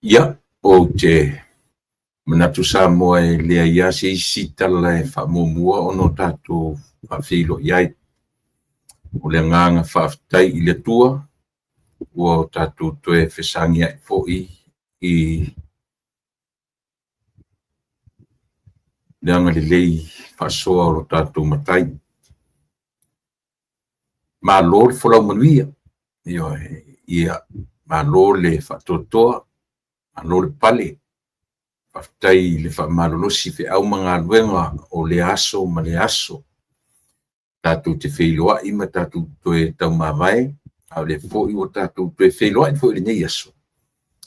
Ia, ou te manatu Samoa e leai lava se isi tala e faamuamua ona o tatou faafeiloai ai. O le agaga faafetai i le Atua ua o tatou toe fesagiai foi i le agalelei faasoa o lo tatou Matai. Malo le folau manuia, ioe, ia malo le faatoatoa, malo le pale, faafetai i le faamalolosi i feau ma galuega o lea aso ma lea aso. Tatou te feiloai ma tatou toe taumavae, a o lea foi ua tatou toe feiloai foi i lenei aso.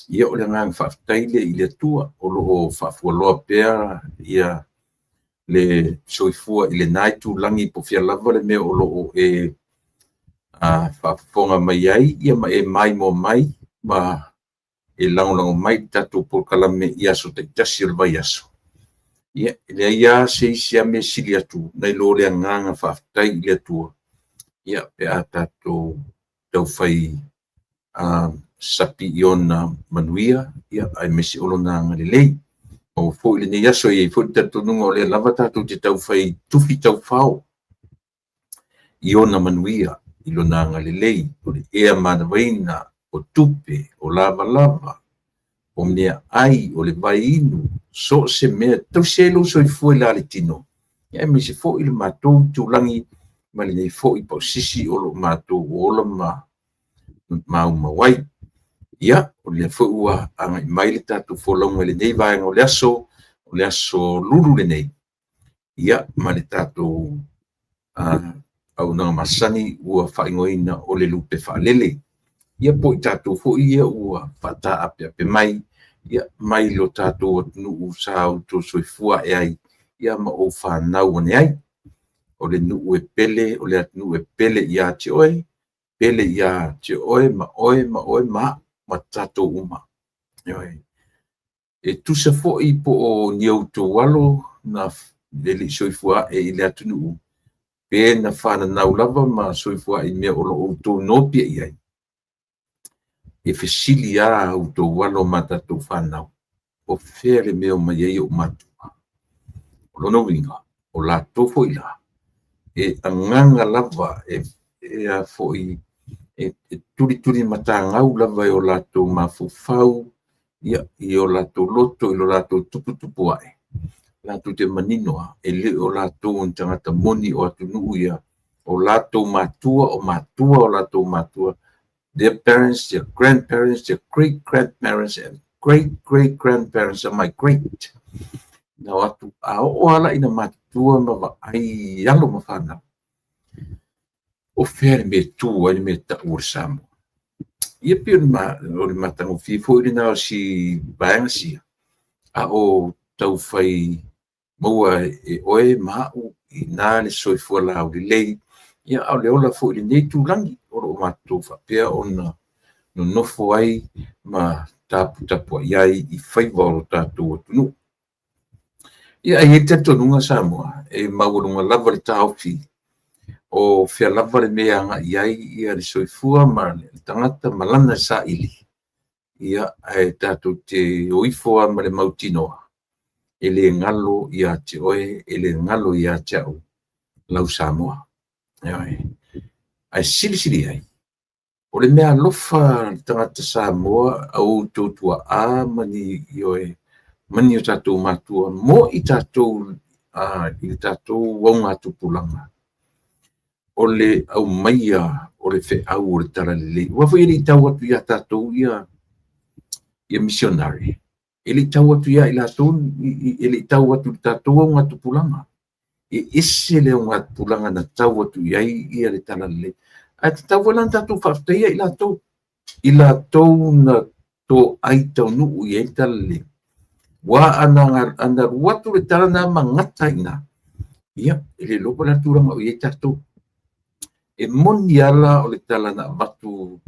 Ia o le agaga faafetai lea i le Atua o lo o faafualoa pea ia le soifua i lena itulagi po o fea lava le mea o lo o e faafofoga mai ai ma e maimoa mai ma e lagolago mai i le tatou polokalame i aso taitasi o le vaiaso. Ia, e leai lava se isi mea e sili atu nai lo le agaga faafetai i le Atua pe a tatou taufai sapi i ona manuia aemaise o lona agalelei. Maua foi lenei aso, e i ai foi le talitonuga o lea lava tatou te taufai tufi taufao i ona manuia, i lona agalelei, o le ea manavaina, o tupe, o lavalava, o meaai, o le vaiinu, so o se mea e tausi ai lou soifua i le la le tino, aemaise foi le matou itulagi ma lenei foi pausisi o lo o matou ola ma maumau ai. Ia, o lea foi ua agai mai le tatou folauga i lenei vaega o le aso, o le aso Lulu lenei, ia, ma le tatou auaunaga masani ua faaigoaina o le Lupe Faalele. Ia po o i tatou foi ia ua faataapeape mai, ia, mai lo tatou atunuu sa outou soifua ae ai, ia ma ou fanau ane ai. O le nuu e pele, o le atunuu e pele ia te oe, pele ia te oe ma oe ma oe ma au ma tatou uma. Ioe. E tusa foi po o ni outou alo na e le i soifua ae i le atunuu, pe na fananau lava ma soifua ae i mea o lo o outou nopiai ai, e fesili lava outou alo ma tatou fanau, o fea le mea o omai ai ou matua? O lona uiga, o latou foi la, e agaga lava e tulitulimatagau lava e o latou mafaufau i o latou loto i lo latou tuputupu ae, latou te manino lava, e le o latou o ni tagata moni o atunuu ia, o latou matua, o matua o latou matua, their parents, their grandparents, their great grandparents and great great grandparents and my great. Na o atu, a oo lava la ina matutua ma vaai i alo ma fanau, o fea le mea e tu ai le mea tau o le Samoa? Ia pei o le matagofie foi lena o si vaega sia, a o taufai maua e oe ma au i ina le soifua laulelei, ia a o le ola foi i lenei itulagi o lo o matou faapea ona nonofo ai ma taputapuai ai i faiva o lo tatou atunuu. Ia, e i ai le talitonuga Samoa, e maualuga lava le taofi o fea lava le mea e agai i ai ia le soifua ma le tagata ma lana saili, ia, ae tatou te o ifo lava ma le mautinoa, e le galo ia te oe, e le galo ia te au lau Samoa. Ioe. Ae silisili ai, o le meaalofa a le tagata Samoa a outou tuaa ma ni, ioe, ma ni o tatou matua mo i tatou i le tatou augatupulaga, o le aumaia o le feau o le talalelei. Aua foi e le i tau atu ia tatou ia misionare, e le i tau atu ia i latou, e le i tau atu i le tatou augatupulaga. E ese le augatupulaga na tau atu i ai ia le talalelei. Ae tatau foi la ona tatou faafetaia i latou, i latou na toai taunuu i ai le talalelei. Aua ana alu atu le tala lena ma gata ai i ina, ia, e le iloa po o le a le tulaga o i ai tatou. E moni lava la o le tala na avatu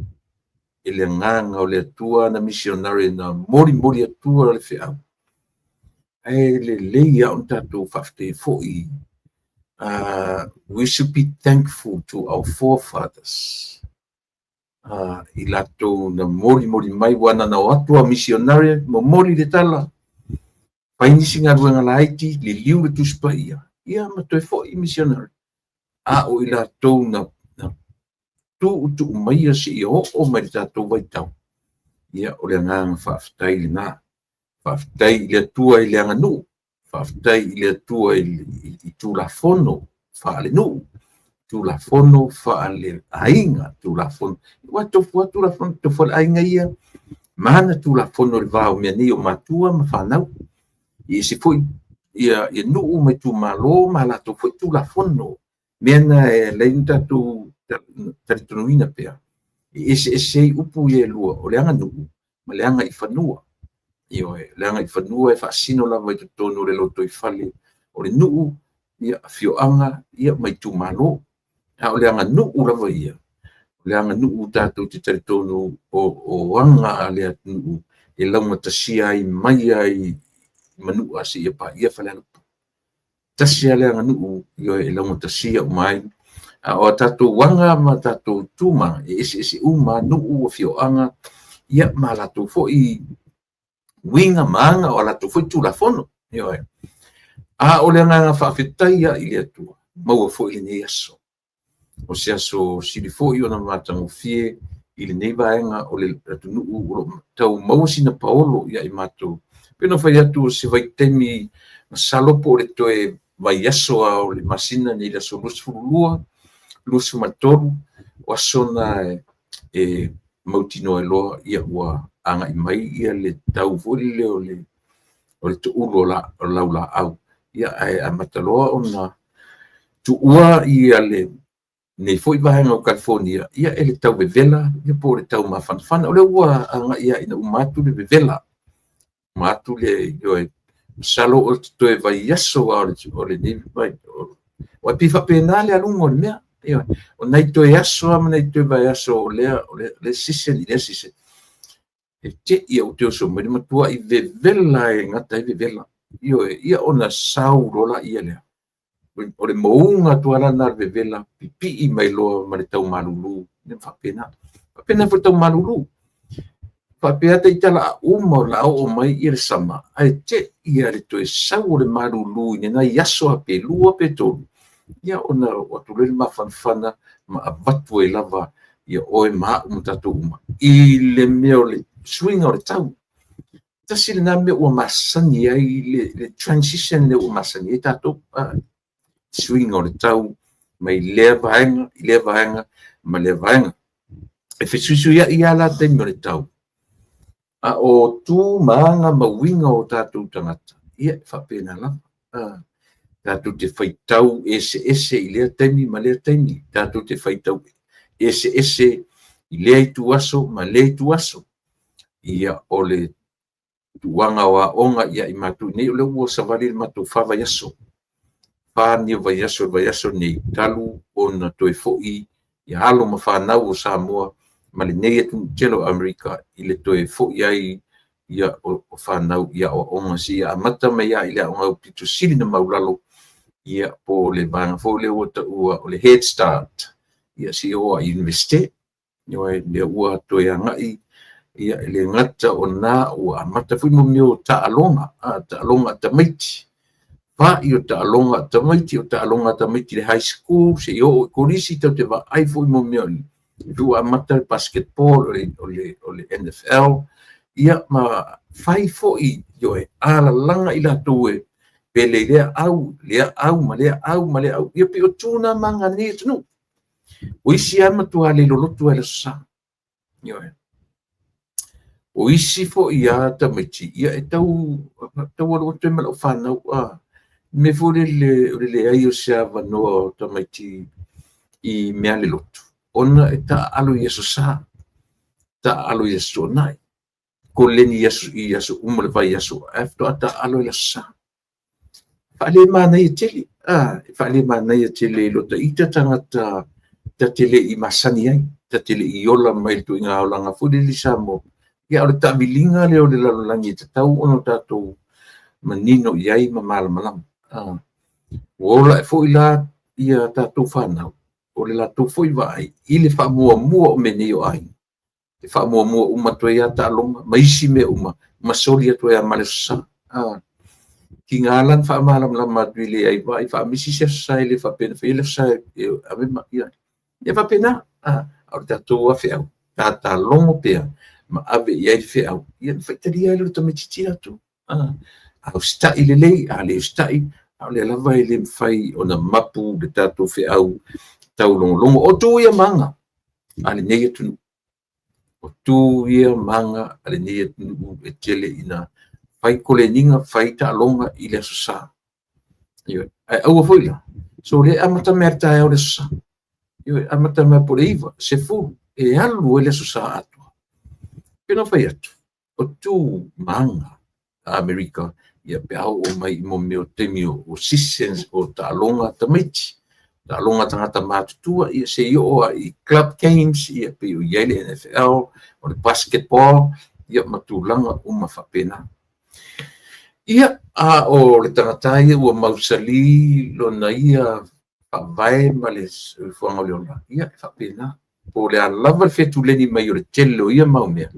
e le agaga o le Atua ana misionare na molimoli atua le feau, ae lelei lava ona tatou faafetaia foi. We should be thankful to our forefathers. I latou na molimoli mai, ua na o atu a misionare, momoli le tala, fai nisi galuega laiti, liliu le Tusi Paia, ia ma toe foi misionare. A o i latou na tuutuu maia seia oo mai le tatou vaitau, ia o le agaga faafetai lena. Faafetai i le Atua i le aganuu, faafetai i le Atua i Tulafono faalenuu, Tulafono faaleaiga, Tulafono. Ua tofu lava Tulafono, tofu lava le aiga ia ma ana Tulafono i le va o mea nei o matua ma fanau. E ese foi ia nuu ma itumalo ma latou foi Tulafono. Mea na e ala ai ona tatou talitonuina pea, e eseese ai upu ia e lua, o le aganuu ma le agaifanua. Ioe, o le agaifanua e faasino lava i totonu o le lotoifale o le nuu, ia, afioaga, ia ma itumalo. A o le aganuu lava ia, o le aganuu tatou te talitonu o aga a le atunuu e laugatasia ai mai lava i Manua seia paia Falealupo. Tasi lava le aganuu, ioe, e laugatasia uma ai. A o a tatou aga ma tatou tuma, e eseese uma lava nuu, afioaga, ia ma latou foi uiga ma aga, o a latou foi Tulafono. Ioe. A o le agaga faafetai lava i le Atua, maua foi lenei aso. O se aso sili foi ona matagofie i lenei vaega o le atunuu o lo o tau maua sina paolo ia i matou. Pei ona fai atu o se vaitaimi, masalo po o le toe vaiaso lava o le masina nei, le aso 22, 23, o aso na e mautinoa ai loa ia ua agai mai ia le tau foi lele o le toulu o laulaau, ia ae amata loa ona tuua ia lenei foi vaega o Kalifonia ia e le tau vevela ia po o le tau mafanafana. O lea ua agai lava ina uma atu le vevela, uma atu le, ioe, masalo o le toe vaiaso lava o lenei vai, aua e pei e faapena le aluga o le mea. Ioe, o nai toe aso lava ma nai toe vaiaso o lea season i lea season, e te i ua toe oso mai le matuai vevela e gata ai vevela. Ioe, ia ona sau loa laia lea. O le mouga atu lava lena o le vevela, pipii mai loa ma le tau malulu, e faapena. Faapena foi le tau malulu. Faapea taitala a uma o le a oo mai ia le sama, ae te i le toe sau o le malulu i nai aso lava pe 2 pe 3, ia ona oo atu loa le mafanafana ma avatu ai lava ia oe ma au ma tatou uma i le mea o le suiga o le tau. Tasi lena mea ua masani ai le transition lea ua masani ai tatou, suiga o le tau mai lea vaega i lea vaega ma lea vaega. E fesuisuiai lava la taimi o le tau, a o tu ma aga ma uiga o tatou tagata, ia e faapena lava. Tatou te faitau eseese i lea taimi ma lea taimi, tatou te faitau eseese i lea ituaso ma lea ituaso. Ia o le tuuaga o aoga ia i matou nei, o lea ua savali le matou 4 vaiaso. 4 ni o vaiaso, le vaiaso nei, talu ona toe foi ia alo ma fanau o Samoa ma lenei atunuu tele o Amerika i le toe foi ai ia o fanau i aoaoga seia amata mai lava i le aoga aupito sili ona maulalo, ia po o le vaega foi lea ua taua o le Head Start, ia seia oo lava i Iunivesite. Ioe, lea ua toe agai, ia e le gata o na ua amata foi mo mea o taaloga, taaloga a tamaiti, fa'i o taaloga a tamaiti, o taaloga a tamaiti i le high school seia oo i kolisi, tatou te vaai foi mo mea ua amata le basketball, o le NFL, ia ma fai foi, ioe, alalaga i latou e pele i lea au, lea au ma lea au ma lea au. Ia pei o tu na ma aga a lenei atunuu. O isi lava matua le lolotu lava i le Aso Sa. Ioe. O isi foi lava tamaiti, ia e tau alu atu ai ma lau fanau, mea foi lele o le leai o se avanoa o tamaiti i mea le lotu, ona e taaalo i Aso Sa, taaalo i Aso Toonai, koleni i aso uma o le vaiaso, ae faatoa taaalo i le Aso Sa. Faalemanaia tele, faalemanaia tele i lota ita tagata ta te le i masani ai, ta te le i ola mai le tuiga olaga foi lele i Samoa. Ia o le taaviliga lea o le lalolagi e tatau ona tatou manino i ai ma malamalama. Ua ola ae foi la ia tatou fanau. O le latou foi vaai i le faamuamua o mea nei o aiga, e faamuamua uma atu ai lava taaloga ma isi mea uma, ma soli atu ai lava ma le Aso Sa. Tiga la ona faamalamalama atu i le ai vaai faamisi se Aso Sa e le faapea na faia le Aso Sa e ave ma ia. E faapena, a o le tatou lava feau, tata logo pea ma ave i ai le feau, ia ona faitalia ai lea o le tamaitiiti latou. A usitai lelei, a le usitai, a o lea lava e le mafai ona mapu le tatou feau taulogologo. O tu ia ma aga a lenei atunuu. O tu ia ma aga a lenei atunuu e tele ina fai koleniga, fai taaloga i le Aso Sa. Ioe. Ae aua foi la, so lea e amata mai lava i le taeao i le Aso Sa. Ioe, amata mai po o le 9, 10, e alu ai le Aso Sa atoa. Pei ona fai atu, o tu ma aga a Amerika, ia pe a oo mai i mea o taimi o seasons o taaloga a tamaiti, taaloga a tagata matutua, ia se i oo lava i club games, ia pei o i ai le NFL, o le basketball, ia ma tulaga uma faapena. Ia, a o le tagata ia ua mausali lona ia faavae ma le soifuaga o le ola, ia e faapena. Po o le a lava le fetuleni mai o le tele o ia mau mea,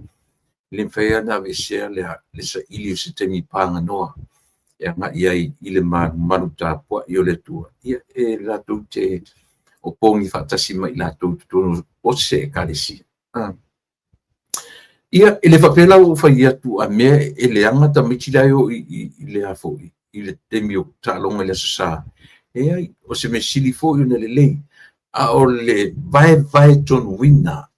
e le mafai lava ona aveesea le saili o se taimi paganoa e agai ai i le malumalu tapuai o le Atua, ia e latou te opogi faatasi ma i latou i totonu o se Ekalesia. Ia, e le faapea la ua ou fai atu a mea e leaga tamaiti la e o i le a foi, i le taimi o taaloga i le Aso Sa. Leai, o se mea sili foi ona lelei, a o le vaevae tonuina,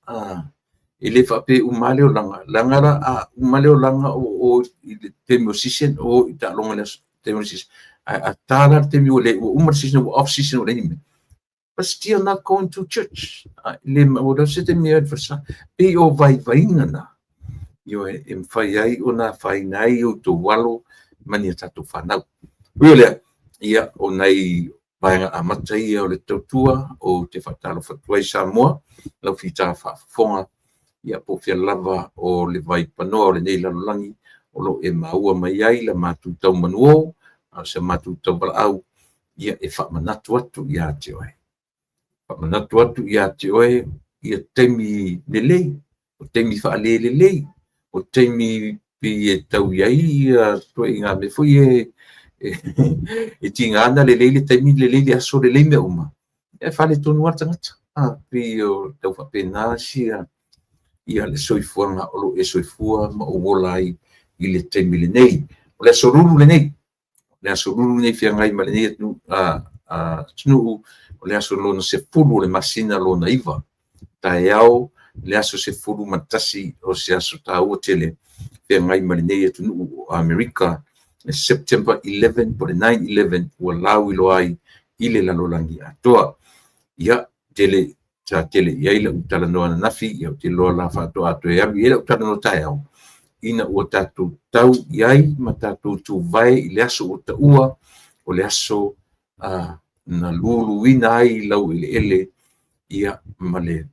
e le faapea e uma lava le olaga, leaga la a uma le olaga o o i le taimi o season, o i taaloga i le taimi o le season, ae a ta la le taimi ua uma le season, ua off season ua leai ni mea, but still not going to church. Le ua leai se taimi e falesa. Pei o vaivaiga na, ioe, e mafai ai ona afaina ai outou alo ma ni a tatou fanau. Ui o lea, ia, o nai vaega amata ia o le tautua ou te faatalofa atu ai Samoa, lau fita faafofoga, ia po o fea lava o le vaipanoa o lenei lalolagi o lo o e maua mai ai la matou tau manuō, a o se matou tauvalaau, ia e faamanatu atu ia te oe. Faamanatu atu ia te oe ia taimi lelei, o taimi faalelelei, o taimi pei e tau i ai ia ituaiga mea foi e tiga ona lelei le taimi, lelei le aso, lelei mea uma, e faaletonu lava le tagata. Pei o tau faapena sia ia le soifuaga o lo o e soifua ma ou ola ai i le taimi lenei. O le aso lulu lenei, le aso lulu lenei feagai ma lenei atunuu, o le aso lona 10 o le masina lona 9, taeao le aso 11 o se aso taua tele feagai ma lenei atunuu o Amerika, le September 11 po o le 9/11 ua lauiloa ai i le lalolagi atoa. Ia, tele sa tele i ai lau talanoa ananafi, ia ou te iloa la faatoa toe alu i ai lau talanoa taeao, ina ua tatou tau i ai ma tatou tuvae i le aso ua taua, o le aso na luluina ai laueleele, ia, ma le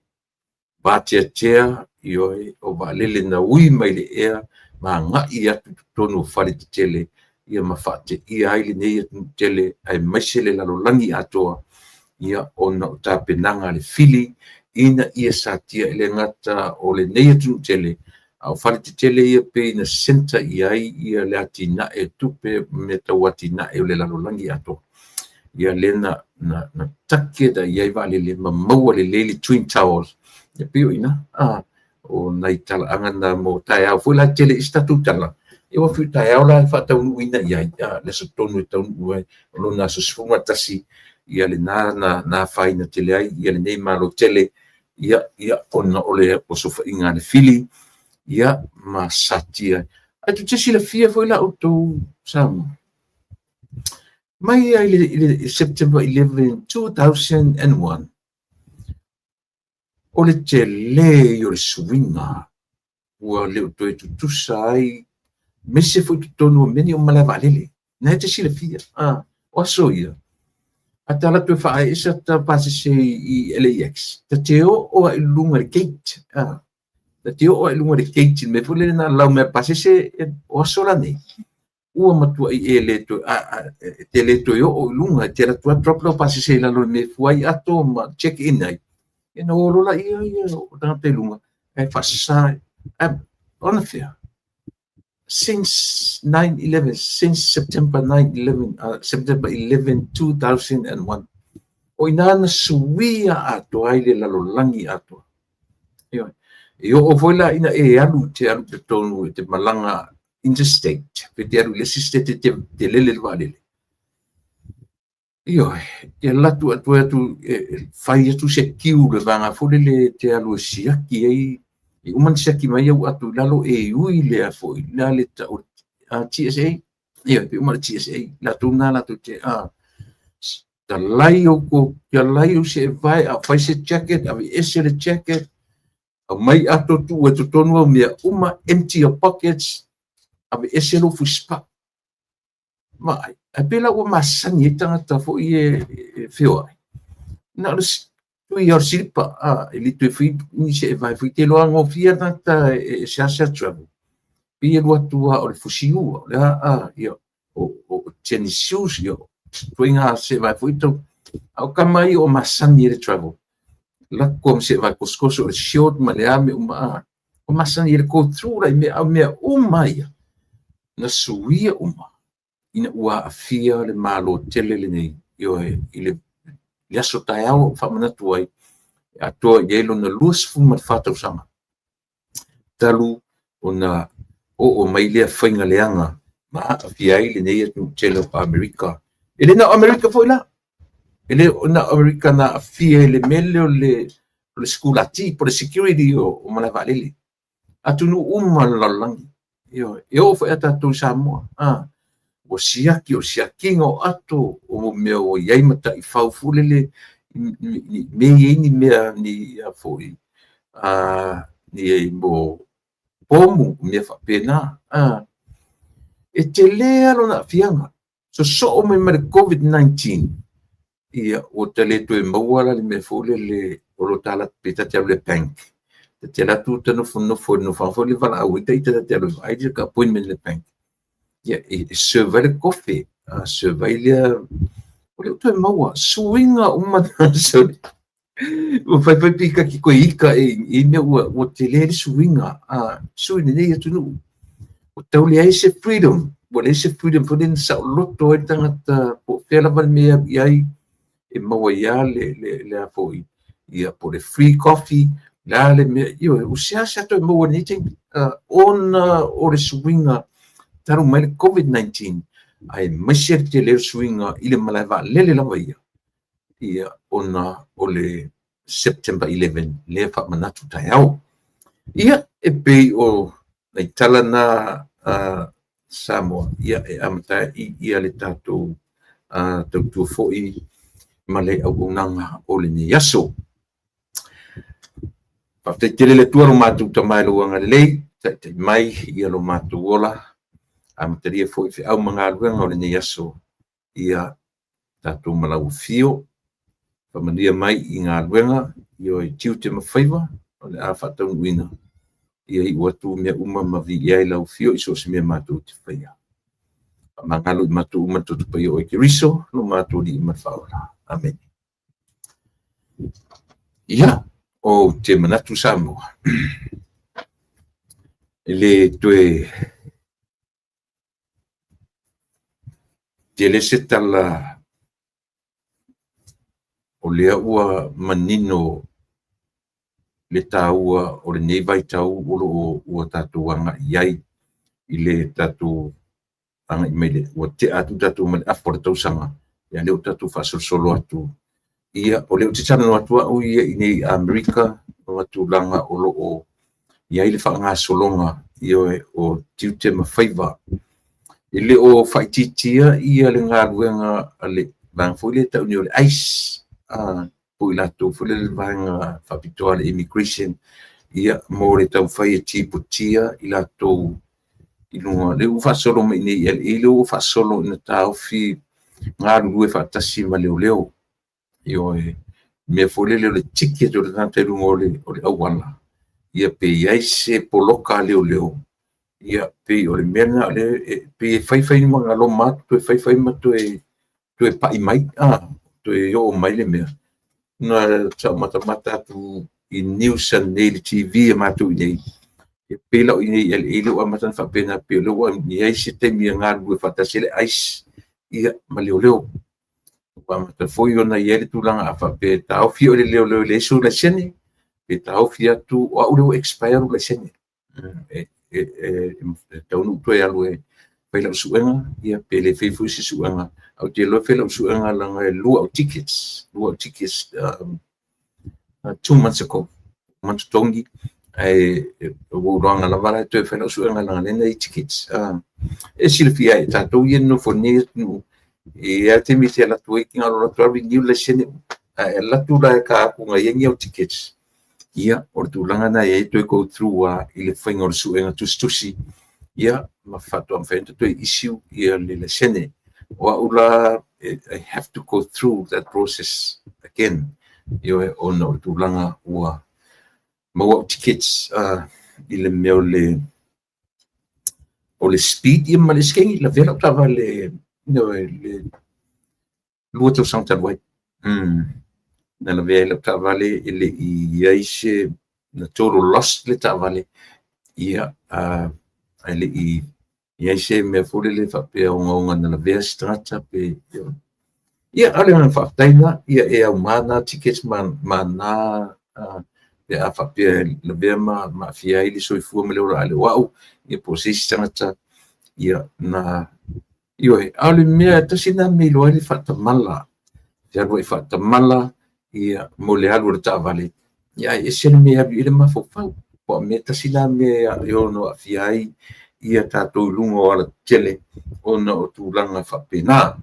vateatea, ioe, o vaalele na ui mai le ea ma agai atu i totonu o fale tetele, ia ma faateia ai lenei atunuu tele aemaise le lalolagi atoa, ia, ona o tapenaga a le fili ina ia satia e le gata o lenei atunuu tele, a o fale tetele ia pei na centre i ai ia le atinae tupe ma mea tau atinae o le lalolagi atoa. Ia lea na take i ai vaalele ma maua lelei le Twin Towers. Ia pei o i ina, o nai talaaga na mo taeao foi la e tele i se tatou tala, ia ua fiu taeao la e faataunuuina i ai, le aso tonu e taunuu ai, o lona aso 11, ia lena na afaina tele ai ia lenei Malo tele, ia, ia, ona o le osofaiga a le fili, ia, ma satia. Ae tou te silafia foi la outou Samoa, mai lava i le September 11, 2001, o le tele ia o le suiga ua le o toe tutusa ai, aemaise foi totonu o mea nei o malae vaalele. Na e te silafia, o aso ia, a ta alu atu e faaee ta pasese i LAX, ta te oo lava i luga i le gate, ta te oo lava i luga i le gate i le mea foi lele na lau mai ai le pasese, o aso la nei. Ua matuai e le toe, e te le toe oo i luga, e te alu atu lava drop lau pasese i lalo i le mea e fua ai ato ma check in ai, ia ona o loa lea o tagata i luga ae faasasa. Ae o anafea? Since 9/11, since September 9/11, September 11, 2001, o i ina na suia atoa ai le lalolagi atoa. Ioe. E oo foi la ina e alu, te alu i totonu e te malaga interstate, pe te alu i le isi state e te lele le vaalele. Ioe, e alu atu atu atu e fai atu se queue le vaega foi lele e te alu e siaki ai, e uma ona siaki mai au atu i lalo e ui lea foi, le a le tau TSA, ia, pe uma le TSA, latou na latou te, talai ou talai ou seevae, a fai se jacket, aveese le jacket, aumai ato tuu ai totonu au mea uma, empty your pockets, aveese lou fusipaa. Vaai, ae pei la ua masani ai tagata foi e feoai. Na o le tui lava o le silipa, e le toe fai ni seevae foi, te iloa gofie le tagata e seasea travel. Pei e alu atu lava o le fusiua, o le a, ia, o tennis shoes, ia, ituaiga seevae foi tau. A o tama ia ua masani ai le travel. Lako ma seevae kosokoso, o le short ma le a mea uma, a. Ua masani ai le go through la i mea, a o mea uma ia, na suia uma ina ua aafia le Malo tele lenei, ioe, i le aso taeao faamanatu ai, e atoa i ai lona 24 tausaga talu ona oo mai lea faiga leaga ma aafia ai lenei atunuu tele o Amerika. E le na o Amerika foi la, e le na o Amerika na aafia i le mea lea o le sikulati po o le security o malae vaalele. Atunuu uma o le lalolagi. Ioe, e oo foi ia tatou i Samoa. Ua siaki, o siakiga o ato, o mea ua i ai mataifau foi lele, ni mea i ai ni mea ni a foi, ni mo pomu, mea faapena. E tele lava lona aafiaga. Sosoo mai ma le COVID-19, ia, ua ta le toe maua la le mea foi lele o lo ta alu atu pe ta te alu i le bank. Ta te alu atu ta nofonofo i le nofoaga foi lele valaau ai ita ta te alu e vaai le appointment i le bank. Ia, e serve ai le kofe, serve ai lea, ua le o toe maua, suiga uma na, sorry. Ua faifai pikaki koe ika e i mea ua tele le suiga, sui lenei atunuu. Ua tau leai se freedom, ua leai se freedom foi lea na saoloto ai le tagata po o fea lava le mea e alu i ai, e maua ai lava le a foi, ia po o le free coffee, le a le mea, ioe, ua seasea toe maua i lenei taimi, ona o le suiga talu mai le COVID-19, aemaise le tele o le suiga i le malae vaalele lava ia, ia ona o le September 11 lea faamanatu taeao. Ia, e pei o nai tala na Samoa, ia e amata ai ia le tatou tautua foi ma le auaunaga o lenei aso. Faafetai tele le Atua lo matou Tama i lou agalelei, taitai mai ia lo matou ola, amatalia foi feau ma galuega o lenei aso, ia tatou ma lau afio, faamanuia mai i galuega, ioe, tiute ma faiva, o le a faataunuuina, ia iu atu mea uma ma viia ai lau afio i so o se mea matou te faia. Faamagalo i matou uma le Toto Paia o oe Keriso, lo matou Alii ma le Faaola. Amene. Ia, ou te manatu Samoa, e le toe tele se tala o lea ua manino le taua o lenei vaitau o lo o ua tatou agai i ai i le tatou agai mai le ua tea atu tatou ma le afa o le tausaga, ia lea ua tatou faasolosolo atu. Ia, o lea ou te talanoa atu au ia i inei i Amerika ma tulaga o lo o i ai le faagasologa, ioe, o tiute ma faiva. E le o faaitiitia ia le galuega a le vaega foi lea e tau nei o le ICE, po o i latou foi lea le vaega faapitoa a le immigration, ia, mo le taumafai e tipotia i latou i luga. Lea ua faasolo mai i inei i LA, lea ua faasolo ina taofi galulue faatasi ma leoleo. Ioe, mea foi lele o le ticket o le tagata i luga o le auala, ia pe i ai se poloka a leoleo. Ia, pei o le mea lena o lea e pei e fai fai ma galoma atu, toe fai fai ma toe pai mai, toe oo mai le mea. Na sa ou matamata atu i news ananei i le TV a matou i inei, e pei la o i inei i LA lea ua amata ona faapena, pei o lea ua i ai se taimi e galulue faatasi ai le ICE, ia, ma leoleo. Ua amata foi ona i ai le tulaga a faapea e taofi oe e le leoleo e leai sou laisene, pe taofi atu, o au lea ua expire lou laisene. E tatau ona ou toe alu e fai lau suega, ia pe le faia foi se suega. Ae ou te iloa e fai lau suega leaga e 2 au tickets, 2 months ago ua totogi, ae ua ou iloaina lava la e toe fai lau suega leaga o lea na i ai tickets. E silafia e tatou ia e nonofo i lenei atunuu, e i ai lava taimi e te alu atu ai na ona alu atu lava renew le laisene, ae alu atu la e ta atu na i ai ni au tickets, ia, o le tulaga lena e i ai, toe go through lava i le faiga o le suega tusitusi, ia, ma faatoa mafai ona toe issue ia le laisene. O au la, I have to go through that process again, ioe, ona o le tulaga ua maua au tickets i le mea o le speed ia ma le esekegi lavea lau taavale, ioe, le 2 tausaga talu ai. Na lavea ai lau taavale e le i i ai se na total loss le taavale, ia, ae le i i ai se mea foi lele faapea ogaoga na lavea se tagata pe. Ia, a o le agaga faafetai lena, ia e auma na tickets ma na pe a faapea e lavea ma aafia ai le soifua ma le ola, a le o au, ia po o se isi tagata, ia na. Ioe, a o le mea tasi lena mea e iloa ai le faatamala, te alu ai faatamala, ia, mo le alu o le taavale, ia, ae ese le mea e alu i ai le mafaufau. Po o mea tasi la mea e ono aafia ai ia tatou i luga o alatetele ona o tulaga faapena.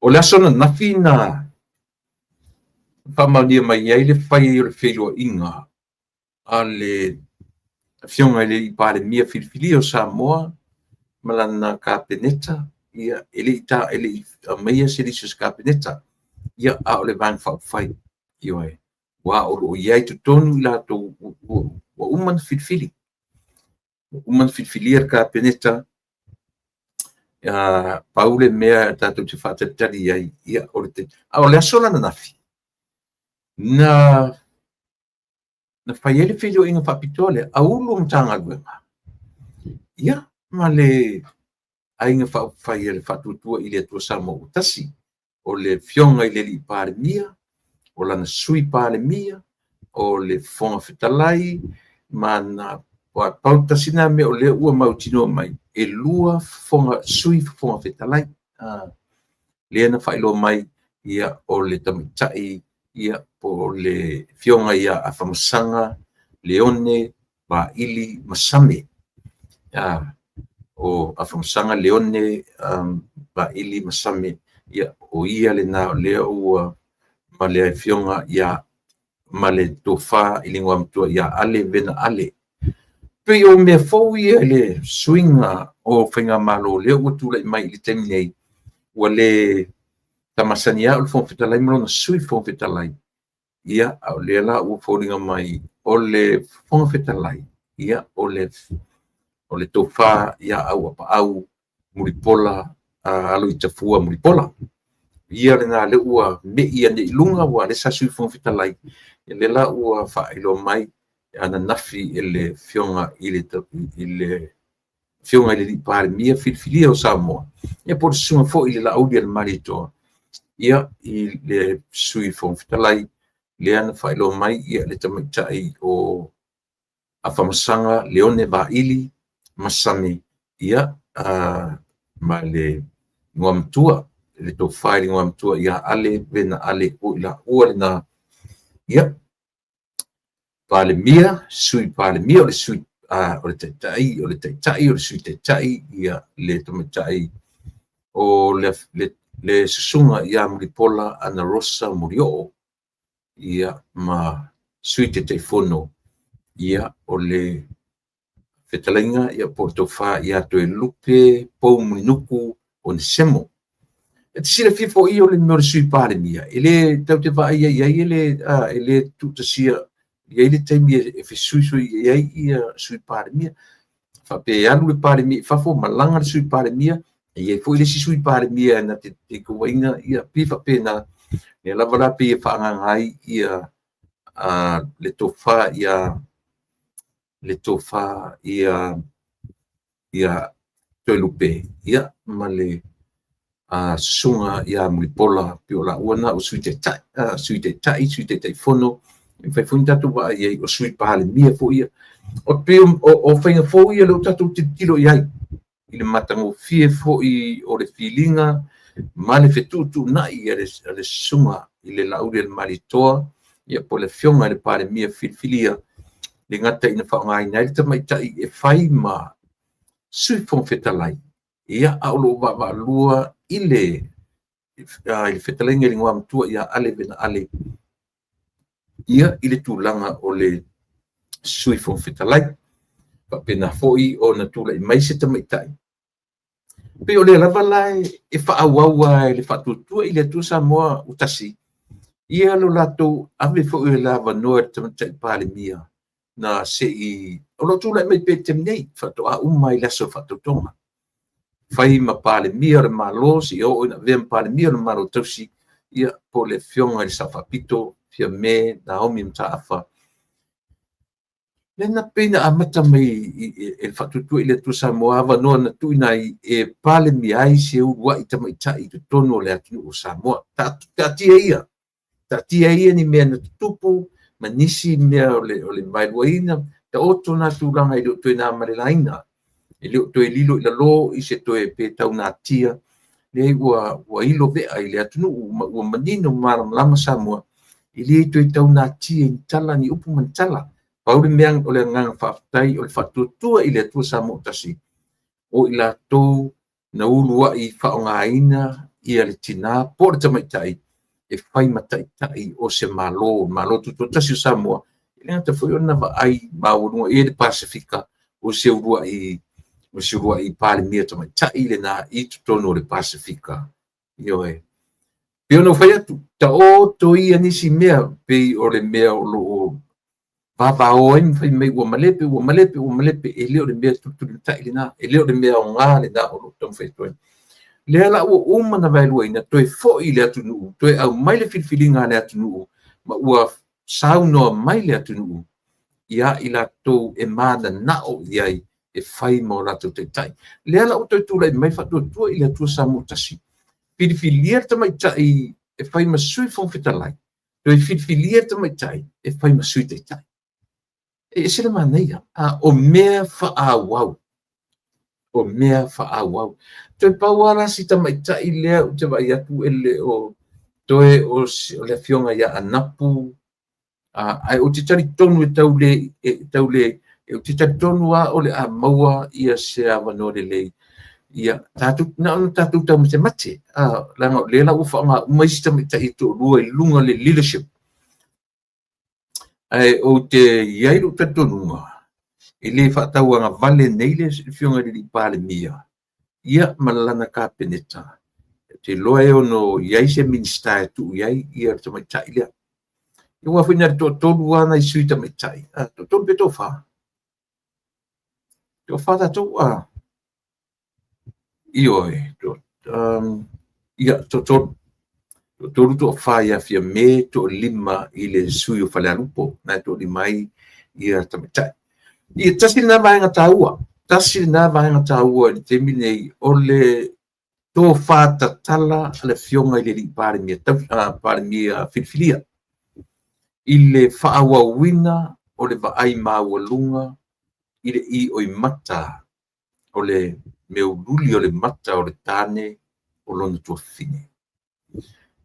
O le aso ananafi na faamaonia mai ai le fai ai o le feiloaiga a le Afioga i le Palemia filifilia o Samoa ma lana Kapeneta. Ia, e le i aumaia se lisi o se Kapeneta, ia, a o le Vaega Faaupufai. Ioe, aua o lo o i ai i totonu i latou ua uma ona filifili. Ua uma ona filifilia le Kapeneta, pau le mea tatou te faatalitali ai, ia, o le a o le aso la ananafi na fai ai le feiloaiga faapitoa lea a Ofisa Sili o Matagaluega, ia, ma le Aiga Faaupufai a le Faatuatua i le Atua Samoa ua Tasi. O le Afioga i le alii Palemia, o lana Sui Palemia, o le Fofoga Fetalai ma na pau tasi lena mea o lea ua mautinoa mai, e 2 fofoga, Sui Fofoga Fetalai. Lea na faailoa mai, ia, o le tamaitai, ia, po o le Afioga ia Afamasaga Leone Vaili Masame. O Afamasaga Leone Vaili Masame, ia, o ia lena o lea ua ma le Afioga ia ma le Tofa i le Igoamatua ia Ale Vena Ale. Pei o mea fou ia i le suiga o faigamalo lea ua tulai mai i le taimi nei, ua le tamasani lava o le Fofoga Fetalai ma lona Sui Fofoga Fetalai, ia, a o lea la ua foliga mai o le Fofoga Fetalai, ia, o le Tofa ia Auapaau Mulipola Aloitafua Mulipola. Ia lena lea ua mei ane i luga, ua lea sa Sui Fofoga Fetalai, ia lea la ua faailoa mai ananafi e le Afioga i le Afioga i le Palemia filifilia o Samoa, ia, po o le susuga foi i le Laauli a le Malietoa, ia, i le Sui Fofoga Fetalai, lea na faailoa mai, ia, le tamaitai o Afamasaga Leone Vaili Masame, ia, ma le Igoamatua, le Tofa i le Igoamatua ia Ale Vena Ale, o i laua lena, ia, Palemia, Sui Palemia, o le Sui, o le Taitai, o le Taitai, o le Sui Taitai, ia, le tamaitai o le Susuga ia Mulipola Anarosa Molioo, ia, ma Sui Taitaifono, ia, o le fetalaiga, ia, po o le Tofa ia Toelupe Poumulinuku Onesemo. E te silafia foi o le mea o le Sui Palemia, e le tatou te vaai ai i ai, e le tuutasia. I ai le taimi e fesuisuiai ai ia Sui Palemia. Faapea e alu le Palemia i fafo, malaga le Sui Palemia, e i ai foi le isi Sui Palemia na te take over ina, ia pei faapena. Lea lava la pei e faaagaaga ai ia le tofa ia le tofa ia ia Toelupe, ia ma le susuga ia Mulipola, pei o laua na o Sui Taitai, Sui Taitai, Sui Taitaifono, e mafai foi ona tatou vaai i ai o Sui Palemia foi ia. O pei o faiga fou ia lea ua tatou tilotilo i ai i le matagofie foi o le filiga ma le fetuutuunai a le susuga i le Laaulialemalietoa, ia po o le Afioga i le Palemia filifilia, le gata ina faaaogaina ai le tamaitai e fai ma Sui Fofoga Fetalai, ia, a o lo o vaavaalua i le fetalaiga i le Igoamatua ia Ale Vena Ale, ia, i le tulaga o le Sui Fofoga Fetalai. Faapena foi ona tulai mai se tamaitai. Pei o lea lava la e faaauau lava e le Faatuatua i le Atua Samoa ua tasi, ia lo latou ave foi o le avanoa i le Tamaitai Palemia na se i o lo o tulai mai pea i le taimi nei, faatoa uma i le aso faatautoga. Fai ma Palemia o le Malo, seia oo ina avea ma Palemia o le Malo tausi, ia po o le Afioga i le Sao Faapito, Fiame Naomi Mataafa. Lea na pei na amata mai e le Faatuatua i le Atua Samoa avanoa na tuuina ai e Palemia ai se uluai tamaitai i totonu o le atunuu o Samoa. Taatia ia, taatia ia ni mea na tutupu ma nisi mea o le vaeluaina, taoto na tulaga e le o toe na ma le laina, e le o toe lilo i lalo i se toe pe taunatia, leai ua ilo vea i le atunuu ma ua manino ma malamalama Samoa, e le toe taunatia i ni tala, ni upu ma ni tala. Pau le mea o le agaga faafetai o le faatuatua i le Atua Samoa tasi, o i latou na uluai faaaogaina ia le tinā po o le tamaitai e fai ma taitai o se Malo, Malo Tutoatasi o Samoa, e le gata foi ona vaai maualuga i ai le Pasefika, o se uluai Palemia tamaitai lena i totonu o le Pasefika. Ioe. Pei ona ou fai atu, taoto ia nisi mea, pei o le mea o lo o vavao ai ma fai mai ua malepe, ua malepe, ua malepe, e le o le mea tulitulimatai lena, e le o le mea aoga lena o lo o taumafai atu ai. Lea la ua uma ona vaeluaina, toe foi i le atunuu, toe aumai le filifiliga a le atunuu, ma ua saunoa mai le atunuu ia i latou e mananao i ai e fai ma o latou taitai. Lea la ua toe tulai mai Faatuatua i le Atua Samoa tasi, filifilia le tamaitai e fai ma Sui Fofoga Fetalai, toe filifilia le tamaitai e fai ma Sui Taitai. E ese le manaia, a o mea faaauau, o mea faaauau. Toe pau lava la si tamaitai lea ou te vaai atu e le o toe o le afioga ia Anapu, ae ou te talitonu e tau le, e tau le, ou te talitonu lava o le a maua ia se avanoa lelei. Ia, tatou, na ona tatou taumatemate, leaga o lea la ua faaaoga uma isi tamaitai e toalua i luga o le leadership. Ae ou te i ai lou talitonuga, e le faatauagavale nei le Afioga i le Palemia, ia ma lana Kapeneta. Ou te iloa e ono i ai se Minisita e tuu i ai ia le tamaitai lea. Aua foi na o le toatolu lava nai sui tamaitai, toatolu pe toafa? Toafa tatou, ioe, ia, toatolu. Toatolu toafa ia Fiame, toalima i le sui o Falealupo, na e toalima ai ia tamaitai. Ia, tasi lena vaega taua, tasi lena vaega taua i le taimi nei, o le tofa tatala a le Afioga i le Alii Palemia, Palemia filifilia, i le faaauauina o le vaai maualuga i le ioimata o le meululi o le mata o le tane o lona tuafafine.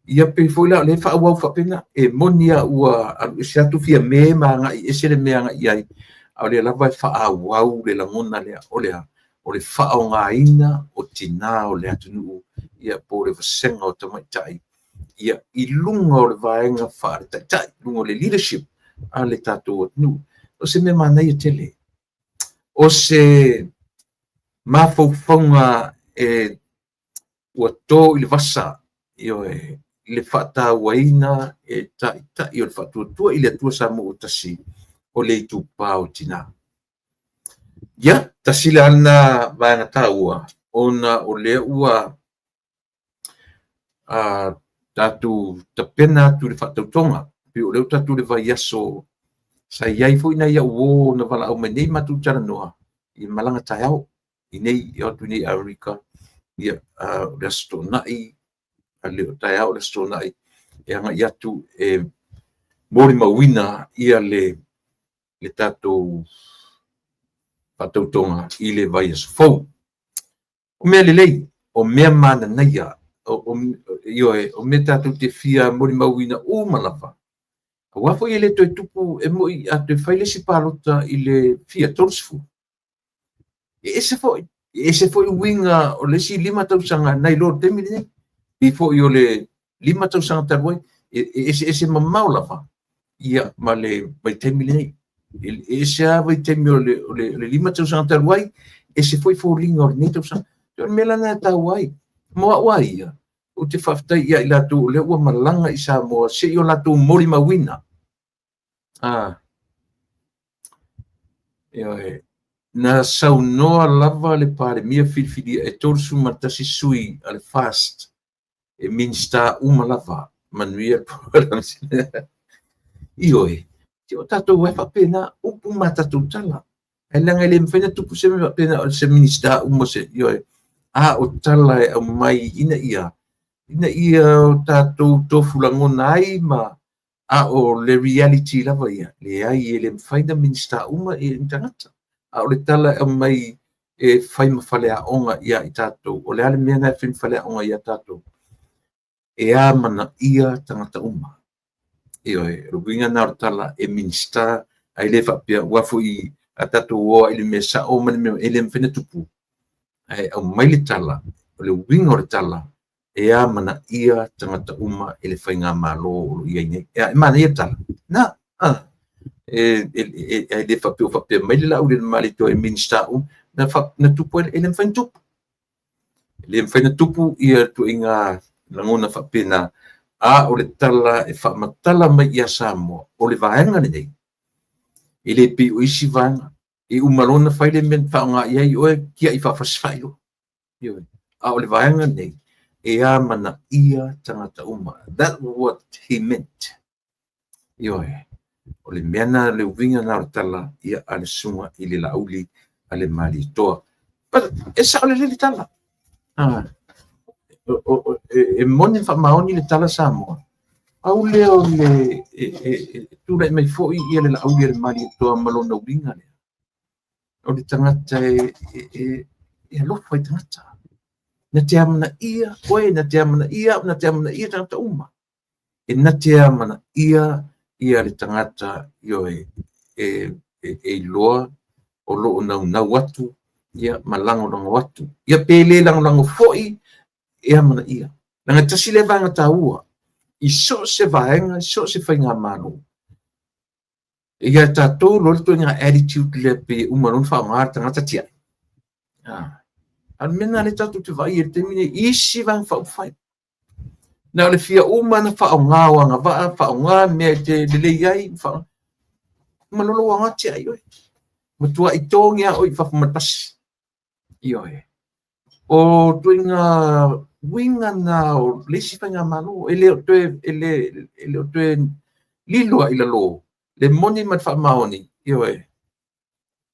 Ia pei foi la o lea e faaauau faapena, e moni a ua alu ese atu Fiame ma agai ese le mea agai i ai, a o lea lava e faaauau le lagona lea, o le a? O le faaaogaina o tinā o le atunuu, ia po o le vasega o tamaitai, ia i luga o le vaega faaletaitai, luga o le leadership a le tatou atunuu. O se mea manaia tele, o se mafaufauga e ua to i le vasa, ioe, le faatauaina e Taitai o le Faatuatua i le Atua Samoa ua Tasi o le itupa o tina. Ia, tasi la lena vaega taua ona o lea ua tatou tapena atu i le faatautoga, pei o lea ua tatou i le vaiaso sa i ai foi nai au uo na valaau mai nei matou talanoa i malaga taeao i nei e o atu nei i Amerika, ia, o le Aso Toonai, a le o taeao o le Aso Toonai, e agai atu e molimauina ia le tatou faatautoga i le vaiaso fou. O mea lelei, o mea mananaia, ioe, o mea tatou te fia molimauina uma lava. Aua foi e le toe tupu, e moi a toe fai le isi palota i le fia 30. E ese foi, e ese foi uiga o le isi 5 tausaga nai lo le taimi lenei. Pei foi o le 5 tausaga talu ai, e eseese mamao lava ia ma le vaitaimi lenei. E ese lava vaitaimi o le 5 tausaga talu ai, ese foi foliga o lenei tausaga. O le mea la lena e taua ai. Mo au lava ia, ou te faafetai ia i latou o lea ua malaga i Samoa se i o latou molimauina. Ioe. Na saunoa lava le Palemia filifilia e 31 sui a le FAST e Minisita uma lava, manuia le Ioe, se o tatou e faapena, upu ma tatou tala. Ae leaga e le mafai ona tupu se mea faapena o se Minisita uma se, ioe, a o tala e aumai ina ia, ina ia o tatou tofu lagona ai ma, a o le reality lava ia, leai e le mafai ona Minisita uma i ni tagata. A o le tala e aumai e fai ma faleaoga ia i tatou, o le a le mea lena e fai ma faleaoga ia tatou? E amanaia tagata uma. Ioe, o le uiga lena o le tala e Minisita, ae le faapea aua foi a tatou o lava i le mea sao ma le mea e le mafai ona tupu. Ae aumai le tala, o le uiga o le tala, e amanaia tagata uma e le faigamalo o lo o i ai nei. E manaia le tala. Na, e le faapea o faapea mai le Laaulialemalietoa e Minisita uma, na tupu ai, e le mafai ona tupu. E le mafai ona tupu ia ituaiga lagona faapena, a o le tala e faamatala mai ia Samoa, o le vaega lenei, e le pei o isi vaega, e uma loa ona fai le mea na faaaoga i ai oe, tiai faafasifai loa. Ioe. A o le vaega lenei, e amanaia tagata uma. That what he meant. Ioe. O le mea na, le uiga na o le tala ia a le susuga i le Laauli a le Malietoa. But e sao lelei le tala. E moni faamaoni le tala Samoa. Pau lea o le e tulai mai foi ia le Laauli a le Malietoa ma lona uiga lea. O le tagata e alofa i tagata. Na te amanaia oe, na te amanaia au, na te amanaia tagata uma. E na te amanaia ia le tagata, ioe, e iloa o lo o naunau atu ia ma lagolago atu. Ia pe le lagolago foi, e amanaia. Leaga e tasi lea vaega taua i so o se vaega, i so o se faigamalo. E ia tatou loa le ituaiga attitude lea pei e uma loa ona faaaoga le tagata tiai. A o le mea lena lea tatou te vaai ai i le taimi lenei, i isi vaega faaupufai. Na o le fia uma na faaaoga o agavaa, faaaoga mea e te lelei ai, ma loa lou aoga tiai oe. Matuai togi lava oe i fafo ma le pasi. Ioe. O ituaiga uiga na o le isi faigamalo, e le o toe, e le o toe lilo lava i lalo le moni ma le faamaoni, ioe,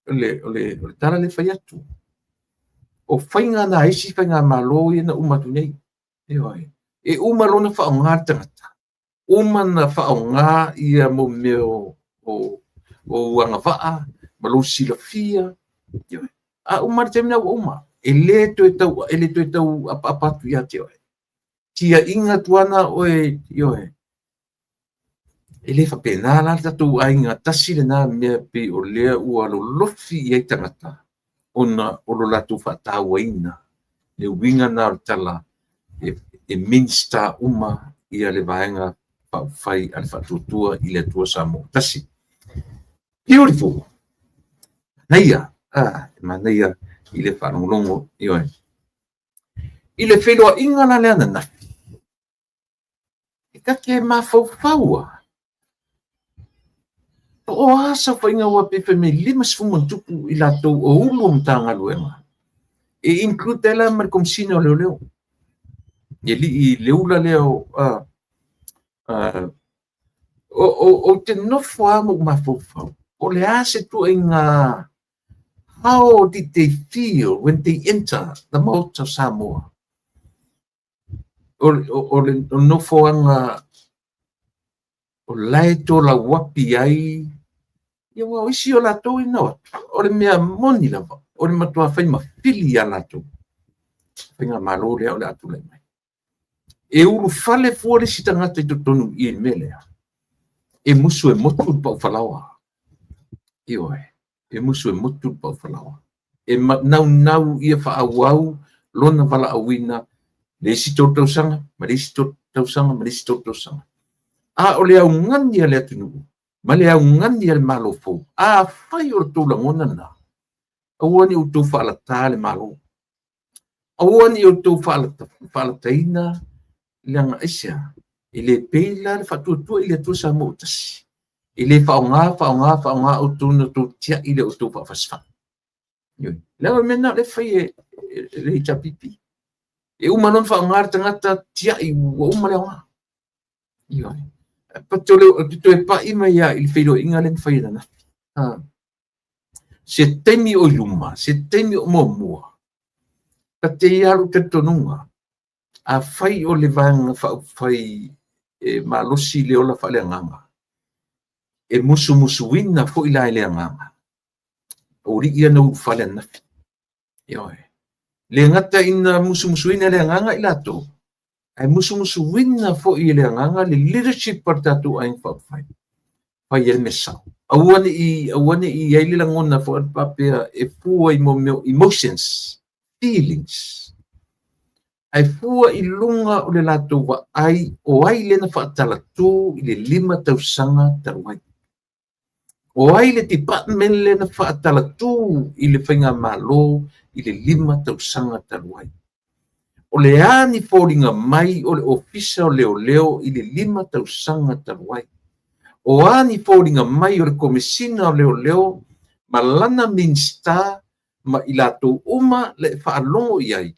o le tala lea e fai atu. O faiga na a isi faigamalo ia na uma atu nei, ioe, e uma loa ona faaaoga le tagata, uma ona faaaoga ia mo mea o agavaa ma lou silafia, ioe, a uma le taimi lena ua uma, e le toe tau, e le toe tau apaapa atu ia te oe. Tiaiina atu ana oe, ioe. E le faapena la le tatou aiga, tasi lena mea pei o lea ua lolofi i ai tagata ona o lo latou faatauaina le uiga na o le tala e Minisita uma ia le vaega faaupufai a le Faatuatua i le Atua Samoa Tasi. Beautiful! Manaia! Manaia i le faalogologo, ioe. I le feiloaiga la lea ananafi, Ta te mafaufau lava, po o a saofaiga aua pei fai mai 50+ i latou o Ulu o Matagaluega, e include ai la ma le Komesina o Leoleo, i alii le ula lea o ou te nofo lava ma ou mafaufau, o le a se ituaiga, how did they feel when they enter the Maota of Samoa? O le nofoaga o la e tolauapi ai, ia aua o isi o latou e na o atu, o le mea moni lava, o le matua fai ma fili ia latou, faigamalo lea o le a tulai mai. E ulufale fua le isi tagata i totonu i le mea lea, e musu e motu le paufalaoa. Ioe, e musu e motu le paufalaoa. E naunau ia faaauau lona valaauina le isi 3 tausaga, ma le isi 3 tausaga, ma le isi 3 tausaga. A o le augani a le atunuu, ma le augani a le Malo fou, afai o le tou lagona lena, aua ne i outou faalata le Malo. Aua ne i outou faalataina, leaga aisea, e le pei la le faatuatua i le Atua Samoa ua tasi. E le faaaoga, faaaoga, faaaoga outou na outou tiai le outou faafasifai. Leaga o le mea lena o lea e fai e le HRPP. E uma loa ona faaaoga le tagata tiai ua uma le aoga. Ioe. Ou te toe pai mai lava i le feiloaiga lea na fai ananafi. Se taimi o i luma, se taimi o muamua, ta te i lava lou talitonuga, afai o le Vaega Faaupufai e malosi le ola faaleagaga, e musumusuina foi la e le agaga, o alii ia na ulufale ananafi. Ioe. Le gata ina musumusuina e le agaga i latou, ae musumusuina foi e le agaga le leadership a le tatou Aiga Faaupufai. Fai ai le mea sao. Aua ne i i ai le lagona foi faapea e fua i mea o emotions, feelings. Ae fua i luga o le latou vaai o ai lea na faatalatu i le 5 tausaga talu ai. O ai le department lea na faatalatu i le faigamalo i le 5 tausaga talu ai. O le a ni foliga mai o le Ofisa o Leoleo i le 5 tausaga talu ai. O a ni foliga mai o le Komesina o Leoleo ma lana Minisita ma i latou uma le faalogo i ai.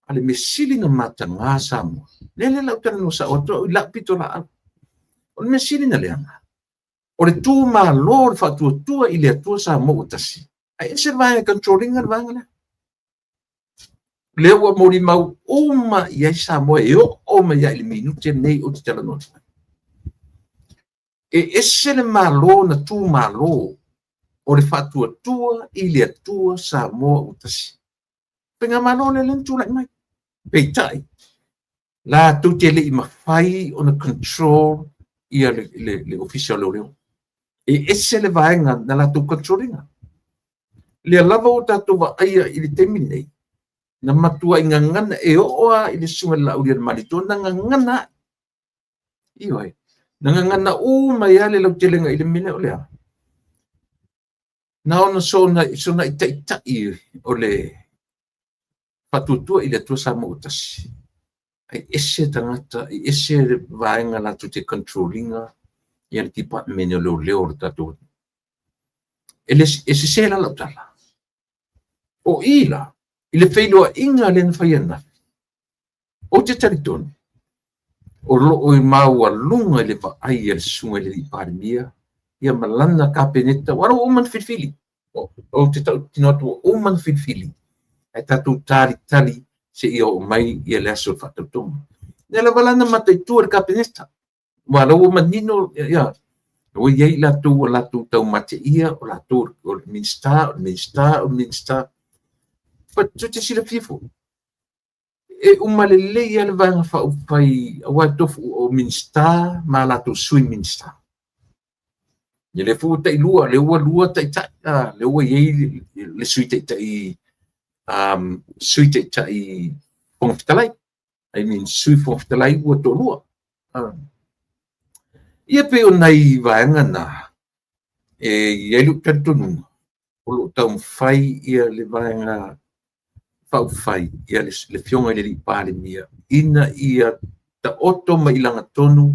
A le mea sili na mataga Samoa. Lea lea lau talanoa sao atu au i lau pito laau. O le mea sili na leaga, o le tumalo o le faatuatua i le Atua Samoa ua tasi, ae ese le vaega control ina le vaega lea. Lea ua molimau uma i ai Samoa e oo mai ai i le minute lenei ou te talanoa atu ai. E ese le malo na tumalo o le faatuatua i le Atua Samoa ua tasi. Faigamalo lea lea na tulai mai. Peitai, latou te le i mafai ona control ia le Ofisa o Leoleo. E ese le vaega na latou control ina. Lea lava ua tatou vaaia i le taimi nei, na matuai gagana e oo lava i le susuga i le Laaulialemalietoa, na gagana ai. Ioe, na gagana uma ai lava le lautelega i le mea lea o le a. Na ona sonai taitai o le faatuatua i le Atua Samoa ua tasi. Ai ese tagata, ai ese le vaega latou te control ina ia le department o leoleo o le tatou. E sese la lau tala. O i la, i le feiloaiga lea na fai ananafi, ou te talitonu, o loo i maualuga i le vaai a le susuga i le alii Palemia, ia ma lana kapeneta, ua uma ona filifili. Ou te tautino atu ua uma ona filifili, ae tatou talitali seia oo mai ia le aso o le faatautoga. Lea lava la na mataitu e le kapeneta, ua la ua manino ia, ua i ai latou ua latou taumateia, o latou o le Minisita, o le Minisita, o le Minisita. But tou te silafia foi, e uma lelei lava le Vaega Faaupufai aua e tofu o Minisita ma latou Sui Minisita. Ia lea foi ua tailua, lea ua lua taitai, lea ua i ai le Sui Taitai, Sui Taitai Fofoga Fetalai. I mean, Sui Fofoga Fetalai ua toalua. Ia pei o nai vaega na, e i ai lou talitonuga, o loo taumafai ia le Vaega Faaupufai, ia le afioga i le alii Palemia, ina ia Taoto mai i lagatonu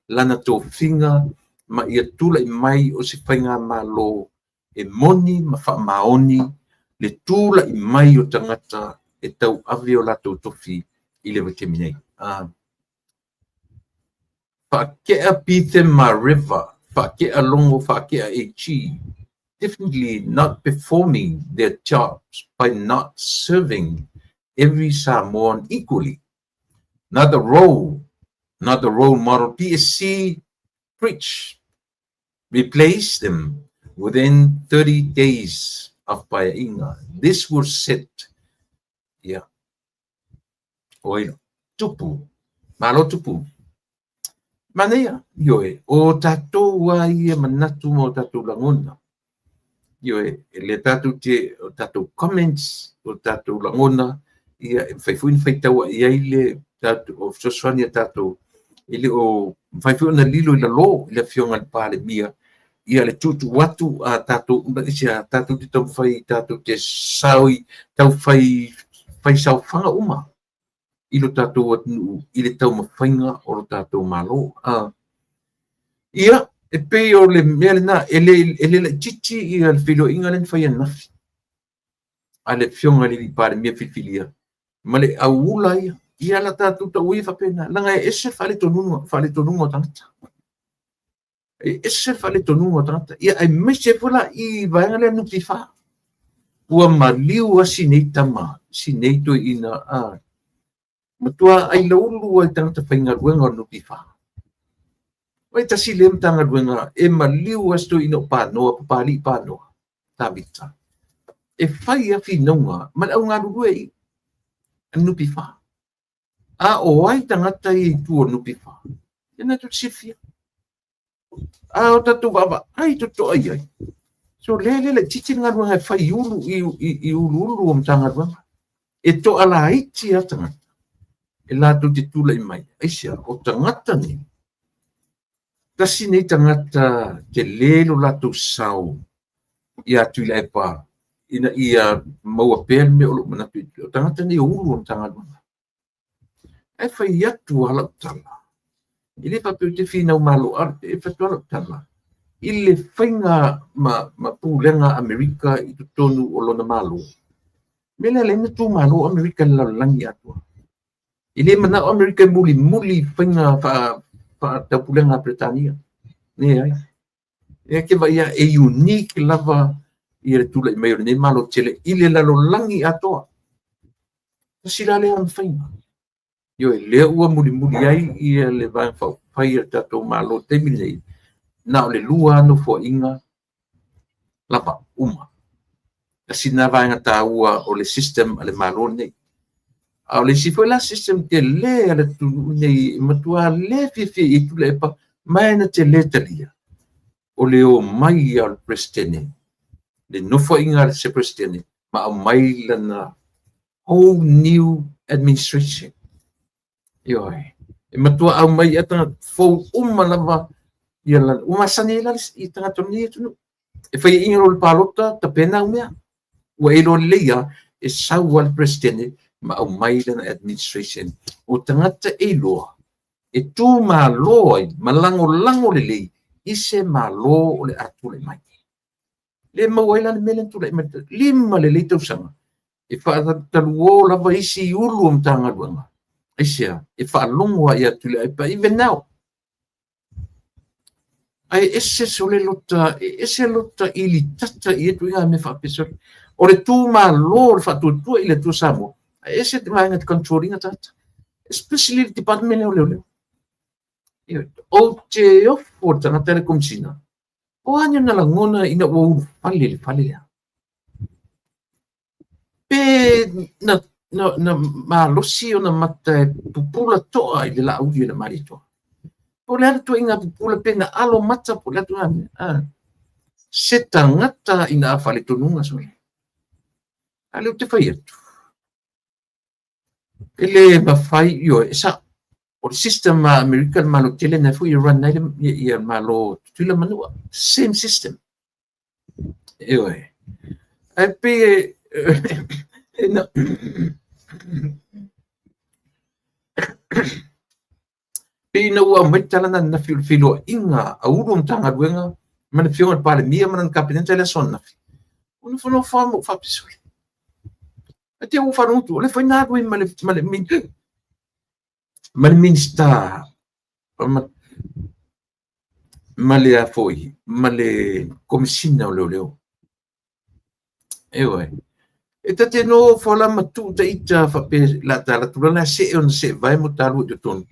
lana tofiga ma ia tulai mai o se faigamalo e moni ma faamaoni le tulai mai o tagata e tauave o latou tofi i le vaitaimi nei. Faakea Pithema River, faakea Logo, faakea AG, definitely not performing their jobs by not serving every Samoan equally. Not the role, not the role model PSC preach. Replace them within 30 days of Paeaiga. This will set, yeah, oi, Tupu, Malo Tupu. Manaia, ioe, o tatou a ia manatu ma o tatou lagona. Ioe, e le tatou te, o tatou comments, o tatou lagona, ia, e mafai foi ona faitau i ai le tatou, o fesoasoani a tatou, e le o mafai foi ona lilo i lalo i le afioga i le Palemia, ia le tuutuu atu a tatou, a tatou te taumafai, tatou te saoi, taufai, fai saofaga uma i lo tatou atunuu i le taumafaiga o lo tatou Malo. Ia, e pei o le mea lena, e le laitiiti ia le feiloaiga lea na fai ananafi a le afioga i le Palemia filifilia ma le auula ia. Ia la tatou tau ia faapena, leaga e ese le faaletonuga o tagata. E ese le faaletonuga o tagata. Ia, aemaise foi la i vaega lea NPF. Ua maliu lava si nei tama, si nei toeaina, matua ailaulu ai tagata faigaluega o le NPF. Oi tasi lea Matagaluega e maliu lava si toeaina o Panoa, Papalii Panoa, Tavita. E fai lava finauga ma le au galulue i le NPF. A o ai tagata ia i tua o le NPF? Ia na tou silafia. A o tatou vaavaai totoa i ai. So lea le laitiiti le galuega e fai i ulu i uluulu o Matagaluega. E toalaiti lava tagata e latou te tulai mai. Aisea, o tagata nei, tasi nei tagata tele lo latou sao ia Tuilaepa ina ia maua pea le mea o loo manatu. O tagata nei o ulu o Matagaluega. Ae fai atu lava lau tala. E le faapea ou te finau malo, e fai atu lava lau tala i le faiga ma pulega Amerika i totonu o lona Malo. Mea lea lea na tumalo Amerika i le lalolagi atoa. E le manao Amerika e mulimuli faiga faataupulega a Peretania. Leai. E ke vaai e unique lava ia le tulai mai o lenei Malo tele i le lalolagi atoa. Tasi la lea ona faiga. Ioe, lea ua mulimuli ai ia le Vaega Faaupufai a le tatou Malo taimi lenei, na o le 2 nofoaiga lava uma. Tasi lena vaega taua o le system a le Malo lenei. A o le isi foi la system tele a le atunuu lenei e matua le fiafia i ai Tuilaepa ma e na te le talia, o le omai o le Peresetene, le nofoaiga a se Peresetene ma aumai lana whole new administration. Ioe, e matua aumai a tagata fou uma lava ia lana, ua masani ai la i tagata o lenei atunuu. E fai ai le palota, tapena au mea. Ua e iloa lelei lava, e sau lava le Peresetene ma aumai lana administration. O tagata e iloa, e tumalo ai ma lagolago lelei i se Malo o le a tulai mai. Le maua ai la le mea lea na tulai mai, 5 lelei tausaga, e faataluo lava isi ulu o Matagaluega. Aisea, e faalogo lava ia Tuilaepa, even now. Ae ese sole lota, e ese lota ilitata i e tuiga mea faapea. O le tumalo o le faatuatua i le Atua Samoa, ae ese te vaega te control ina tagata. Especially le department lea o leoleo. Ou te ofo le tagata le komisina. O a ni ona lagona ina ua ulufale le fale lea. Pe na malosi ona mata e pupula toa i le laauli o le Malietoa. Po le a le tuaiga pupula pe na alo mata po le a tuaiga mea. Se tagata ina a faaletonuga sole. A lea ou te fai atu. E le mafai, ioe, e sao. O le system a Amerika le Malo tele na foi e run ai le Malo Tutuila Manua. Same system. Ioe. Ae pei e na Pei ina ua aumai le tala lena ananafi o le feiloaiga a Ulu o Matagaluega ma le Afioga i le Palemia ma lana Kapeneta i le aso ananafi, ua nofonofo lava ma ou faapea, sole, ae te i ua ou faalogo atu o lea foi na alu ai ma le ma le Minisita ma le a foi, ma le Komesina o Leoleo. Ioe. E ta te nofo la ma tuu ta ita faapea la ta alu atu la see ona seevae mo talua i totonu.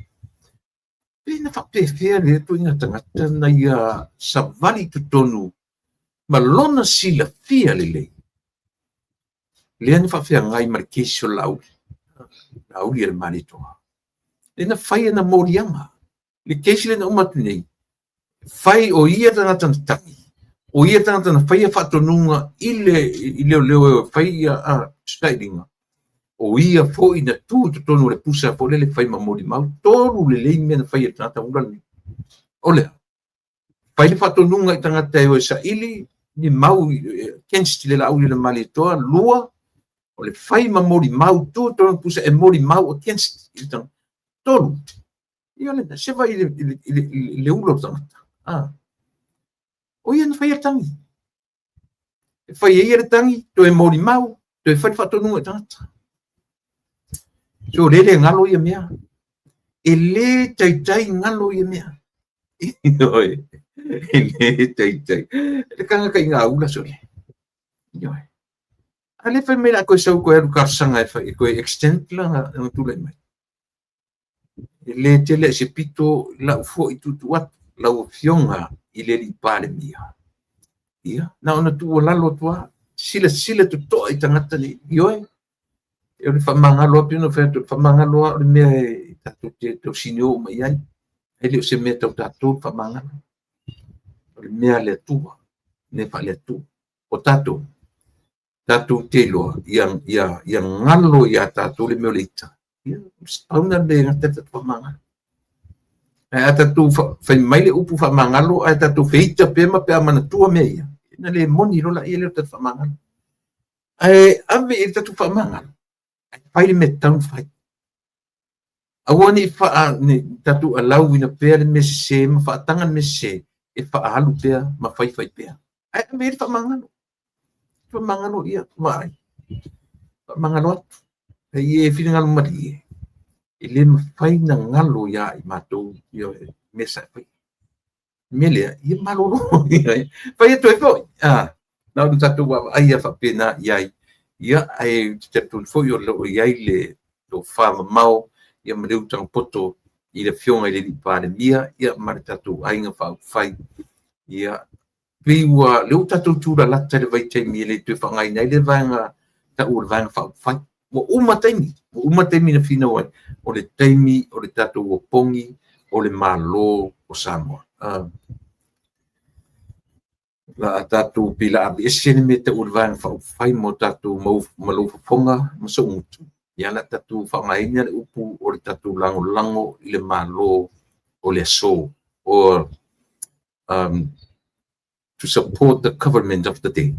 Pe na faapefea lea ituaiga tagata na ia savali i totonu ma lona silafia lelei lea na faafeagai ma le kesi o le Laauli, Laauli a le Malietoa. Lea na fai ana moliaga. Le kesi lea na uma atu nei, fai o ia le tagata na tagi, o ia le tagata na faia faatonuga i le i leoleo e fai ia sailiga, o ia foi na tu i totonu o le pusa foi lele fai ma molimau. Tolu lelei mea na faia e le tagata ula lenei. O le a? Fai le faatonuga i tagata e o e saili ni mau against le Laauli a le Malietoa. Lua, o le fai ma molimau, tu i totonu o le pusa e molimau against i le tagata. Tolu, ia le se vai i le ula o le tagata. Ah. O ia na faia le tagi. E fai e ia le tagi, toe molimau, toe fai le faatonuga i tagata. So le le galo ia mea. E le taitai galo ia mea. Ioe. E le taitai. Le tagata i ngā ula sole. Ioe. A le fai mai la koe sau koe alu talosaga e fai e koe extend lana tulai mai. E le tele ai se pito lau foi tuutuu atu lau Afioga i le Alii Palemia. Ia, na ona tuualalo atu lava, silasila totoa i tagata nei. Ioe, o le faamagalo lava, pei ona fai atu, o le faamagalo lava o le mea e tatou te tausinio uma i ai. E le o se mea tau tatou le faamagalo. O le mea a le Atua, mea faale-Atua. O tatou, tatou te iloa ia galo iā tatou le mea o le ita. Ia, pau lena mea e gata ai le tatou faamagalo. Ae a tatou fai mai le upu faamagalo ae tatou feita pea ma pe a manatua mea ia, ona le moni loa lea o le tatou faamagalo. Ae ave i ai le tatou faamagalo, ae fai le mea e tatau ona fai. Aua ne i ne i tatou alauina pea le mea sese ma faataga le mea sese e faaalu pea ma faifai pea. Ae ave i ai le faamagalo. Faamagalo ia, vaai. Faamagalo atu. Ae ia e finagalo malie, e le mafai ona galo iā i matou ia mea sa e faia. Mea lea, ia malolo. Fai atu ai foi. Ah, na ona tatou vaavaai ia faapena i ai. Ia, ae ou te talitonu foi o lo o i ai le tofa mamao ia ma le utaga poto i le Afioga i le Alii Palemia ia ma le tatou aiga faaupufai. Ia, pei ua, lea ua tatou tulalata i le vaitaimi e le toe faaaogaina ai le vaega tau o le vaega faaupufai. Ua uma taimi, ua uma taimi na finau ai, o le taimi o le tatou opogi o le Malo o Samoa. La a tatou pei la aveese le mea tau o le Vaega Faaupufai mo tatou mau ma lou fofoga ma sou gutu. Ia la tatou faaaogaina le upu o le tatou lagolago i le Malo o le aso or to support the government of the day.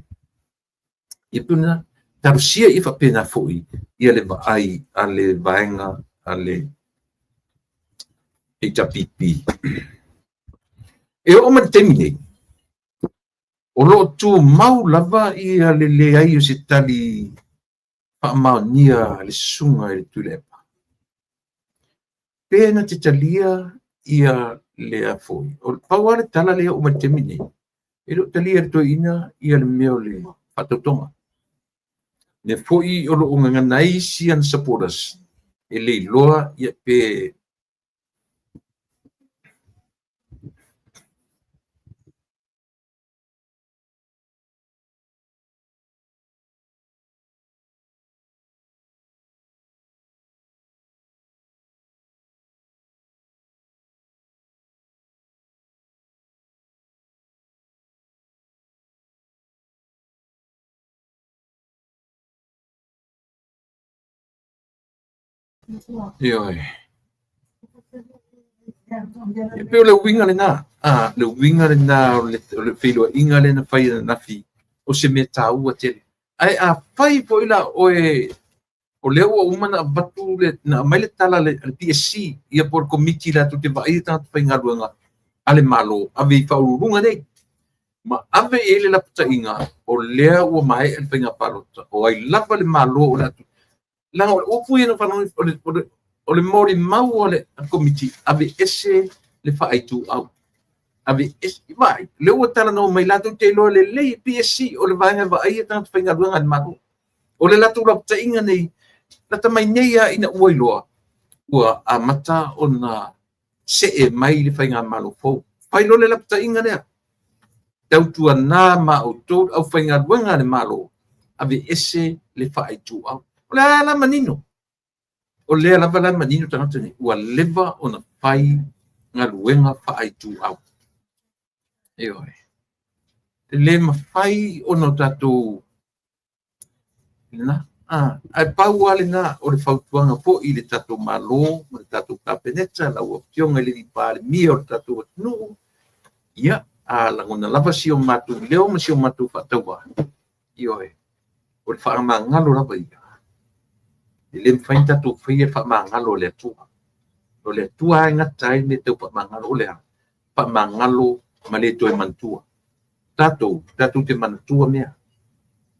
Ia pei ona talosia ia faapena foi ia le vaai a le vaega a le HRPP. E oo mai le taimi nei, o lo o tumau lava ia le leai o se tali faamaonia a le Susuga i le Tuilaepa. Pe na te talia ia lea foi. O le pau lava le tala lea e oo mai le taimi nei, e le o talia e le toeaina ia le mea o le faatautoga. Lea foi o lo o gagana ai isi ana supporters e le iloa ia pe Ioe. E pei o le uiga lena, a, le uiga lena o le feiloaiga lea na fai ananafi, o se mea taua tele. Ae afai foi la oe O lea ua uma ona avatu le, na aumai le tala a le PSC, ia po o le Komiti latou te vaaia tagata faigaluega a le Malo, ave i faauluuluga nei. Ma ave i ai le lapataiga, o lea ua maea le faiga palota, o ai lava le Malo o le a leaga o le upu ia na faalogo, o le molimau a le Komiti, aveese le faaituau. Aveese, vaai, lea ua talanoa mai latou te iloa lelei PSC, o le vaega e vaaia tagata faigaluega a le Malo. O le latou lapataiga nei, lata mai nei lava ina ua iloa, ua amata ona see mai le faigamalo fou. Fai loa le lapataiga lea, tautuana ma outou le aufaigaluega a le Malo, aveese le faaituau. O lea la manino, o lea lava la manino tagata nei, ua leva ona fai galuega faaituau. Ioe. E le mafai ona o tatou lena. Ae pau lava lena o le fautuaga foi i le tatou Malo ma le tatou Kapeneta, lau Afioga i le Palemia o le tatou atunuu, ia, a lagona lava si o matou leo ma si o matou faatauvaa, ioe, o le faamagalo lava ia. E le mafai ona tatou faia le faamagalo a le Atua. O le Atua lava e gata ai mea tau faamagalo, o le a? Faamagalo ma le toe manatua. Tatou, tatou te manatua mea.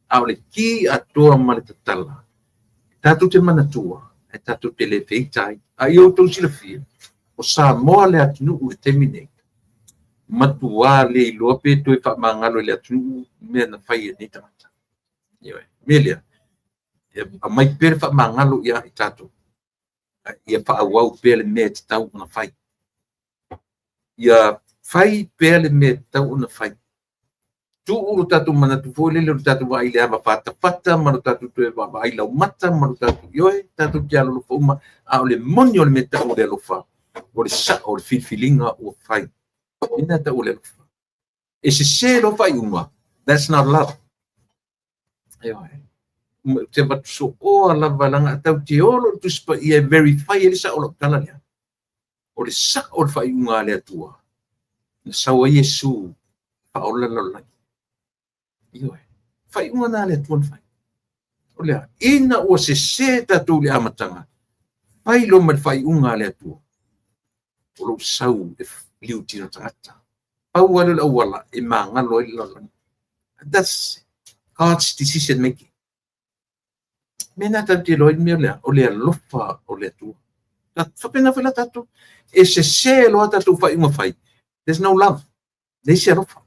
A o le ki atoa ma le tatala, tatou te manatua, ae tatou te le feita ai. A ia outou silafia, o Samoa le atunuu i le taimi nei, matua le iloa pe toe faamagalo e le atunuu mea na fai e nei tagata. Ioe. Mea lea, e aumai pea le faamagalo ia i tatou, ia faaauau pea le mea e tatau ona fai. Ia fai pea le mea e tatau ona fai. Tuu lo tatou manatu foi lele o le tatou vaai i le ava fatafata ma lo tatou toe vaavaai laumata ma lo tatou, ioe, tatou te alolofa uma, a o le moni o le mea tau o le alofa, o le sao o le filifiliga ua fai. O le mea tau o le alofa. E sese loa faaiuga, that's not love. Ioe. Ou te avatu sooa lava, leaga tatou te o loa i le Tusi Paia e verify ai le sao o lau tala lea. O le sao o le faaiuga a le Atua, na sau ai Iesu faaola le lalolagi. Ioe. Faaiuga na a le Atua na fai. O lea, ina ua sese tatou i le amataga, fai loa ma le faaiuga a le Atua, o lou sau e liutino tagata. Pau lava lea o le auala e magalo ai le lalolagi. That's God's decision making. Mea na tatou te iloa ai le mea lea, o le alofa o le Atua. Faapena foi la tatou. E sese loa tatou faaiuga fai, there's no love. Leai se alofa.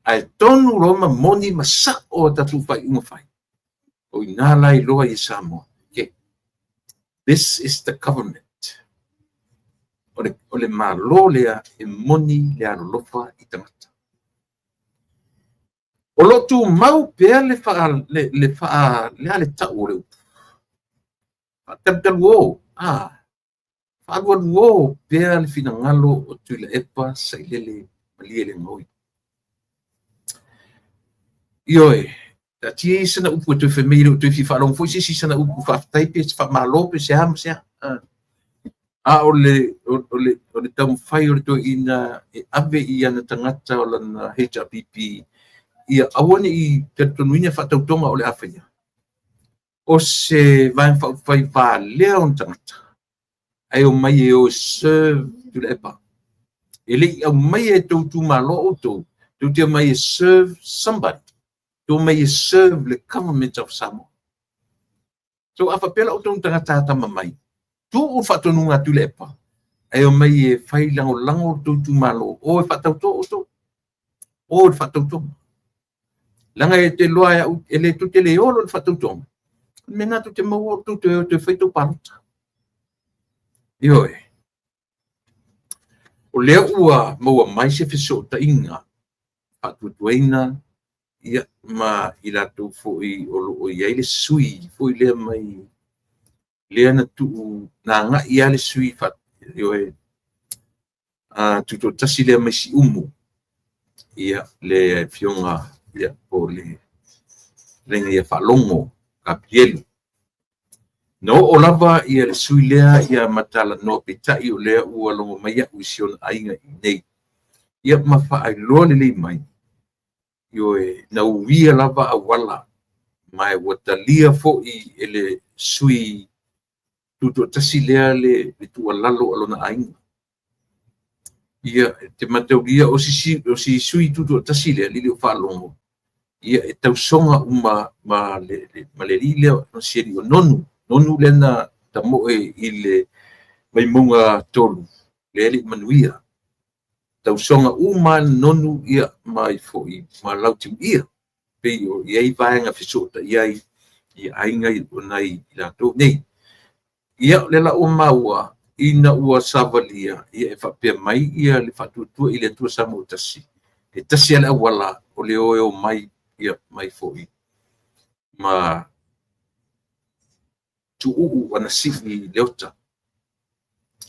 Ae tonu loa ma moni ma sao a tatou faaiuga fai, o ina la iloa i Samoa. Okay. This is the government. O le Malo lea e moni le alolofa i tagata. O lo o tumau pea le faa, le, le faa, le a le tau o le upu. Faatalutalua, faalualuo pea le finagalo o Tuilaepa Sailele Malielegaoi. Ioe, taatia ia sana upu e toe fai mai, e le o toe fia faalogo foi se isi i sana upu faafetai pe se faamalo pe se a ma se a. A o le taumafai o le toeaina e ave i ana tagata o lana HRPP, ia aua ne i talitonuina faatautoga o le a faia. O se vaega faaupufai valea ona tagata, ae omai e o e serve Tuilaepa. E le i aumaia e tou itumalo outou, tou te omai e serve somebody. Tou omai e serve le government of Samoa. So a faapea la outou tagata atamamai, tuu le faatonuga a Tuilaepa, ae omai e fai lagolago le tou itumalo, o e faatauto outou. O le faatautoga. Leaga e te iloa e au, e le tou te le olo le faatautoga. O le mea lena tou te maua outou toe o toe fai tou palota. Ioe. O lea ua maua mai se fesootaiga faatuatuaina, ia, ma i latou foi o lo o i ai le sui foi lea mai lea na tuu na agai lava le sui ioe, tutoatasi lea mai Siumu, ia, le afioga, ia, po o le fetalaiga ia Faalogo Kapilielu. Na oo lava ia le sui lea ia ma talanoa, peitai o lea ua logo mai au i si ona aiga i nei. Ia ma faailoa lelei mai, ioe, na uia lava auala. Ma ua talia foi e le sui tutoatasi lea le tuualalo a lona aiga. Ia, e te mataulia o si sui tutoatasi lea le o faalogo, ia e tausoga uma ma le alii lea, o si alii o Nonu, Nonu lea na tamoe i le Vaimauga 3, lea e le i manuia. Tausoga uma lava Nonu ia ma foi ma Lautimuia, pei o i ai vaega fesootai ai i aiga o nai latou nei. Ia, o lea la ua maua ina ua savalia, ia e faapea mai ia le Faatuatua i le Atua Samoa ua Tasi, e tasi lava le auala o le o e omai ia mai foi ma Tuuu Anasii Leota.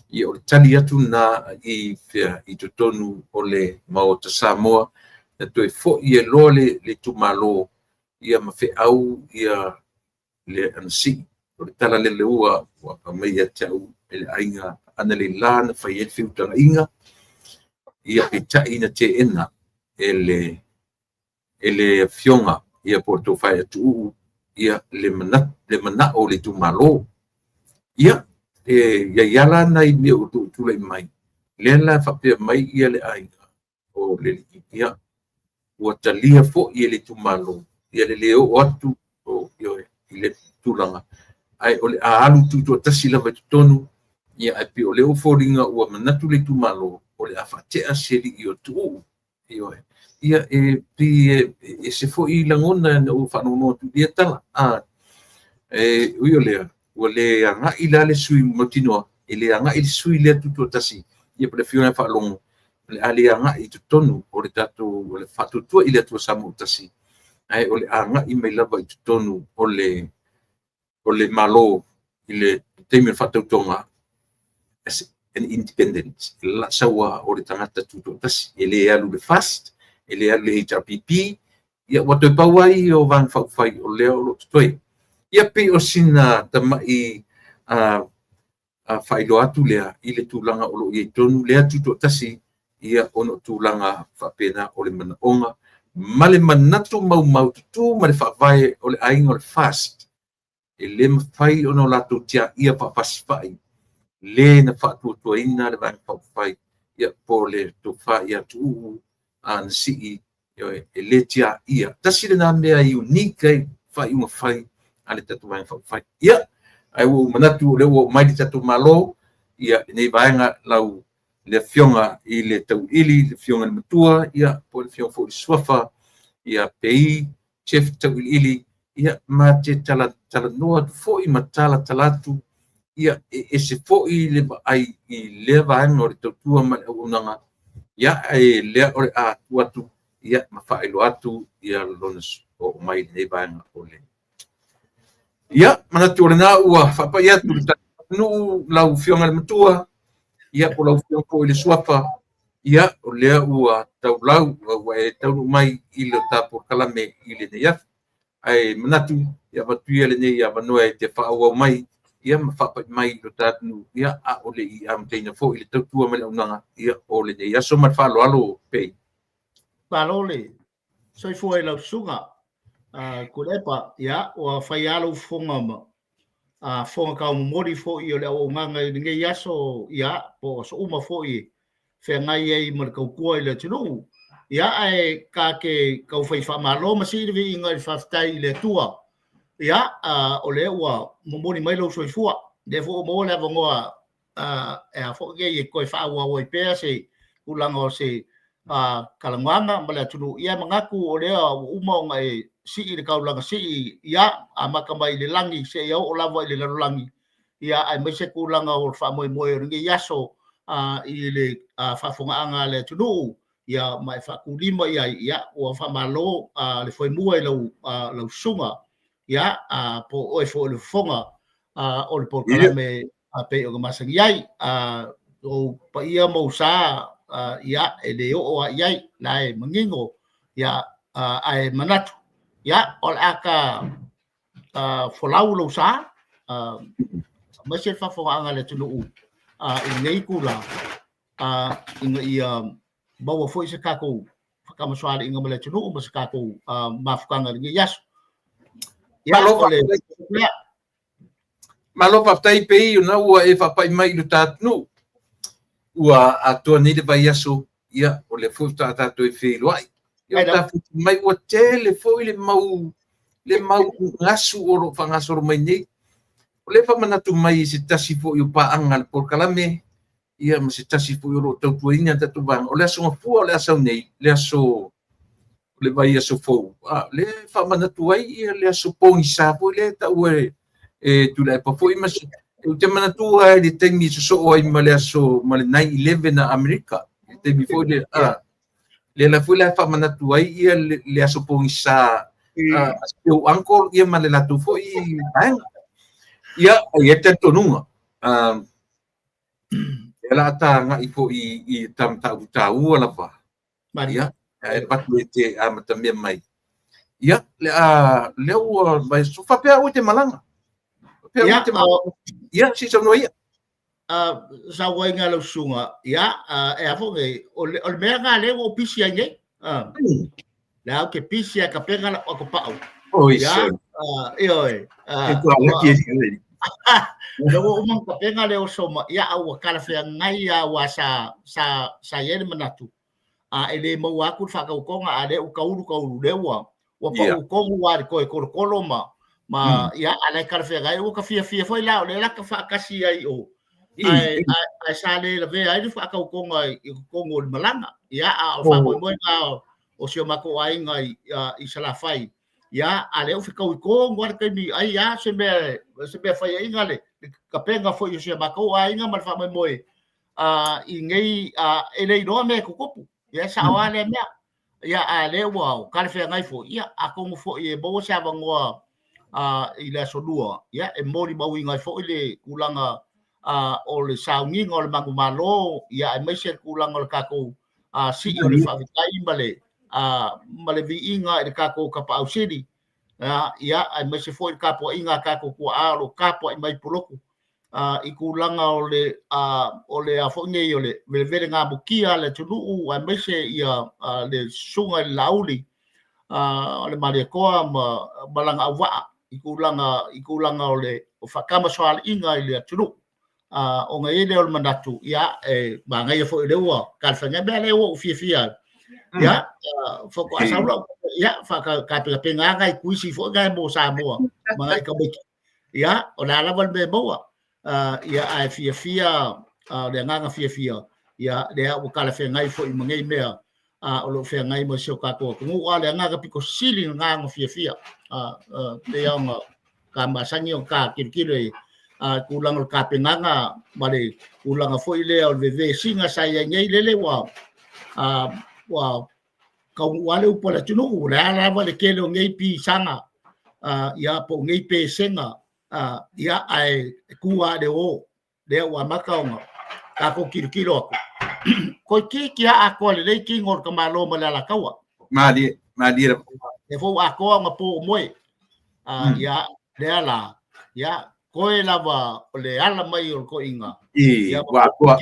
Ia o le tali atu lena i fea i totonu o le Maota Samoa, na toe foi ai loa le itumalo ia ma feau ia le Anasii. O le tala lea ua aumai ia te au e le aiga analeila na fai ai le feutagaiga, ia peitai na teena e le afioga ia po o le tofa ia Tuuu ia le manao o le itumalo. Ia, e i ai lava la nai mea ua tulai mai, lea la e faapea mai ia le aiga o le alii, ia, ua talia foi e le itumalo ia le le oo atu i le tulaga, ae o le a alu tutoatasi lava i totonu, ia ae pei o lea ua foliga ua manatu le itumalo o le a faatea si alii o Tuuu. Ioe. Ia e pei e ese foi lagona ina ua faalogologo atu i ia tala. E ui o lea, ua le agai la le sui mautinoa, e le agai le sui lea tutoatasi, ia po o le afioga ia Faalogo, o le a le agai i totonu o le tatou o le Faatuatua i le Atua Samoa ua Tasi, ae o le a agai mai lava i totonu o le Malo i le taimi o le faatautoga as an independent, sau o le tagata tutoatasi, e le alu i le FAST, e le alu i le HRPP, ia ua toe pau lava ia o Vaega Faaupufai o lea o lo o totoe. Ia pei o sina tamai faailoa atu lea i le tulaga o lo o i ai tonu lea tutoatasi, ia ona o tulaga faapena o le manaoga ma le manatu maumaututu ma le faavae o le aiga o le FAST, e le mafai ona latou tiaia faafasifai le na faatuatuaina le Vaega Faaupufai, ia po o le tofa ia Tuuu Anasii, e le tiaia. Tasi lena mea e unique ai faaiuga fai a le tatou Vaega Faaupufai. Ia, ae ua ou manatu o lea ua oo mai le tatou Malo, ia lenei vaega lau le afioga i le Tauiliili, le afioga i le Matua, ia po o le afioga foi i le Suafa, ia Pei Jeff Tauiliili, ia ma te talanoa atu foi ma talatala atu, ia e ese foi le vaai i lea vaega o le tautua ma le auaunaga, ia ae lea o le a tuu atu ia ma faailoa atu ia lona oo mai i lenei vaega o le. Ia, manatu o lena ua faapai atu le atunuu, lau afioga i le Matua, ia po o lau afioga foi i le Suafa, ia o lea ua taulau, ua e taunuu mai i le ta polokalame i lenei aso. Ae manatu ia avatu ia lenei avanoa e te faaauau mai ia ma faapai mai i lo ta atunuu, ia a o le i amataina foi le tautua ma le auaunaga ia o lenei aso. Ma le faaaloalo Pei. Malo le soifua i lau susuga Tuilaepa, ia ua fai lava lou fofoga ma fofoga taumomoli foi o le auaunaga i lenei aso, ia po o aso uma foi e feagai ai ma le tautua i le atunuu. Ia ae ta te taufai faamalo ma sii le viiga i le faafetai i le Atua. Ia o lea ua momoli mai lou soifua, lea foi ua maua le avanoa e a foi nei e toe faaauau ai pea se tulaga o se talanoaga ma le atunuu. Ia manatu o lea ua uma ona e sii le taulaga sii, ia amata mai i le lagi seia oo lava i le lalolagi, ia aemaise tulaga o le faamoemoe o lenei aso i le faafofogaaga a le atunuu, ia ma e faatulima i ai, ia ua faamalo le foemua i lau susuga, ia po o oe foi o le fofoga o le polokalame a pei ona masani ai. Ou paia ma ou sa, ia e le oo lava i ai, la e manino, ia ae manatu, ia o le a ta folau lou sa, aemaise le faafofogaaga a le atunuu i lenei itula, ina ia maua foi se tatou faatamasoaliiga ma le atunuu ma se tatou mafutaga i lenei aso. Ia, o le lea. Malo faafetai pei ona ua e faapai mai i lo ta atunuu. Ua atoa nei le vaiaso, ia, o lea foi faatoa tatou e feiloai. Ia, ua ta mai ua tele foi le mau gasu o lo o faagasolo mai nei. O lea faamanatu mai i se tasi foi o paaga a le polokalame, ia, ma se tasi foi o lo o tautuaina tatou vaega. O le aso Gafua o le a sau nei, le aso le vaiaso fou, lea e faamanatu ai ia le aso pogisa foi lea e taua e Tuilaepa foi ma se. Ou te manatua i le taimi e sosoo ai ma le aso ma le 9/11 a Amerika, le taimi foi lea, lea la foi la e faamanatu ai ia le aso pogisa a si ou uncle ia ma le latou foi vaega. Ia, e i ai le talitonuga, e la ta agai foi i ta mataupu taua lava. Ia, ae avatu e te amatamea mai. Ia, lea ua vai so faapea ua te malaga. Faapea ua te malaga. Ia, si saunoa ia. Sauaiga lau susuga, ia, e a foi o le mea na lea ua ou pisi ai nei. Le au ke pisi ai ka pega la o ka pau. Oi, ia, ioe. E tua laki e. Le ua uma ka pega le oso ma ia au ua talafeagai a ua sa i ai le manatu a e le maua atu le faatautoga, a lea ua taulu taulu lea ua pau tonu a le toe tolotolo ma ia a le talafeagai ua ka fiafia foi la o lea la ka faatasi ai o ae sa le lavea ai le faatautoga i totonu o le malaga. Ia, a o faamoemoega o si o matou aiga i Salafai, ia, a lea ua fetaui tonu lava le taimi ai a se mea faiaiga le tapena foi o si o matou aiga ma le faamoemoe i nei e le iloa mea e tutupu. Ia, e sao lava lea mea. Ia, a lea ua talafeagai foi, ia, atonu foi e maua se avanoa i le aso Lua, ia, e molimauina ai foi le tulaga o le sauniga o le manumalo, ia, aemaise le tulaga o le tatou sii o le faafetai ma le viiga i le tatou Tapaau Sili, ia, aemaise foi le tapuaiga a tatou tuaa o lo o tapuai mai Pulotu i tulaga o le a foi nei o le velevele gamutia a le atunuu, aemaise ia le susuga i le Laauli o le Malietoa ma lana auvaa i tulaga o le faatamasoaliiga i le atunuu. Ona i ai lea o le manatu, ia, e manaia foi o lea ua talafeagai mea lea ua ou fiafia ai. Ia, faatoa sau lau, ia, faatapenapena nai tuisi foi nai mo Samoa ma nai tamaiti. Ia, o le a lava le mea e maua. Ia, ae fiafia, o le agaga fiafia, ia, lea ua talafeagai foi ma nei mea o lo o feagai ma si o tatou atunuu. A o le agaga pito sili lena ona fiafia. Pei ona ka masani o ka kilokilo i tulaga o le tapenaga ma le tulaga foi lea o le vevesiga sa i ai nei lele ua taunuu lava le upu a le atunuu, o le a lava le tele o nei pisaga, ia, po o nei pesega, ia, ae tu lava i le o lea ua amata ona tatou tilotilo atu. Toeitiiti lava atoa lelei tino o le tamaloa ma le Alataua. Malie, malie lava. Lea foi ua atoa ona po o moe. Ia, lea la, ia, toe lava o le ala mai o le toeaina. Ia, ua atoa.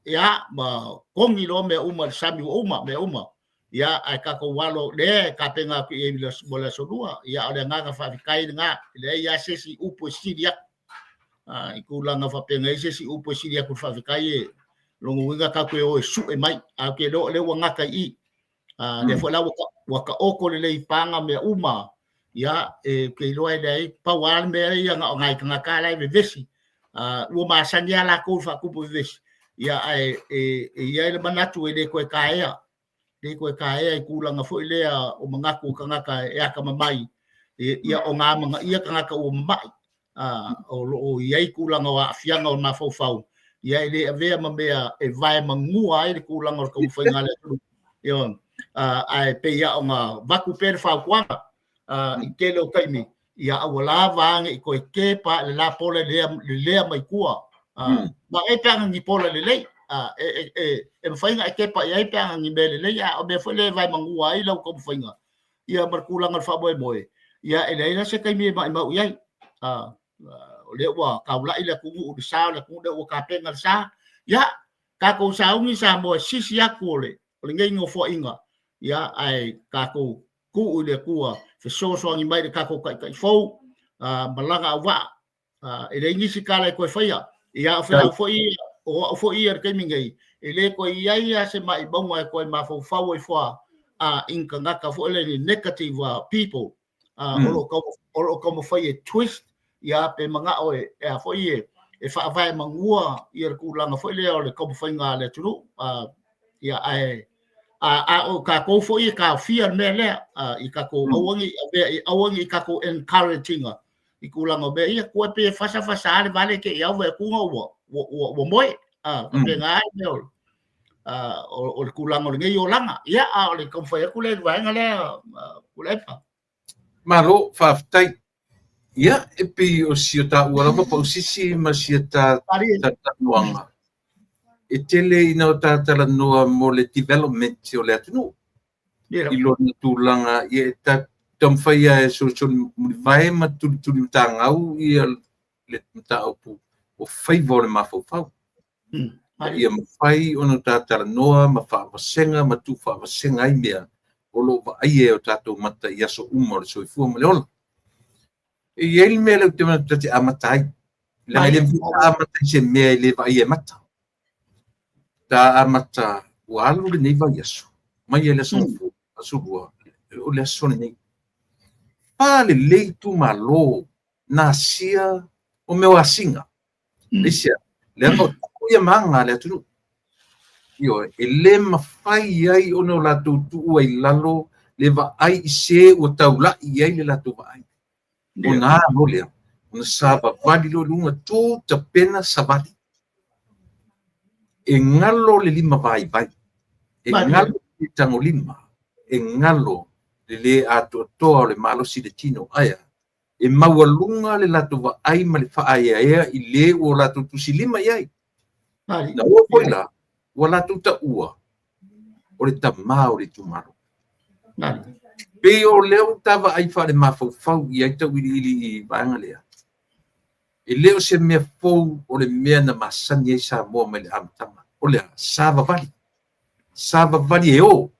Ia, ma kogi loa mea uma i le sami ua uma, mea uma. Ia, ae tatou alo lea e tapena atu i ai mo le aso Lua. Ia, o le agaga faafetai lena. E leai lava se isi upu e sili atu. I tulaga faapena i se isi upu e sili atu i le faafetai e lona uiga tatou te o e sue mai. Ae ou te iloa o lea ua gata i i. Lea foi la ua taoto lelei i paga mea uma. Ia, e ou te iloa e leai, pau lava le mea ia na o nai tagata la e vevesi. Ua masani lava latou i le faatupu vevesi. Ia, ae e i ai le manatu e le toe taea. Le toe taea i tulaga foi lea o manatu o tagata e atamamai, ia o amanaia tagata ua mamai, o lo o i ai tulaga o aafiaga o mafaufau, ia e le avea ma mea e vaemanua ai le tulaga o le taumafaiga a le atunuu. Ia, ae pei lava ona avatu pea le fautuaga i tele o taimi, ia aua lava ne i toe tepa i le lapola le lea mai tua. Ma e pe ana ni pola lelei, e mafai ona e tepa i ai pe ana ni mea lelei, a o mea foi lea e vaemanua ai lau taumafaiga, ia ma le tulaga o le faamoemoe, ia e leai la se taimi e maumau i ai. O lea ua taulai le atunuu i le sa o le atunuu, lea ua tapena le sa. Ia, tatou sauni Samoa e sisi atu o lenei nofoaiga, ia, ae tatou Tuu i le Atua fesoasoani mai i le tatou Taitai fou ma lana auvaa. E leai nisi tala e toe faia. Ia, o feau foi ia, o au foi ia i le taimi nei, e le toe i ai lava se maimauga e toe mafaufau ai fua i ni tagata foi lea, ni negative people o lo o taumafai e twist ia pe manao e a foi e faavae manua ia le tulaga foi lea o le taumafaiga a le atunuu. Ia, ae a o tatou foi e taofia le mea lea i tatou aua ne i avea, aua ne i tatou encourage ina i tulaga o mea ia, tua e pei e fasa fasa le vale te i au e atu ua moe. Faapena ai mea o le tulaga o lenei olaga. Ia, a o le taumafai atu lea i le vaega lea, Tuilaepa. Malo, faafetai. Ia, e pei o si o taua lava pausisi ma si o ta talanoaga, e tele ina o ta talanoa mo le development o le atunuu. I lona tulaga, ia e taumafai lava e solisoli mulivae ma tulituli matagau ia le mataupu o faiva o le mafaufau. Ia mafai ona ta talanoa ma faavasega ma tuufaavasega ai mea o lo o vaaia e o tatou mata i aso uma o le soifua ma le ola. E i ai le mea lea ou te manatu ta te amata ai. Leaga e le mafai ona amata i se mea e le vaaia e mata. Ta amata ua alu lenei vaiaso, mai le aso Gafua, aso Lua, o le aso lenei. Fa lelei itumalo na asia o mea o asiga. Aisea? Leaga o tupu ia ma aga a le atunuu. Ioe, e le mafai ai ona o latou tuua i lalo le vaai i se ua taulai i ai le latou vaai. Ona a loa lea, ona savavali loa i luga, tu tapena savali. E galo le lima vaivai, e galo le tagolima, e galo le le atoatoa o le malosi i le tino. Ae a? E maualuga le latou vaai ma le faaeaea i le ua latou tusilima i ai. Na oo foi la, ua latou taua o le tama o le itumalo. Pei o lea ua ta vaai faalemafaufau i ai tauiliili i vaega lea. E le o se mea fou o le mea na masani ai Samoa mai le amataga. O le a? Savavali. Savavali e o.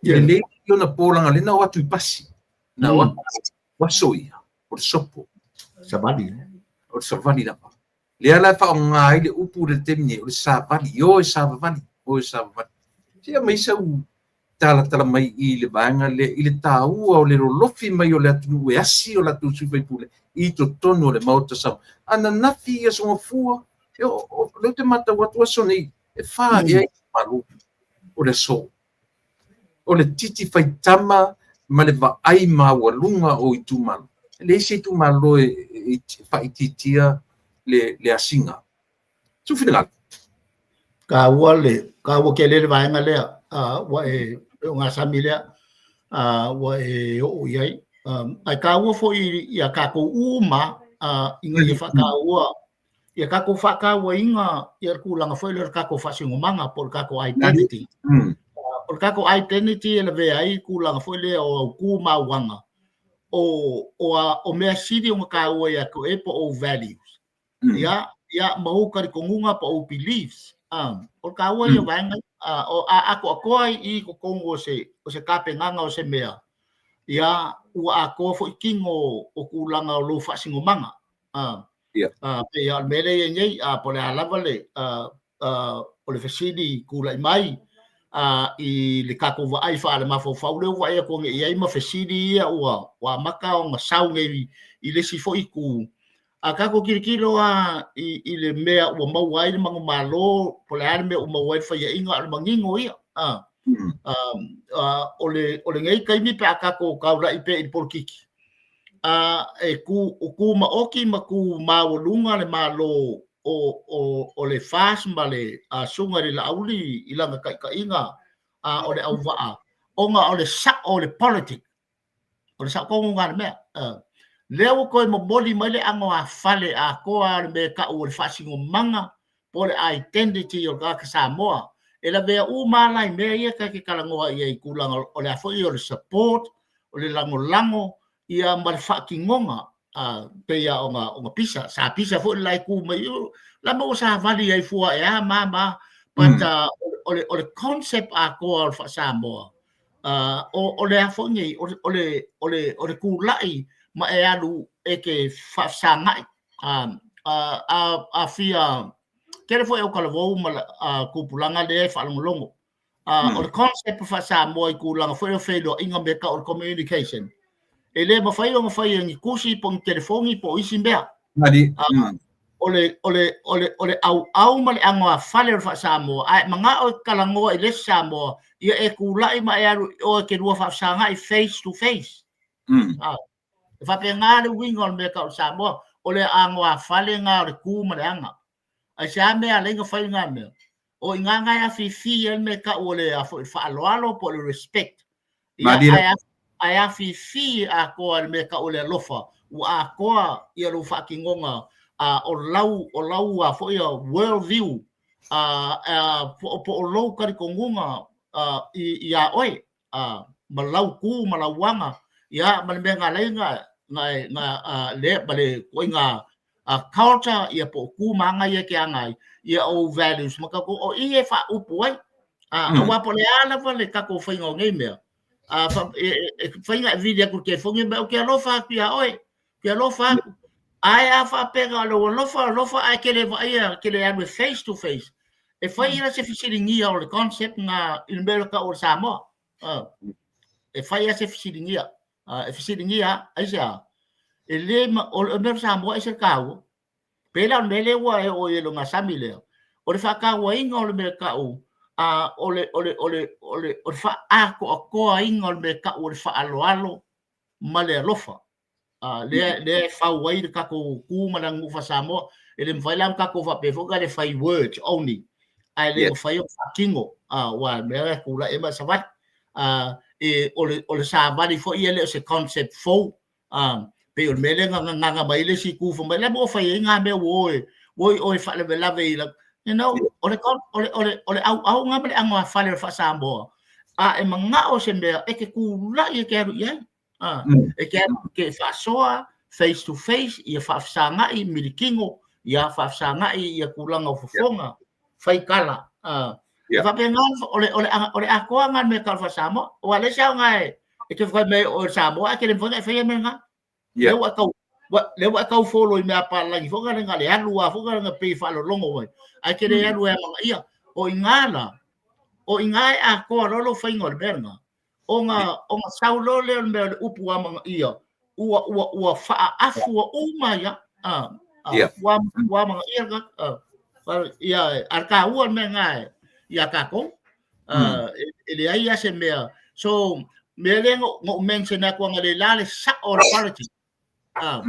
E lelei ona po leaga o lea na o atu i pasi. Na o atu o aso ia, o le sopo. Savali. O le savali lava. Lea la e faaaoga ai le upu i le taimi nei, o le savali. O e savavali, o e savavali. Se aumai sau talatala mai i le vaega lea i le taua o le lolofi mai o le atunuu e asi o latou sui faipule i totonu o le Maota Samoa. Ananafi i Aso Gafua, lea ou te matau atu aso nei, e fa ea itumalo o le aso. O le titi faitama ma le vaai maualuga o itumalo. E leai se itumalo e faaitiitia le asiga. Sou finagalo. Taua le taua tele le vaega lea ua e ogasami lea ua e oo i ai. Ae taua foi ia tatou uma ina ia faataua ia tatou faatauaina ia le tulaga foi lea o le tatou faasinomaga po o le tatou identity. O le tatou identity e lavea ai le tulaga foi lea o au tu ma au aga o mea sili ona taua ia te oe po o values. Ia, ia ma ou talitonuga po o beliefs. O le taua ia o vaega ia. O a atoatoa i totonu o se tapenaga o se mea, ia ua atoa foi tino o tulaga o lou faasinomaga. Pei o le mea lea e i ai nei, po o le a lava le o le fesili tulai mai i le tatou vaai faalemafaufau lea ua vaai atu nei i ai ma fesili ia ua amata ona sau nei i le isi foi itu. A tatou tilotilo lava i le mea ua maua ai le manumalo, po o le a le mea ua maua ai le faiaina, o le manino ia. O lenei taimi pe a tatou taulai pea i le polokiki, e tu maoti ma tu maualuga le Malo o le FAST ma le Susuga i le Laauli i lana taitaiga o le auvaa, ona o le sao o le politic, o le sao tonu lena o le mea. Lea ua toe momoli mai le anoāfale atoa o le mea e tau o le faasinomaga po o le identity o le tagata Samoa. E lavea uma lava la i mea ia ta te talanoa i ai i tulaga o le a foi o le support, o le lagolago ia ma le faatinoga pei lava ona pisa, sa pisa foi le la itu mai, la ma ua savali ai fua e a ma ma, but o le concept atoa o le faa-Samoa, O le a foi nei, o le, o le, o le kula'i ma e alu e ke faafesaga'i. A fia tele foi au talavou ma tupulaga lea e faalogologo. O le concept faa-Samoa i tulaga foi o feiloaiga mea tau o le communication, e le mafai ona fai e ni tusi po o ni telefoni po o isi mea. O le, o le, o le, o le auau ma le anoāfale o le faa-Samoa, a e manao e talanoa i le isi Samoa, ia e tulai ma e alu i o e te lua faafesaga'i face to face. E faapena le uiga o le mea tau o le Samoa, o le anoāfale lena o le tu ma le aga. Aisea mea e ala ai ona fai lena mea? O i ina na e afifi ai le mea e tau o le a foi faaaloalo po o le respect. Ia, ae afifi atoa i le mea e tau o le alofa, ua atoa ia lou faatinoga o lau o lau a foi world view po o lou talitonuga iā oe ma lau tu ma lau aga, ia ma le mea na ala ai na le ma le ituaiga culture ia po o tu ma aga ia e te aga ai, ia ou values ma tatou, o i e faaupu ai. Aua po o le a lava le tatou faiga o nei mea, e fai na e vili atu i le telefoni ma ou te alofa atu iā oe, te alofa atu. Ae a faapea na o lou alofa, alofa ae te le vaaia, te le alu e face to face, e fai la se fesiligia o le concept na i le mea o le tau o le Samoa. E fai lava se fesiligia. E fesiligia, aisea? E le ma, o le mea o le Samoa e ese le taua. Pei la o le mea lea ua e oo i ai i le ogasami lea, o le faatauaina o le mea tau, o le, o le, o le, o le, o le faaatoatoaina o le mea tau o le faaaloalo ma le alofa. Lea, lea e fau ai le tatou tu ma le aganuu faa-Samoa. E le mafai la ona tatou faapea foi na le fai words only, ae le mafai ona faatino, aua o le mea e tulai ai ma le savali. E, o le, o le savali foi e le o se concept fou. Pei o le mea lea na gagana mai ai le isi itu fai mai, le a ua fai ai ngā mea ua o e, ua o e faalavelave i la, you know, o le, o le, o le, o le auau ngā ma le anoāfale o le faa-Samoa, a e manao se mea e te tulai e te alu i ai. E te alu ke faasoa face to face, ia faafesaga'i milikino, ia faafesaga'i ia tulaga o fofoga, fai tala. E faapena o le, o le, o le atoa ngā mea tau faa-Samoa. Aua le isi aoga e, e te whai mai o Samoa, a ke le mawhai e whai mea ngā. Lea ua tau, lea ua tau follow i mea pālagi fo ngā le alu a fo ngā pei whaalolongo wai. Ai ke le alu e amanga ia. O i ngā la, o i ngā e atoa lolo whainga o le mea ngā. Ona, ona sau loa lea o le mea o le upu amanaia, ua, ua, ua faaafua uma ia, a, a, yeah. ua, ua amanaia, a, ia, a le taua le mea lena iā tatou, e, e leai lava se mea. So, mea lea na ou mention atu analeila le sao o le politics. A,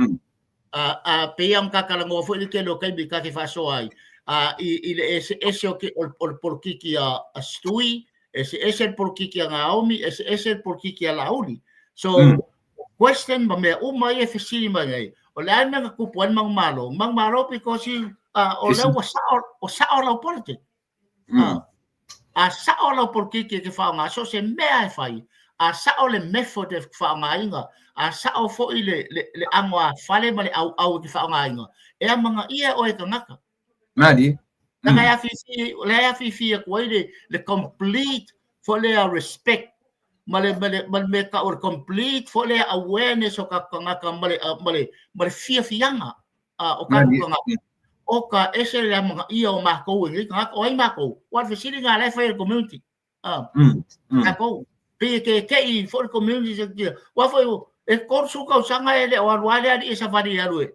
a, a pei lava ona ta talanoa foi i le tele o taimi ta te faasoa ai, a, i, i le eseese o, ke, o, o le polokiki a, a Stui, eseese le polokiki a Naomi, eseese le polokiki a Laauli. So, question ma mea uma ia e fesili mai nei, o le a le mea na tupu ai le manumalo? Manumalo because you, o lea ua sao, o sao lau politics. A sao lau polokiki e te faaaoga, so o se mea e fai, a sao le method e faaaogaina, a sao foi le, le, le anoāfale ma le auau e te faaaogaina, e amanaia e oe e tagata. Malie. Leaga e afifi, o lea e afifi atu ai le, le complete foi lea respect ma le, ma le, ma le mea tau o le complete foi lea awareness o tatou tagata ma le, ma le, ma le fiafiaga o tatou tagata. O ka ese le amanaia o matou e nei tagata, o ai matou? Aua o le fesili lena la e fai e le community. Tatou. Pei e keke'i foi le community se tia. Aua foi e 30 tausaga e le o alu lava le alii e savali e alu e.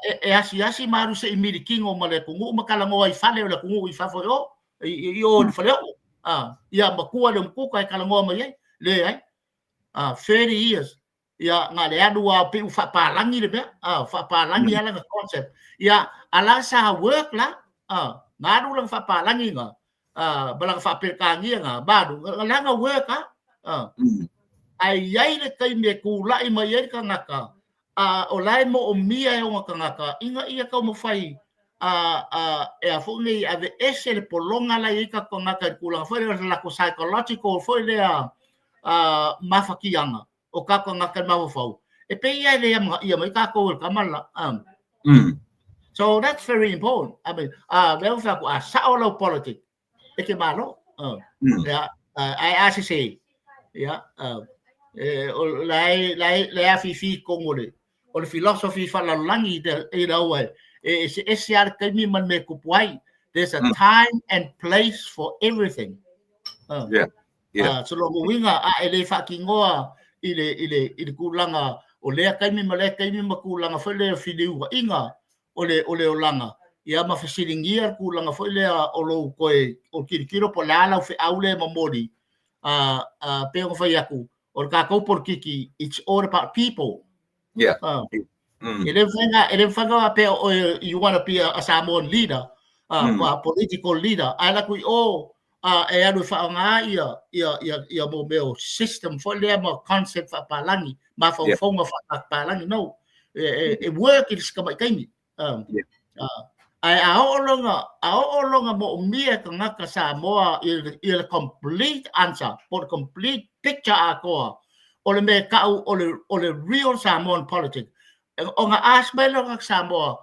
E, e asiasi ma alu se i milikino ma le atunuu ma talanoa i fale o le atunuu i fafo i o, i o i le faleoo. Ia matua le umukuka e talanoa mai ai. Leai. 30 years. Ia, na le alu lava pei ua faapalagi le mea, faapalagi lava lana concept. Ia, a la sa work la, na alu lana faapalagi na, ma lana faaperetania na, ma alu, na lana work lava. Ae i ai le taimi e tulai mai ai le tagata, o la e moomia e ona tagata ina ia taumafai e a foi nei aveese le pologa la e i ai tatou tagata i le tulaga foi lea o le latou psychological foi lea mafatiaga o tatou tagata i le mafaufau, e pei ia e le amanaia mai tatou e le tama lela. So that's very important. I mean, lea ua fai atu, a sao lau politic, e te malo. Ia, Ae a sese, ia, o la e, la e, la e afifi i totonu o le, o le philosophy faalalolagi you know, e eseese lava le taimi ma le mea e tupu ai. There's a time and place for everything. Yeah. Yeah. So lona uiga, a e le faatinoa i le, i le, i le tulaga o lea taimi ma lea taimi ma tulaga foi lea o feliuaiga o le, o le olaga, ia ma fesiligia le tulaga foi lea o lou toe o tilotilo po o le a lau feau lea e momoli, pei ona fai atu, o le tatou polokiki, it's all about people. Yeah. E le mafai ona, e le mafai ona faapea oe you want to be a Samoan leader, a political leader, ae alu atu i o e alu e faaaoga ia, ia, ia, ia mo mea o system foi lea ma concept faapalagi, mafaufauga faapalagi. No. E, e, e work i le si tamai taimi. Ae a oo lona, a oo lona moomia e tagata Samoa i le, i le complete answer, po o le complete picture atoa o le mea e tau o le, o le real Samoan politics. Ona ask mai lea o tagata Samoa,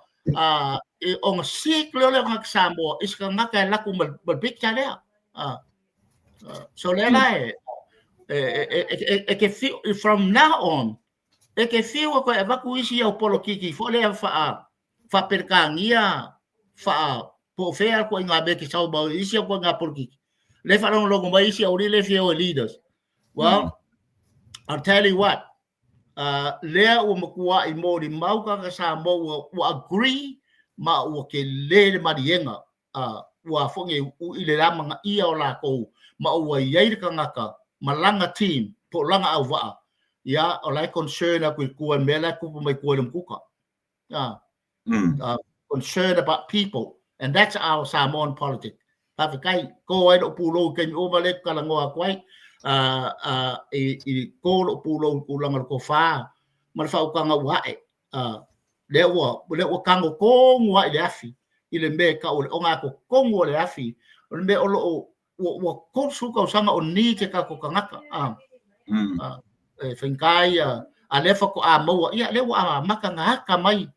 ona seek lea o le tagata Samoa i se tagata e alu atu ma le picture lea. So lea la e, e, e, e, e, e, from now on, e te whiu e koe avatu isi au polokiki foi lea faa, faaperekania, faa, po o fea koe ngā mea ke sau mau isi au koe ngā polokiki. Le whaalongolongo mai isi au le fia o leaders. Well, I'll tell you what, lea ua matua'i molimau tagata Samoa ua, ua agree ma ua tele le maliega ua foi nei i le amanaia o lakou ma ua i ai le tagata ma lana team po o lana auvaa, ia, o la e concern atu i tua i le mea la e tupu mai tua i le umukuka. Concern about people and that's our Samoan politics. Faafetai, to ai lou pulou i taimi uma lea ou te talanoa atu ai, i to lou pulou i le tulaga o le tofa ma le faautaga ua ae. Lea ua, lea ua tago tonu lava i le afi, i le mea e tau o le ogatotonu o le afi, o le mea o lo o, ua, ua 30 tausaga o need e tatou tagata. E faigata ia, a lea faatoa maua, ia lea ua amata ona ata mai.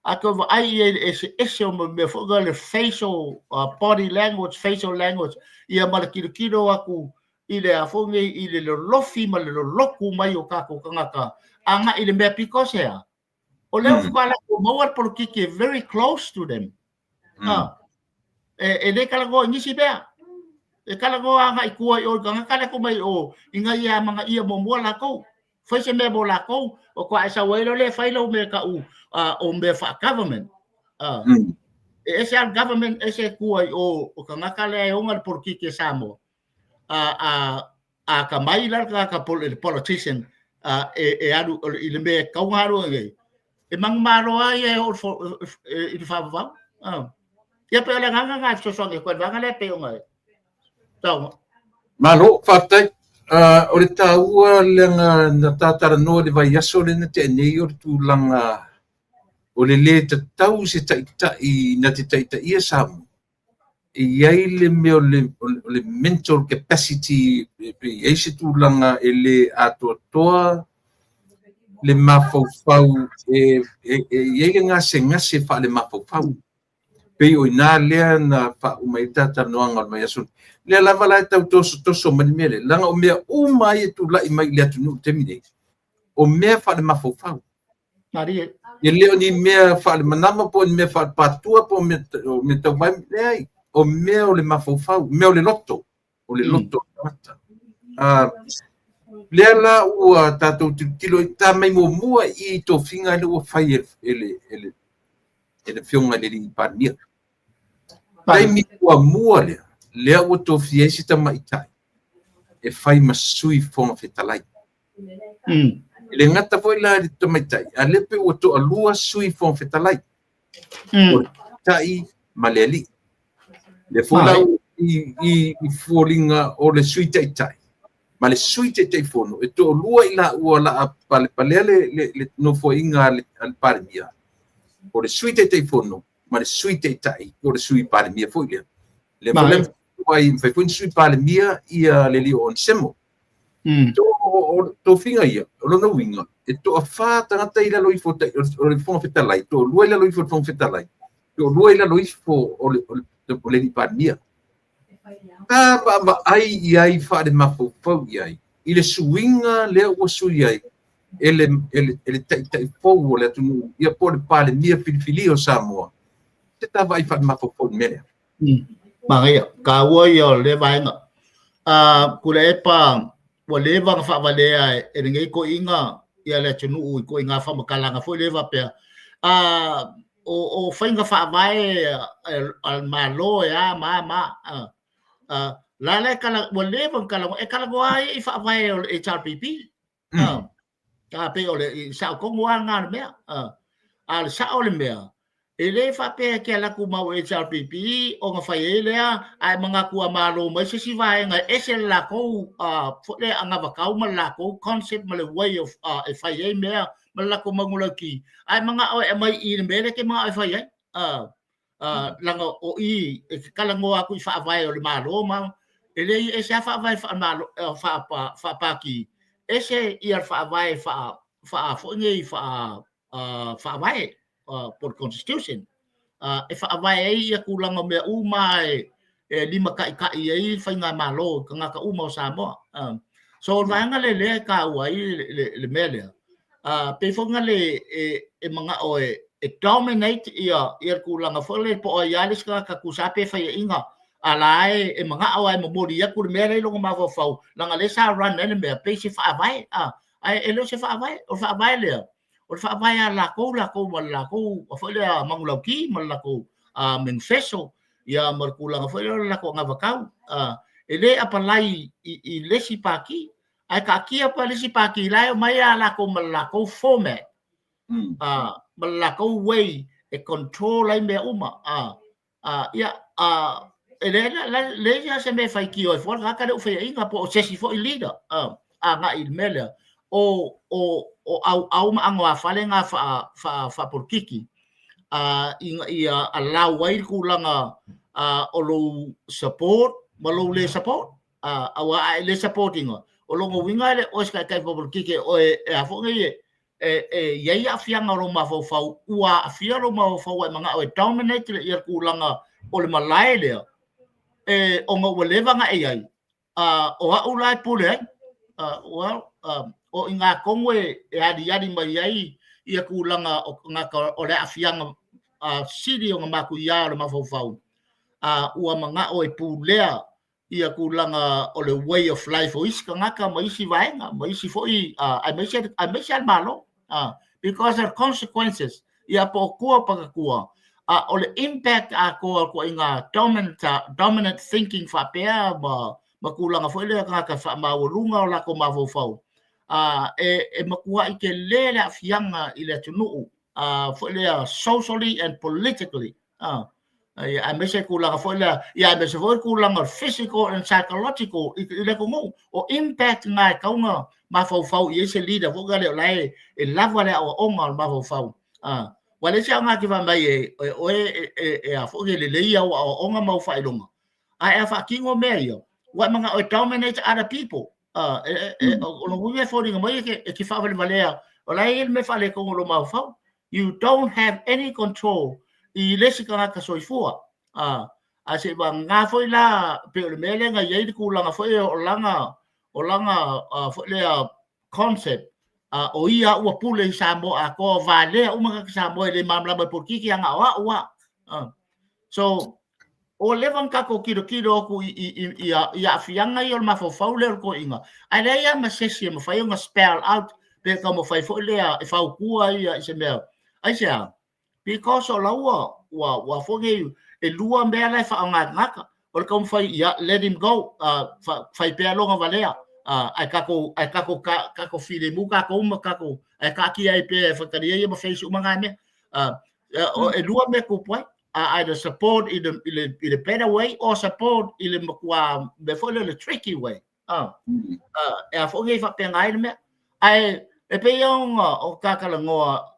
A toe vaai i ai i le eseese o mea foi lea, le facial body language, facial language, ia ma le tilotilo atu i le a foi nei, i le lolofi ma le lolotu mai o tatou tagata agai i le mea pito se a. O lea faatoa latou maua le polokiki e very close to them. E le talanoa i nisi mea. E talanoa agai i tua i o i tagata lea mai o ina ia amanaia muamua latou. Fai se mea mo latou, o faatoa e sau ai lea fai lau mea tau o mea faa-government. E ese lava le government, ese tua i o o tagata lea e ona le polokiki a Samoa. A atamai la le tagata le politician e alu i le mea e tatau ona alu ai, e manumalo lava ia e oo i le faavavau. Ia pei o le agaga lena e fesoasoani atu ai i le vaega lea pei ona e taoga. Malo, faafetai. O le taua leaga na ta talanoa i le vaiaso lea na tea nei o le tulaga o le lē tatau se taitai na te taitaia Samoa e i ai le mea o le mental capacity, pe i ai se tulaga e le atoatoa le mafaufau, e i ai le gasegase faale-mafaufau. Pei o i ina lea na faauma ai le talanoaga o le vaiaso. Lea lava la e tau tosotoso mai le mea lea, leaga o mea uma ai e tulai mai i le atunuu i le taimi nei, o mea faale-mafaufau. Malie. E le o ni mea faalemanama po o ni mea faalepatua po o mea, o mea tauvae, leai. O mea o le mafaufau, mea o le loto, o le loto o le tagata. Lea la ua tatou tilotilo i ta mai muamua i tofiga lea ua fai e le, e le, e le Afioga i le Alii Palemia. Taimi muamua lea, lea ua tofia ai se tamaitai e fai ma Sui Fofoga Fetalai. E le gata foi la i le tamaitai, a lea pei ua toalua Sui Fofoga Fetalai, o le tamaitai ma le alii. Lea foi la i foliga o le Sui Taitai ma le Sui Taitaifono, e toalua i laua o le a palepalea le nofoaiga a le Palemia, o le Sui Taitaifono ma le Sui Taitai, po o le Sui Palemia foi lea. Lea foi la e mafai foi ona Sui Palemia ia le alii o Onesemo. O tofiga ia, o lona uiga, e toafa tagata i lalo ifo o le Fofoga Fetalai, toalua i lalo ifo o le Fofoga Fetalai, toalua i lalo ifo o le Alii Palemia. Ta vaavaai i ai faalemafaufau i ai i le suiga lea ua sui ai e le, e le, e le taitai fou o le atunuu, ia po o le Palemia filifilia o Samoa. Se ta vaai faalemafaufau i le mea lea. Manaia, taua ia o lea vaega. Tuilaepa, ua leva ona faavalea e lenei toeaina ia le atunuu i ituaiga faamatalaga foi lea faapea, o faiga faavae a le Malo e a ma a ma a. La la e tala, ua leva ona talanoa, e talanoa lava ia i faavae o le HRPP. A pei o le sao tonu lava lena o le mea. A o le sao o le mea, e le faapea e te alu atu ma au HRPP ona fai ai lea, ae manatu a malo mai se isi vaega e ese le latou foi lea anavatau ma le latou concept ma le way of e fai ai mea ma le latou manulauti, ae manao e aumai i le mea lea e te manao e fai ai. Leaga o i e te talanoa atu i faavae o le Malo ma e leai, e ese lava faavae faamalo faapati, ese ia le faavae faa foi nei faa faavae po o le constitution e faavae ai ia tulaga o mea uma e limataitai ai faigamalo i tagata uma o Samoa. So o le vaega lea lea e taua ai le mea lea, pei foi na le e manao e dominate ia le tulaga foi lea po o ai lava le isi tagata tusa lava pe faiaina a la e manao lava e momoli atu le mea lea i lona mafaufau, leaga lea sa run ai le mea pei se faavae, ae e le o se faavae. O le faavae lea, o le faavae a latou latou ma le latou foi lea manulauti ma le latou manifesto ia ma le tulaga foi lea o le latou anavatau. E le apalai i le isi pati, ae taatia pea le isi pati la e omai a latou ma le latou format ma le latou way e control ai mea uma. Ia, e leai lava se mea e faitio ai fua le tagata lea ua faiaina po o se isi foi leader agai i le mea lea. O auau ma anoāfale na faapolokiki ina ia allow ai le tulaga o lou support ma lou le support. Aua a e le support ina, o lona uiga e le o oe o se taitai faapolokiki e oe e a foi nei e i ai aafiaga o lou mafaufau, ua aafia lou mafaufau ua e manao e dominate le ia tulaga o le malae lea, e, ona ua leva ona e i ai, o au la e pule ai. Well, o i ina tonu e aliali mai ai ia tulaga o tagata o le aafiaga sili ona matuia o le mafaufau, ua manao e pulea ia tulaga o le way of life o isi tagata ma isi vaega ma isi foi aemaise aemaise lava le Malo because of consequences ia po o tua patatua o le impact atoa o ituaiga dominant dominant thinking faapea ma ma tulaga foi lea tagata faamaualuga o latou mafaufau e matuai tele le aafiaga i le atunuu foi lea socially and politically. Aemaise tulaga foi lea, ia aemaise foi tulaga o physical and psychological i le atunuu. O impact na e tatau ona mafaufau i ai se leader foi lea o la e lava le aoaoga o le mafaufau. Ua leai se aoga e te fai mai e oe e a foi e lelei au aoaoga ma au faailoga, ae a faatino mea ia, ua e manao e dominate other people. O lona uiga e foliga mai e te faavalevalea, o la e i ai le mea faaletonu o lou mafaufau. You don't have any control i le isi tagata soifua. Ae se i vagana foi la, pei o le mea lea na i ai le tulaga foi o lana, o lana foi lea concept, o ia ua pule i Samoa atoa, valea uma tagata Samoa e le malamalama i polokiki, a na o au lava. So, ua leva ona tatou tilotilo atu i aafiaga ia o le mafaufau lea o le toeaina, ae leai lava ma se isi e mafai ona spell out pe taumafai foi lea e fautua ia i se mea. Aisea? Because o la ua ua foi nei e lua mea la e faaaoga e tagata. O le taumafai ia let him go, fai pea lona valea, ae tatou ae tatou tatou filemu tatou ma tatou ae taatia ai pea e faitalia ia ma face uma na mea. E lua mea tupu ai, either support i le, i le, i le better way or support i le matua mea foi lea le tricky way. E a foi nei faapena ai le mea. Ae e pei ona o ta talanoa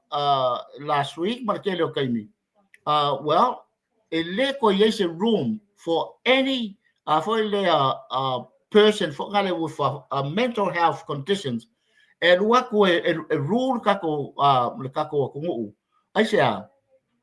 last week ma le tele o taimi, well, e le toe i ai se room for any foi lea person foi nale with a mental health conditions e alu atu e rule tatou le tatou atunuu. Aisea?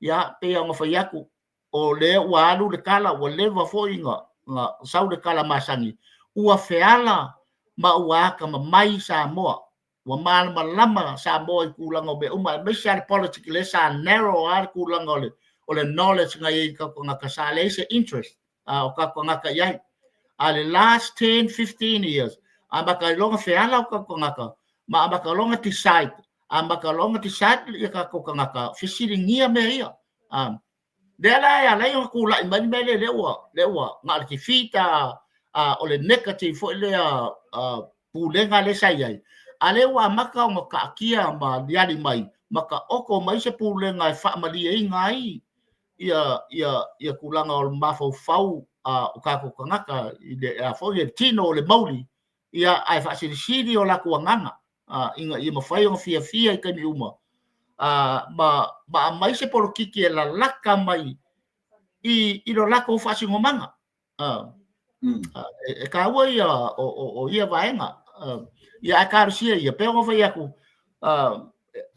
Ia, pei ona fai atu, o lea ua alu le tala, ua leva foi Na sau le tala masani, ua feala ma ua atamamai Samoa. Ua malamalama Samoa i tulaga o mea uma, aemaise lava le politics lea sa narrow lava le tulaga o le, o le knowledge na i ai i tatou tagata, sa leai se interest a o tatou tagata i ai. A le last 10, 15 years, amata ai loa ona feala o tatou tagata, ma amata loa ona decide, amata loa ona decide ia tatou tagata, fesiligia mea ia. A, lea la e ala ai ona tulai mai le mea lea, lea ua, lea ua na o le defeat a, a, o le negative foi lea a, pulega lea sa i ai, a lea ua amata ona taatia ma aliali mai ma taoto mai se pulega e faamalieina ai ia ia ia tulaga o le mafaufau a o tatou tagata i le a foi le tino o le mauli ia ae faasilisili o latou agaga a, ina ia mafai ona fiafia i taimi uma a, ma, ma aumai se polokiki e lalata mai i, i lo latou faasinomaga. A, mm. a, e, e taua ia o, o, o ia vaega. A, ia ae talosia ia, pei ona fai atu, a,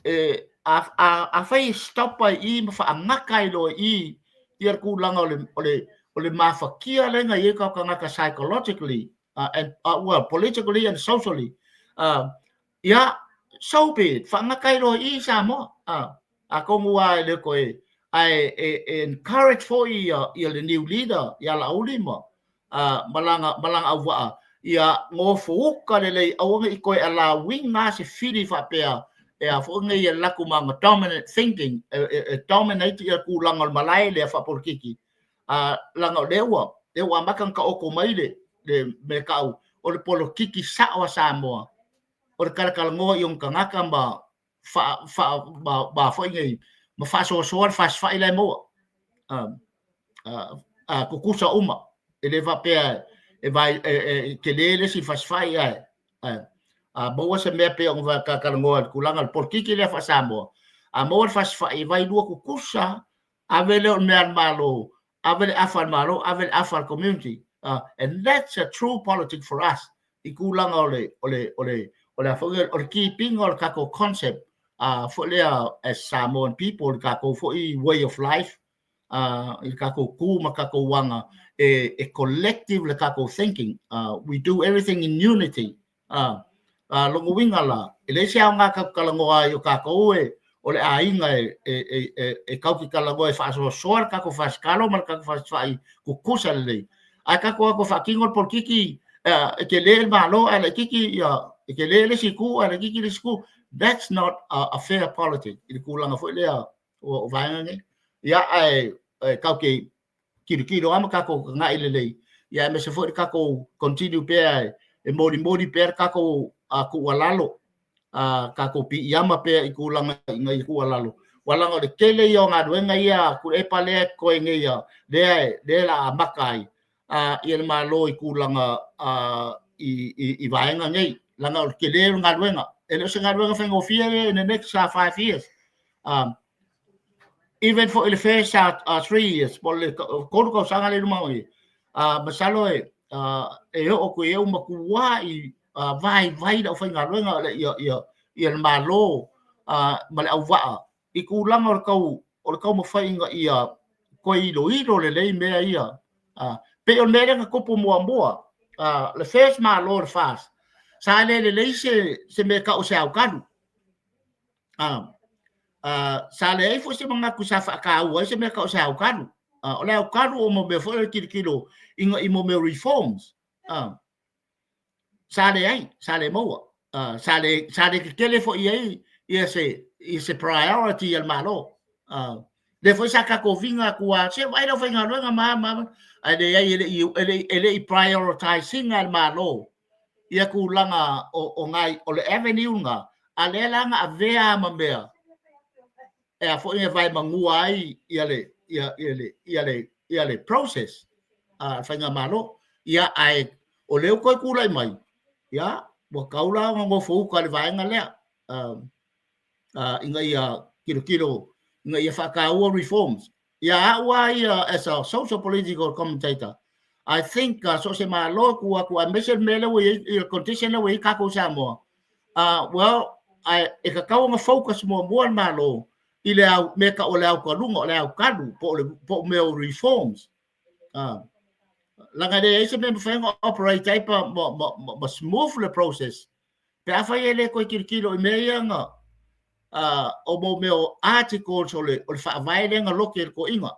e, a, a, a fai e stop ai i ma faagata ai loa i ia le tulaga o le, o le, o le mafatia lea na i ai tatou tagata psychologically and well politically and socially ia so be it faagata ai loa i Samoa atonu lava e le toe ae e, e encourage foi ia, ia le new leader ia Laauli ma ma lana ma lana auvaa ia gofouka lelei aua ne i toe allow-ina se fili faapea e a foi nei e alu atu ma ona dominant thinking e, e, e dominate ia tulaga o le malae lea faapolokiki a leaga o lea ua lea ua amata ona taoto mai le le mea tau o le polokiki sao a Samoa o le talatalanoa i ona tagata ma fa fa ma, ma foi nei ma faasoasoa le fasifai la e maua a a a tutusa uma e le faapea e vai e, e, tele le isi fasifai ae ae a maua se mea pei ona talatalanoa i le tulaga o le polokiki lea faa-Samoa a maua le fasifai e vailua tutusa ave lea o le mea a le Malo, ave le afa a le Malo, ave le afa a le community. And that's a true politics for us i tulaga o le, o le, o le, o le, foi, o le keeping o le tatou concept foi lea as Samoan people, le tatou foi way of life, i le tatou tu ma tatou aga, e, e collective le tatou thinking. We do everything in unity. Ā, ā, lona uiga la, e leai se aoga tatou talanoa ai o tatou e, o le aiga e, e, e, e, e tatou te talanoa e faasoasoa le tatou fasikalo ma le tatou fasifai tutusa lelei. Ae tatou o atu e faatino le polokiki, e tele le Malo ae laitiiti ia, e tele le isi itu ae laitiiti le isi itu. That's not a, a fair politic i le tulaga foi lea o, o vaega nei. Ia, ae, e tatou te tilotilo lava ma tatou tagai lelei, ia aemaise foi le tatou continue pea e molimoli pea le tatou tuualalo, a tatou piiama pea i tulaga ina ia tuualalo. Aua leaga o le tele ia o galuega ia a Tuilaepa lea e totoe nei ia, lea lea o le a amata ai ia le Malo i tulaga i vaega nei, leaga o le tele o le galuega. E le o se galuega faigofie lea in the next 5 years. Even foi i le first 3 years, po o le 3 tausaga lea i luma nei, masalo e e oo atu i ai ua matuai vaivai le aufaigaluega ia ia ia le Malo ma le auvaa i tulaga o le tau o le taumafai ina ia toe iloilo lelei mea ia. Pei o le mea lea na tupu muamua, le first Malo o le FAST, sa le lelei se se mea e tau o se aokalu. Sa leai foi se manatu sa faataua ai se mea tau o se aukalu. O le aukalu o mo mea foi le tilotilo ina i mo mea reforms. Sa leai, sa le maua. Sa le, sa le tetele foi i ai ia se, ia se priority a le Malo. Lea foi sa tatou viga atu a, se vaai le aufaigaluega ma, ma, ae leai e le i, e le i, e le i prioritize ina e le Malo ia tulaga o, o, ngai, o le avenue lena, a lea la na avea ma mea e a foi e vaemanua ai ia le, ia, ia le, ia le, ia le process a le faigamalo. Ia, ae o lea ua toe tulai mai, ia, ua tau la ona nofo uka i le vaega lea. Ina ia tilotilo, ina ia faataua reforms. Ia au lava ia as a social political commentator, I think so o se Malo e tu atu aemaise le mea lea ua i ai, le condition lea ua i ai tatou i Samoa, well, e tatau ona focus muamua le Malo i le au, mea tau o le aukaluga, o le aukalu, po o le, po o mea o reforms. Leaga e leai se mea e mafai ona operate ai pa ma ma ma smooth le process pe afai e le toe tilotilo i mea ia na o mo mea o articles o le o le faavae lea na lote e le toeaina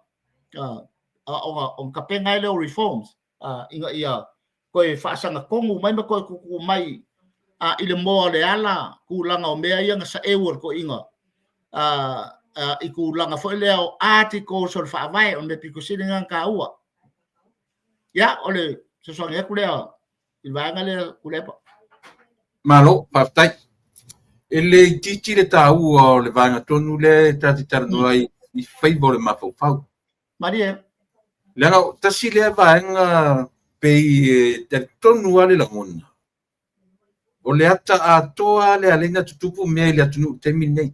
ona ona tapena ai lea o reforms ina ia toe faasagatonu mai ma toe tuutuu mai i le moa o le ala tulaga o mea ia na saeu e le toeaina i tulaga foi lea o articles o le faavae o le mea pito sili lena ona taua. Ia, o le fesoasoani atu lea i le vaega lea Tuilaepa. Malo, faafetai. E le itiiti le taua o le vaega tonu lea e ta te talanoa ai i faiva o le mafaufau. Malie. Leaga tasi lea vaega pei e talitonu lava le lagona, o le ata atoa lea lea na tutupu mea i le atunuu i le taimi lenei.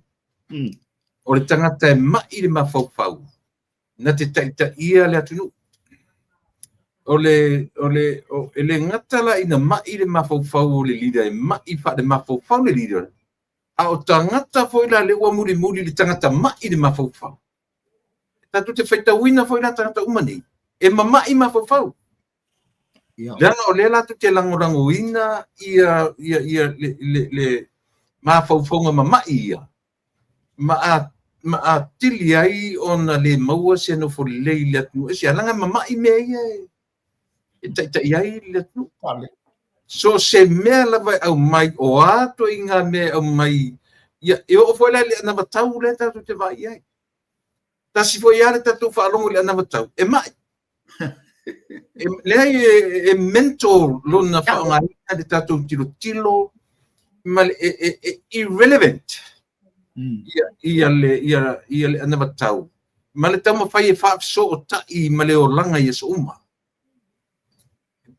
O le tagata e mai le mafaufau na te taitaia le atunuu. O le, o le, o, e le gata la ina mai le mafaufau o le leader, e mai faale-mafaufau le leader, a o tagata foi la lea ua mulimuli le tagata mai le mafaufau. Tatou te faitauina foi la tagata uma nei, e mama'i mafaufau. Leaga o lea latou te lagolagoina ia, ia, ia le, le, le mafaufauga mama'i ia, ma, a, ma atili ai ona le maua se nofo lelei i le atunuu. Aisea? Leaga e mama'i mea ia e, e taitai ai le atunuu. So se mea lava e aumai, o a ituaiga mea e aumai, ia, e oo foi la i le anavatau lea tatou te vaai i ai. Tasi foi lava le tatou faalogo i le anavatau, e mai. E, leai, e, e mental lona faaaogaina le tatou tilotilo ma le, e, e, e irrelevant ia, ia, le, ia, ia le anavatau ma le taumafai e faafesootai ma le olaga i aso uma.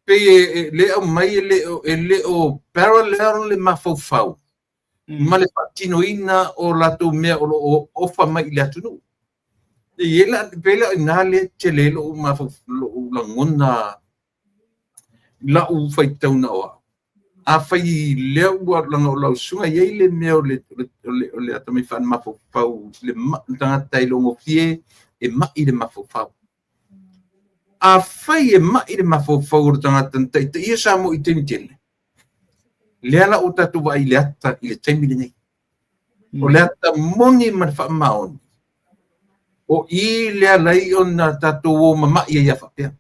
Pei e, e le aumai e le o, e le o parallel le mafaufau ma le faatinoina o latou mea o lo o ofa mai i le atunuu. E i ai la, pei la o i ina lea e tele ai lou mafaufau, lou lagona, lau faitau na o au. Afai lea ua leaga o lau susuga e i ai le mea o le, o le, o le atamai faale-mafaufau, le tagata e iloagofie e mai le mafaufau. Afai e mai le mafaufau o le tagata na taitaia Samoa i taimi tele, lea la ua tatou vaai i le ata i le taimi lenei. O le ata moni ma le faamaoni, o i lea lai ona tatou o mama'i ai a faapea.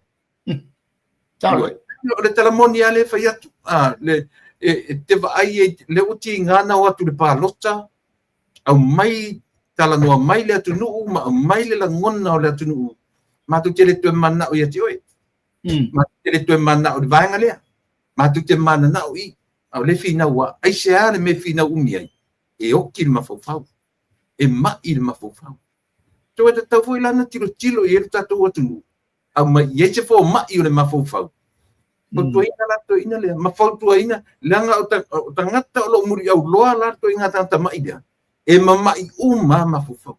O le tala moni lava lea e fai atu. A, le, e, e te vaai ai, lea ua tiga ona o atu i le palota, aumai, talanoa mai le atunuu ma aumai le lagona o le atunuu, matou te le toe mananao ia te oe. Matou te le toe mananao i le vaega lea. Matou te mananao i, a o lea e finau lava. Aisea le mea e finau umi ai? E oti le mafaufau. E mai le mafaufau. Toe tatau foi la ona tilotilo i ai le tatou atunuu, aumai i ai se fomai o le mafaufau. Fautuaina la toeaina lea, ma fautuaina, leaga o tagata o lo o muliauloa la le toeaiga tagata mai lea, e mama'i uma lava mafaufau.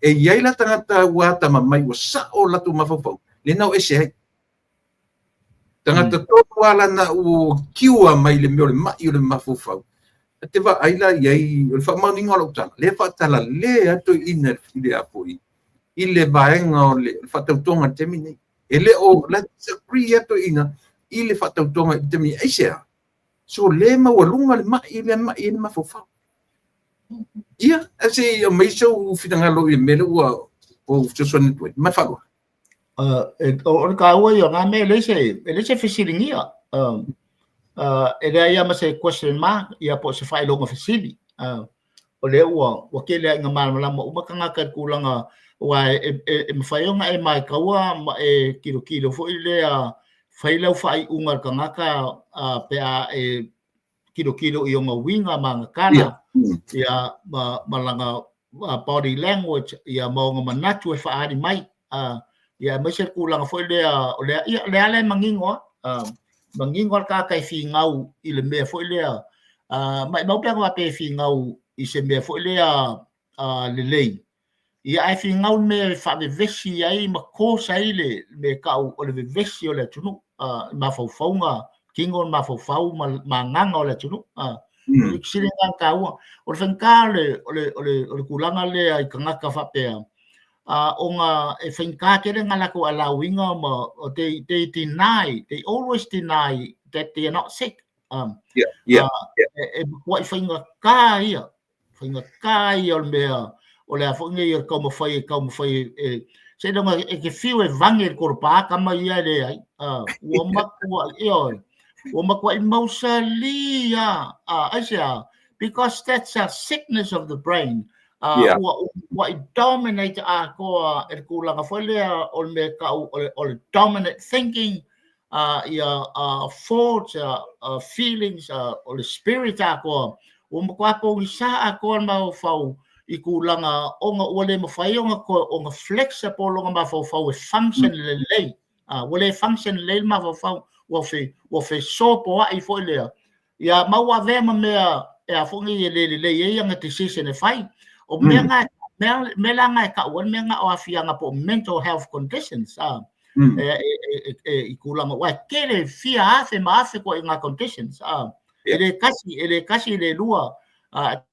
E i ai la tagata ua atamamai ua sa'o o latou mafaufau, lea na o ese ai. Tagata tonu lava la na ua cure mai le mea o le ma'i o le mafaufau. E te vaai la i ai, o le faamaoniga o lau tala, lea e faatalale lava toeaiina i le a foi, i le vaega o le faatautoga i le taimi lenei. E le o, la disagree lava toeaiina i le faatautoga i le taimi lenei. Aisea? So le maualuga le ma'i lea ma'i ai le mafaufau. Ia, ae se i aumai sou finagalo i le mea lea ua ou fesoasoani atu ai. Ma le faaaloalo. O le taua ia o na mea, e leai se, e leai se fesiligia. E leai lava ma se question mark, ia po o se faailoga fesili. O lea ua, ua tele lava ina malamalama uma tagata i le tulaga, aua e, e, e mafai ona e maitaua ma e tilotilo foi lea, fai lau faaiuga i le tagata pe a e tilotilo i ona uiga ma ana tala, ia, ma, ma lana body language, ia, ma ona manatu e faaali mai. Ia, aemaise le tulaga foi lea, o lea, ia, o lea la e manino lava, manino lava le tagata e finau i le mea foi lea, maumau pe ana faapea e finau i se mea foi lea lelei, Ia ae finau le mea e faavevesi ai ma cause ai le mea e tau o le vevesi o le atunuu i mafaufauga, tino le mafaufau ma ma agaga o le atunuu. O le fesili lena taua. O le faigata o le o le o le o le tulaga lea i tagata faapea. Ona e faigata tele na latou allow ina ma they deny, they always deny that they are not sick. E matuai faigata ia, faigata ia o le mea o le a foi nei o le taumafai e taumafai e seiloga e te fiu e vage i le tolopa tama ia e leai. Ua matuai, ioe, ua matuai mausali lava. Aisea? Because that's a sickness of the brain. Ua matuai dominate atoa e le tulaga foi lea o le mea e tau o le dominant thinking, ia thoughts, feelings, o le spirit atoa. Ua matua pogisa atoa le mafaufau i tulaga ona ua le mafai ona flexible lona mafaufau e function lelei. Ua le function lelei le mafaufau, ua fesopoai foi lea. Ia ma ua avea ma mea e a foi nei e le lelei ai ana decision e fai. O mea na, mea la na e tau ai le mea na o aafiaga po o mental health conditions. E, i tulaga, aua e tele fia afe ma afe ituaiga conditions. E le tasi, e le tasi, e le lua.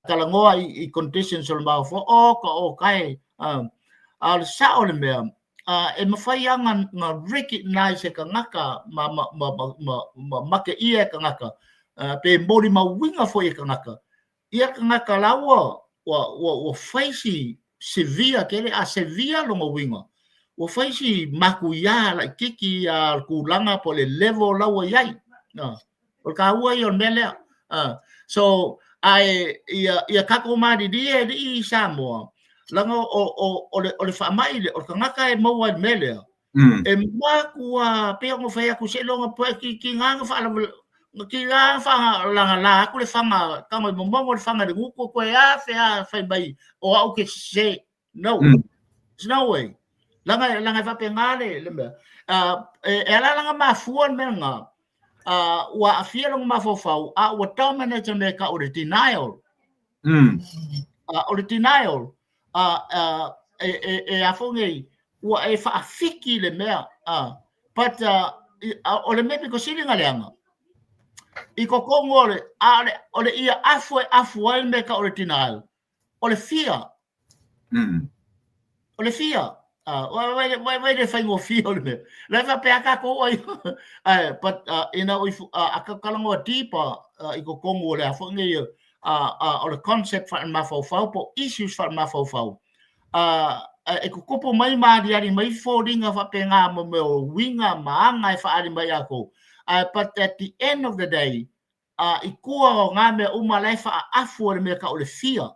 Talanoa i conditions o le mafaufau, o ka o kae. A o le sao o le mea, e mafai lava na recognize e tagata ma mateia e tagata, pe molimauina foi e tagata ia tagata la ua fai si severe tele, a severe lona uiga ua fai si matuia laitiiti ia le tulaga po o le level la ua i ai. O le taua ia o le mea lea. So ae ia tatou malilie alii i Samoa, leaga o le faamai lea, o le tagata e maua ai le mea lea, e matua pei ona fai atu, seiloga tiga na tiga faalagala atu le faga, tago i momono le faga i le gutu, toe afe a fai mai o au ke sese. No. There's no way. Leaga e faapena le mea. E ala la ona mafua le mea lena, ua aafia lona mafaufau, a ua dominate le mea e tau o le denial. O le denial, e a foi nei, ua e faafiki le mea. But o le mea pito sili ona leaga, i totonu o le, a o le ia afu e afu ai le mea e tau o le denial, o le fear. O le fear. Vai le faigofie o le mea. La e faapea tatou ai. But if a talanoa deeper i totonu o le a foi nei o le concept faale-mafaufau po o issues faale-mafaufau, e tutupu mai ma aliali mai foliga faapena mo mea o uiga ma aga e faaali mai ia latou. But at the end of the day, i tua o ngā mea uma la e faaafu o le mea tau o le fear.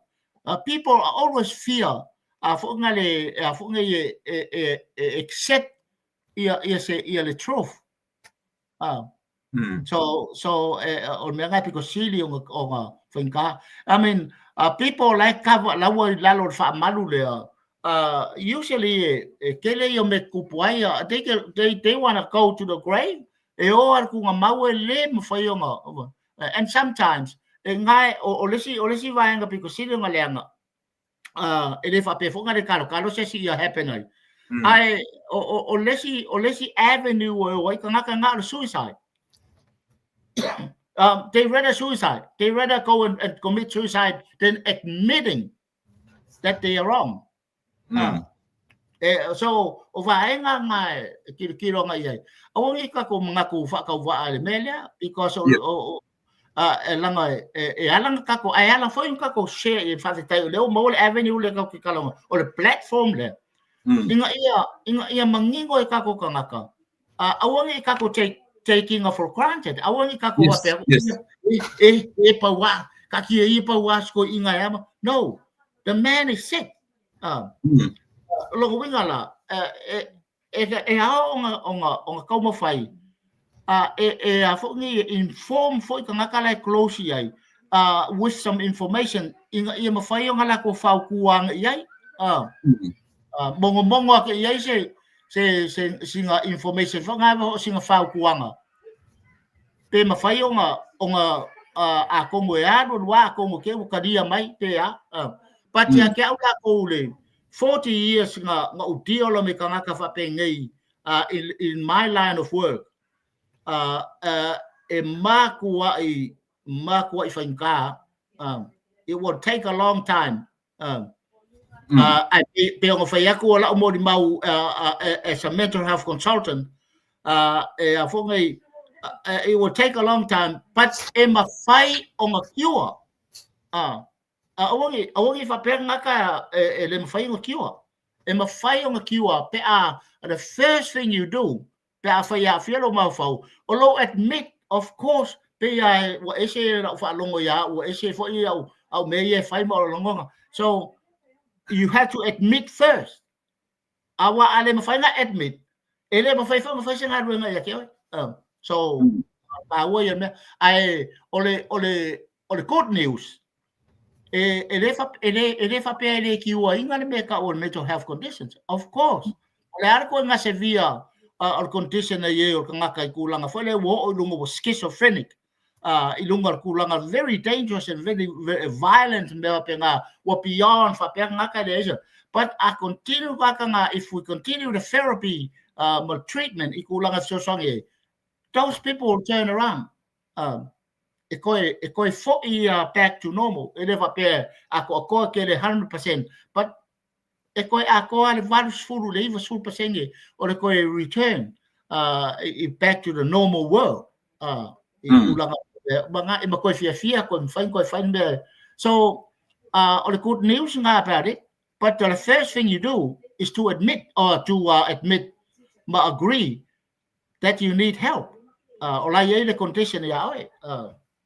People are always fear a foi nga le a foi nei e accept ia se ia le truth. So o le mea nga pito sili ona faigata. I mean, people like cover la ua i lalo o le faamalu lea. Usually e tele ia o mea tutupu ai, they wanna go to the grave. E o a le tuugamau e le mafai ona, and sometimes e ngae o le isi vaega pito sili ona leaga, e le faapea foi na le kalokalo se isi ia happen ai. Ae o le isi avenue o e o ai tagata na o le suicide. They rather suicide. They rather go and commit suicide than admitting that they are wrong. So, o vaega nga e tilotilo nga i ai. Aua nei tatou manatu faatauvaa i le mea lea, because o, o, e leaga e ala na tatou, ae ala foi na tatou share i le faafetai o lea ua maua le avenue lea tatou te talanoa, o le platform lea. Ina ia manino e tatou tagata, aua nei tatou taking for granted. Aua nei tatou faapea, e pauā, taatia ia pauā si toeaina e ama. No, the man is sick. Lona uiga la, e ao ona taumafai, e a foi nei inform foi tagata la e close i ai, with some information ina ia mafai ona latou fautua i ai. Mogomogo ake i ai se sina information foi nga o sina fautuaga. Pe mafai ona atonu e alu alu lava atonu te ua talia mai pe a. But ia te au latou le 40 years na ou deal me tagata faapenei in my line of work, e matuai faigata. It will take a long time. Ae pei ona fai atu o lau molimau as a mental health consultant, e a foi nei, it will take a long time, but e mafai ona cure. Aua ne, aua ne i faapea tagata e le mafai ona cure. E mafai ona cure pe a, the first thing you do, pe afai e aafia lou mafaufau, o lou admit, of course, pei lava ua ese lau faalogo ia au, ua ese foi au, au mea ia e fai ma o lagona. So, you have to admit first. Aua a le mafai na admit, e le mafai foi ona fai se galuega ia te oe. So, taua ia mea. Ae, o le, o le, o le good news, e, e, le, e, le, e le faapea e le kiuaina le mea e tau o le mental health conditions. Of course. O le a le ituaiga severe o le condition e i ai o le tagata i tulaga foi lea ua oo i luga ua schizophrenic i luga o le tulaga very dangerous and very, very violent mea faapena ua beyond faapea tagata e leai se but a continue tagata na if we continue the therapy ma le treatment i tulaga fesoasoani ai those people will turn around e koe e koe foi back to normal e le faapea atoatoa tele 100% but e toe atoa le 80 i le 90 pasene o le toe return i back to the normal world i tulaga ma nga e ma koe fiafia koe mafai koe fai mea so o le good news nga about it but the first thing you do is to admit or to admit ma agree that you need help. O la i ai le condition ia oe.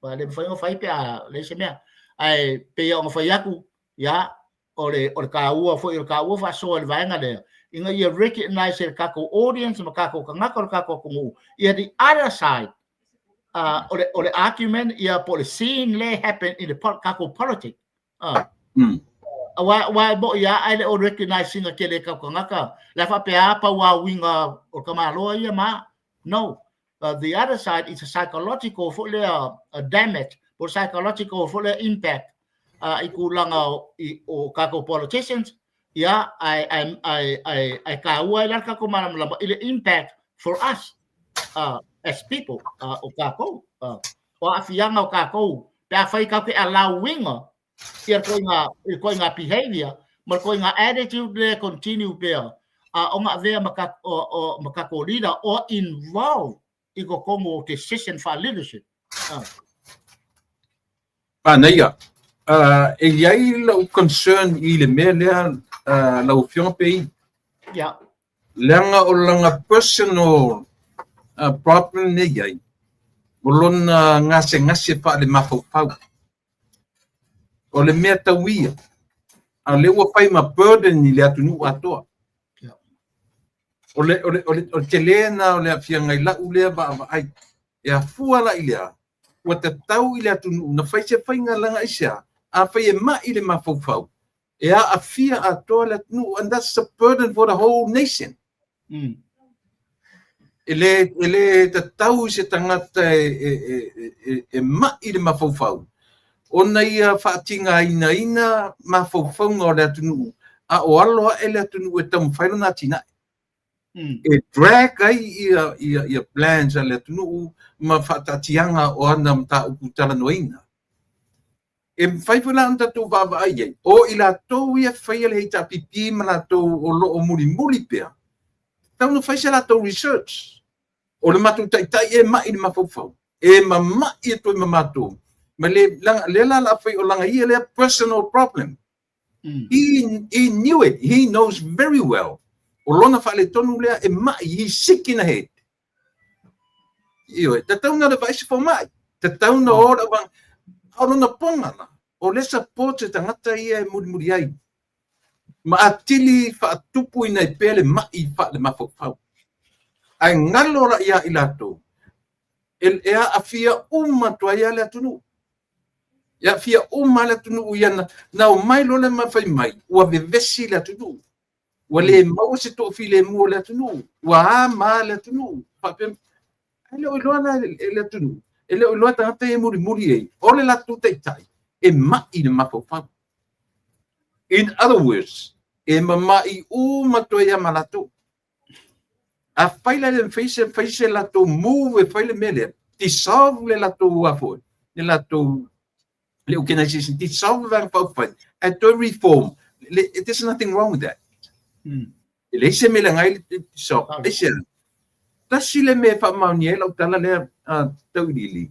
Ma le mafai ona fai pe a leai se mea. Ae pei ona fai atu, ia, o le, o le taua foi, o le taua faasoa i le vaega lea, ina ia recognize e le tatou audience ma tatou tagata o le tatou atunuu, ia the other side, o le, o le argument, ia po o le scene lea happen in the tatou politics. Aua, aua e mo'i lava ae le o recognize ina tele e tau tagata, le a faapea a pau a uiga o le tamaloa ia ma, no. The other side is a psychological foi lea damage, po psychological foi lea impact i tulaga o, i, o tatou politicians, ia, ae, ae, ae, ae, ae taua ai la le tatou malamalama i le impact for us as people o tatou. O aafiaga o tatou pe afai tatou te allow-ina ia le ituaiga, le ituaiga behavior ma le ituaiga attitude lea e continue pea ona avea ma, o, o, ma tatou leader or involve i totonu o decision faa-leadership. Manaia. E i ai lau concern i le mea lea lau Afioga Pei. Yeah. Leaga o lana personal problem lea e i ai, o lona gasegase faalemafaufau. O le mea tau ia, a o lea ua fai ma burden i le atunuu atoa. O le, o le, o le, o le tele lena o le aafiaga i lau lea vaavaai. E afua la i le a? Ua tatau i le atunuu na fai se faiga leaga aisea? Afai e mai le mafaufau, e aafia atoa le atunuu and that's a burden for the whole nation. E le, e le tatau i se tagata e, e, e, e, e mai le mafaufau ona ia faatigainaina mafaufauga o le atunuu a o alo ae le atunuu e taumafai lona atinae. E drag ai ia, ia, ia plans a le atunuu ma faataatiaga o ana mataupu talanoaina. E mafai foi la ona tatou vaavaai i ai, o i latou ia e faia le HRPP ma latou o lo o mulimuli pea, tatau ona fai se latou research. O le matou taitai e mai i le mafaufau, e mama'i atu ai ma matou, ma le, lea la o le a fai o lana ia lea personal problem. He knew it, he knows very well. O lona faaletonu lea e ma'i, he's sick in the head. Ioe, tatau na le vaai se fomai, tatau na o le auvang, a o lona poga la, o le support se tagata ia e mulimuli ai, ma atili faatupuina ai pea le ma'i faale-mafaufau. Ae galo la ia i latou, e, e aafia uma atu ai lava le atunuu. E aafia uma le atunuu ia na, na omai loa le ma fai mai, ua vevesi le atunuu. Ua le maua se toafilemu o le atunuu, ua a ma le atunuu. Faapea, e le o iloa la e le atunuu, e le o iloa tagata ia e mulimuli ai, o le latou taitai e ma'i le mafaufau. In other words, e mama'i uma atu ai lava ma latou. Afai la e le mafai se fai se latou move e fai le mea lea, dissolve le latou a foi, le latou le organization, dissolve le Vaega Faaupufai, ae toe reform. Le, there's nothing wrong with that. E leai se mea leaga ai le so, aisea? Tasi le mea e faamaonia ai lau tala lea Tauiliili,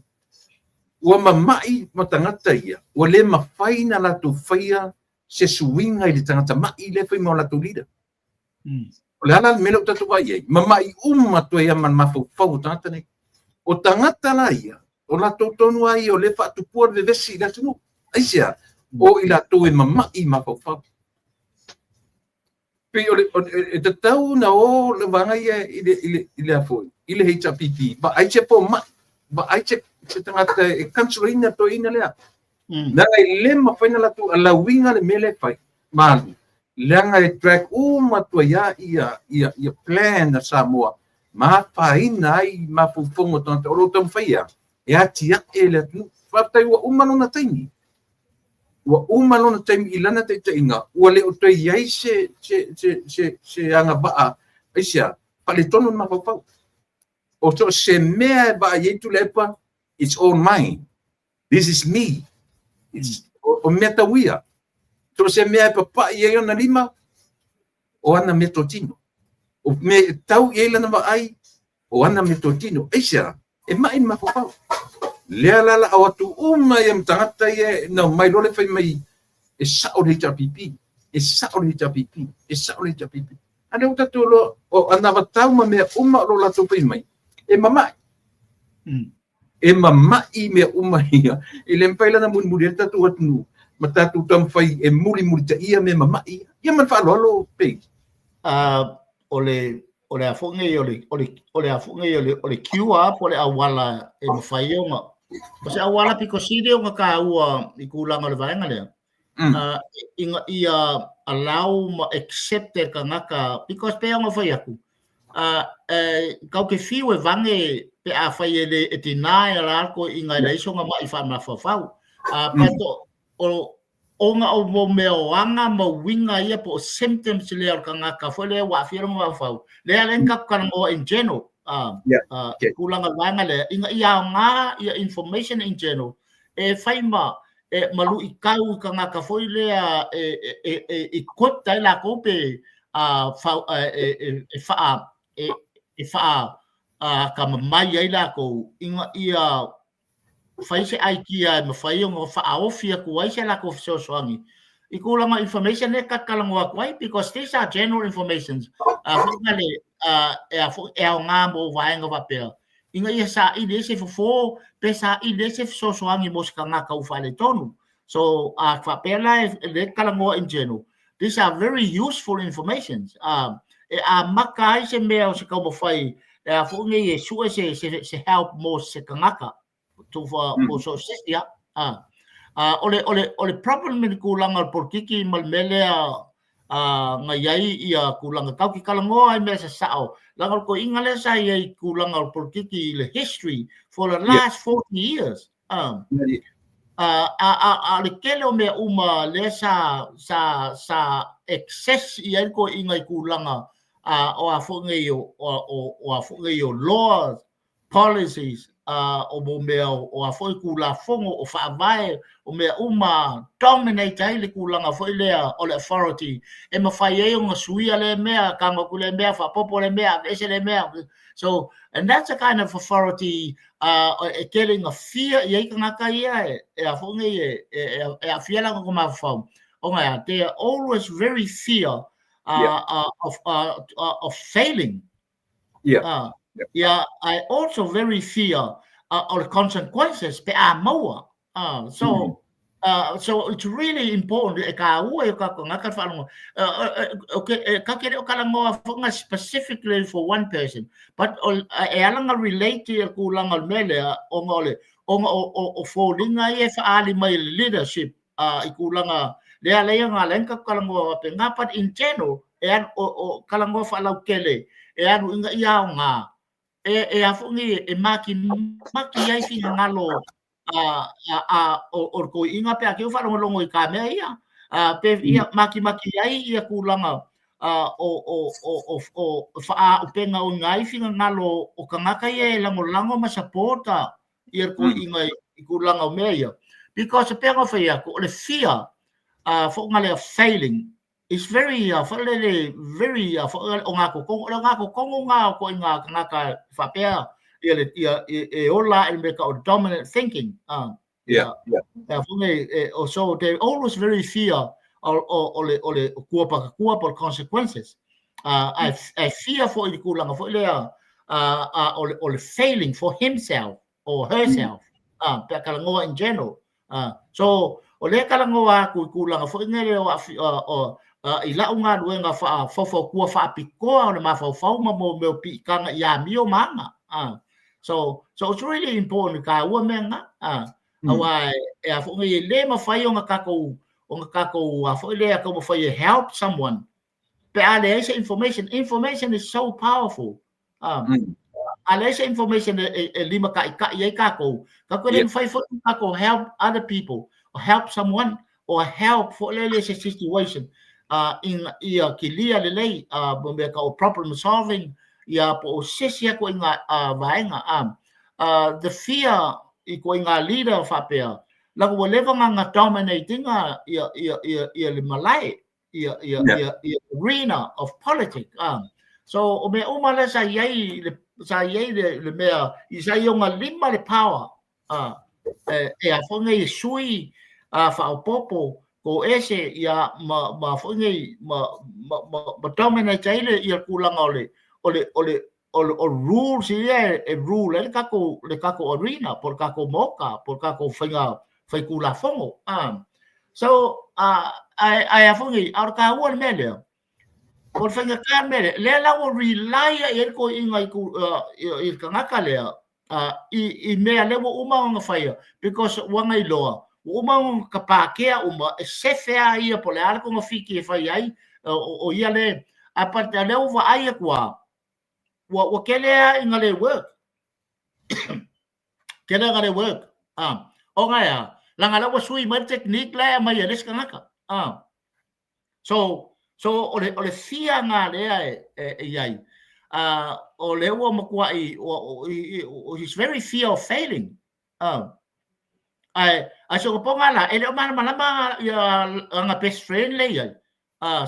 ua mama'i ma tagata ia, ua le mafai ona latou faia se suiga i le tagata ma'i lea e fai ma o latou leader. O le a la le mea lea ua tatou vaai i ai? Mama'i uma atu ai lava ma le mafaufau o tagata nei. O tagata la ia, o latou tonu lava ia o lea e faatupua le vevesi i le atunuu. Aisea? O i latou e mama'i mafaufau. Pei o le, e tatau ona o le vaega ia i le, i le, i le a foi, i le HRPP, vaai se fomai, vaai se, se tagata e counsel-ina toeaina lea. Leaga e le mafai ona latou allow-ina le mea lea e fai, ma alu, leaga e drag uma atu ai lava ia, ia, ia plan a Samoa ma afaina ai mafaufauga o tagata o lo o taumafai e a? E atiae le atunuu. Faafetai ua uma lona taimi. Ua uma lona taimi i lana taitaiga, ua le o toe i ai se, se, se, se, se agavaa, aisea? Faaletonu le mafaufau. O so o se mea e vaai ai Tuilaepa, it's all mine. This is me. It's, o, o mea tau ia. So o se mea e papa'i ai ona lima, o ana meatotino. O mea e tau i ai lana vaai, o ana meatotino. Aisea? E ma'i le mafaufau. Lea la la o atu uma ia ma tagata ia na omai loa le fai mai e sa'o le HRPP, e sa'o le HRPP, e sa'o le HRPP. A lea ua tatou iloa o anavatau ma mea uma o lo o latou fai mai, e mama'i. E mama'i mea uma ia. E le mafai la ona mulimuli ai le tatou atunuu ma tatou taumafai e mulimulitaia mea mama'i ia. Ia ma le faaaloalo Pei. O le o le a foi nei o le o le o le a foi nei o le o le cure po o le auala e mafai ona o se auala pito sili ona taua i tulaga o le vaega lea ina ia allow ma accept e le tagata because pei ona fai atu tatou te fiu e vane pe afai e le e deny la le toeaina e leai sona ma'i faamafaufau but o ona o mo mea o aga ma uiga ia po o symptoms lea o le tagata foi lea ua aafia lona mafaufau lea lea tatou talanoa in general tulaga o le vaega lea ina ia aoga ia information in general e fai ma e ma luitau i tagata foi lea e e e equipped ai latou pe a e e e faa e e faa atamamai ai latou ina ia fai se idea e mafai ona faaofi atu ai se latou fesoasoani i tulaga o information lea ta te talanoa atu ai because these are general informations foi lale e a foi e aoga mo vaega faapea ina ia saili ai se fofo pe saili ai se fesoasoani mo se tagata ua faaletonu. So a faapea la e lea talanoa in general, these are very useful informations. E amata ai se mea o se taumafai e a foi nei e sue se, se, se help mo se tagata tufa mo so se isi ia. O le, o le, o le problem i le tulaga o le polokiki ma le mea lea na i ai ia tulaga tatou te talanoa ai mea sasao leaga o le toeaina lea sa i ai i tulaga o le polokiki i le history for the last 40 years. A, a, a, a le tele o mea uma lea sa, sa, sa access i ai le toeaina i tulaga o a foi nei o, o, o, o a foi nei o laws, policies, o mo mea o a foi tulafono, o faavae, o mea uma dominate ai le tulaga foi lea o le authority e mafai ai ona suia lea mea, tago atu lea mea, faaopoopo lea mea, aveese lea mea. So, and that's a kind of authority e tele ina fear i ai tagata ia e a foi nei e, e, e, e aafia latou mafaufau. Ona e a, they are always very fear of, of failing. Yeah, I also very fear of the consequences pe a maua. So, so it's really important e kāua i o kākou tagata le faalogo. Okay, e ka ke le o talanoa foi nga specifically for one person, but o, e ala nga relate i le tulaga o le mea lea, ona o le, ona o, o, o foliga ia e faaali mai e le leadership i tulaga lea lea nga lea ka talanoa faapena, but in general, e alu, o, o talanoa faalautele, e alu ina ia aoga, e, e a foi nei e makimaki ai finagalo a, a, a, o, o le toeaina pe a ke ua faalogologo i ka mea ia, a, pe ia makimaki ai ia tulaga a, o, o, o, o, o faaaupega o ina ai finagalo o tagata ia e lagolago ma support ia le toeaina i tulaga o mea ia. Because e pei ona fai atu, o le fear, foʻi lea failing. It's very uh, whakalele, very uh, whakalele, o ngā kokongo, o le ngā kokongo ngā o koe ngā kangaka whapea, ia le, ia, e, e ola e me ka o dominant thinking. Yeah, yeah. Yeah, for me, eh, so they always very fear o, o, o le, o le kua paka kua po consequences. I fear for i le kūlanga foi lea o, le, o le failing for himself or herself. Pe a kalangoa in general. So, o lea kalangoa aku i kūlanga foi ngele o, o, i lau galuega faafaufautua faapitoa o le mafaufau ma mo mea o piitaga i amio ma aga. So it's really important kāua mea ngā. Aua e a foi e le mawhai o ngā kākou o ngā kākou a foi lea kau mawhai e help someone. Pe a leai se information. Information is so powerful. A leai se information e lima kaʻikaʻi ai kākou. Kākou le mawhai foi kākou help other people or help someone or help foi lele se situation in ia kilia lelei mo mea ka o problem solving ia po o sesi ako i ngā vaega. The fear i ko i ngā leader whapea, laka ua leva ngā ngā dominatinga ia, ia, ia, ia le malae, ia, ia, ia, ia arena of politics. So o mea uma le sa iai le, sa iai le, le mea, i sa i o ngā lima le power. E a foi nei sui a whaopopo ko ese ia ma ma foi nei ma ma ma, ma dominate ai le ia kūlanga o le o le o le o, o rules ia e rule ai le kākou le kākou arena po le kākou moka po le kākou faiga fai kūlafono. So ai ai a foi nei a o le kāua le mea lea o le faiga kā mea lea lea la ua rely ai le koiʻiga i ku i le kangaka lea i, i mea lea ua uma ona faia because ua ngailoa ua uma ona ka pākea uma e sefe a ia po le a le kona fiki e fai ai o, o ia le a pa lea ua vaai aku a ua, ua kele a i ngā le work kele ngā le work o ngā ea langa la ua sui mai le technique la e mai e le isi kangaka So, so o le, o le fia ngā lea e, e, e iai, o le ua matua'i, ua, o, he's very fear of failing. Ae, ae so ka ponga la, e le o malamalama ia anga best friend le iai,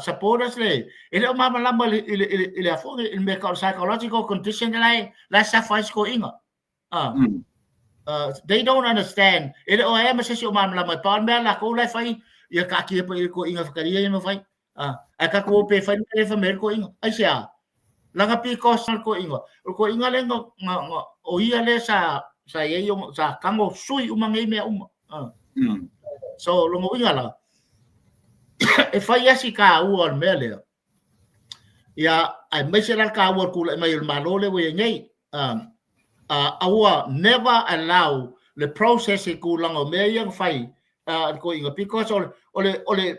supporters le, e le o malamalama i le, i le, i le, i le afo, i le mea ka o psychological condition la e, la e suffer ai se koiga. They don't understand. E le o ae ma se si o malamalama e pa o le mea lākou la e fai, ia kaatia pa i le koiga whakaria ia mawhai. Ae kākou o pe fai le wha me le koiga. Ai se a? Langa because le koiga. O le koiga le nga, nga, nga, o ia le sa, sa iai o, sa kango sui uma ngei mea uma. So, longa uiga la, e fai asi ka ua o le mea lea. Ia, aemaise la le kāua o le kulaʻi mai o le Malo lea ua i ai nei. Aua never allow le process i kūlanga o mea ia na fai le koiga because o le, o le, o le,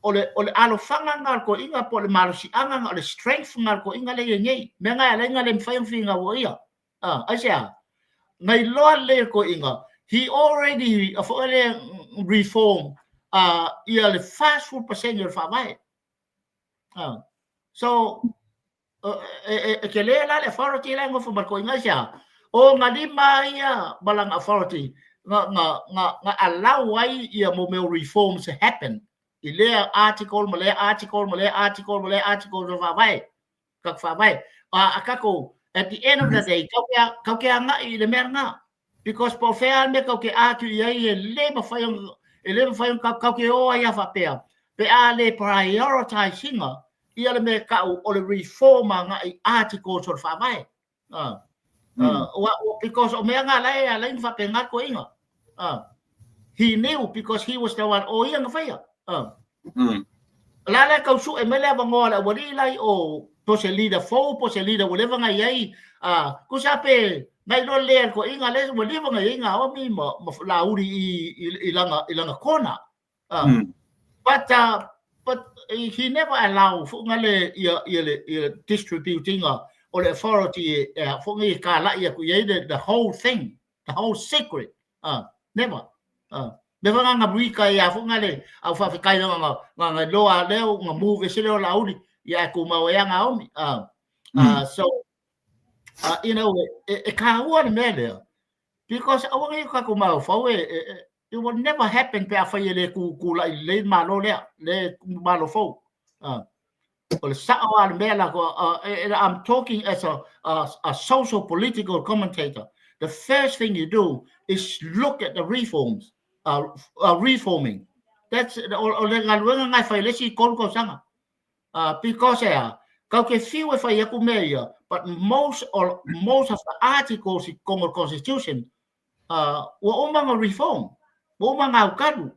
o le, o le alofaga nga o le koiga po o le malosiaga nga o le strength nga o le koiga lea i ai nei. Mea nga e ala ai nga le mafai ona finau o ia. Aisea? Na iloa lelei e le koiga, he already foi lea reform ia le 40% o le faavae. So, e, e, e ke le la le authority la ngofo ma ko ingai sia. O nga lima ia ma langa authority nga nga nga nga allow ai ia mo meo reforms to happen. I lea article ma lea article ma lea article ma lea article ma faavae. Ka faavae. A, a kako at the end of the day kau ke kau ke angai i le mea nga. Because po whea me kau ke ātu i ai e le mawhai on, e le mawhai on kau, kau ke o ai a whapea. Pe a le prioritizinga ia le me kau o le reforma nga i articles o le whaavae. Because o mea ngā lai a lai whape ngā ko inga. He knew because he was the one o ia nga whaia. La le kau su e mele avangoa le awali lai o po se leader fou po se leader whatever nga iai ko sa pe ngai lo le ko inga le ua leva ngai ai ngā omi ma, ma la uri i, i, i langa i langa kona. But but he never allow fo nga le ia ia le ia distributing o le authority e fo ngai ka la ia ku iai the whole thing, the whole secret. Never. Me whanga nga wika i a whanga le au whawhekai nga nga nga nga loa leo nga move ese leo la uri ia e kumau e anga omi. So you know e, e ka ua le mea lea because aua ngai ka kumau fau e, e, e it will never happen pe a whai e le ku ku la i le malo lea le malo fou. O le sa'o lava o le mea la, I'm talking as a social political commentator. The first thing you do is look at the reforms, reforming. That's o le galuega lena e fai i le isi 3 tausaga. Because e a, kau te fiu e fai aku mea ia, but most of the articles i totonu o le constitution, ua uma ona reform, ua uma ona aukalu,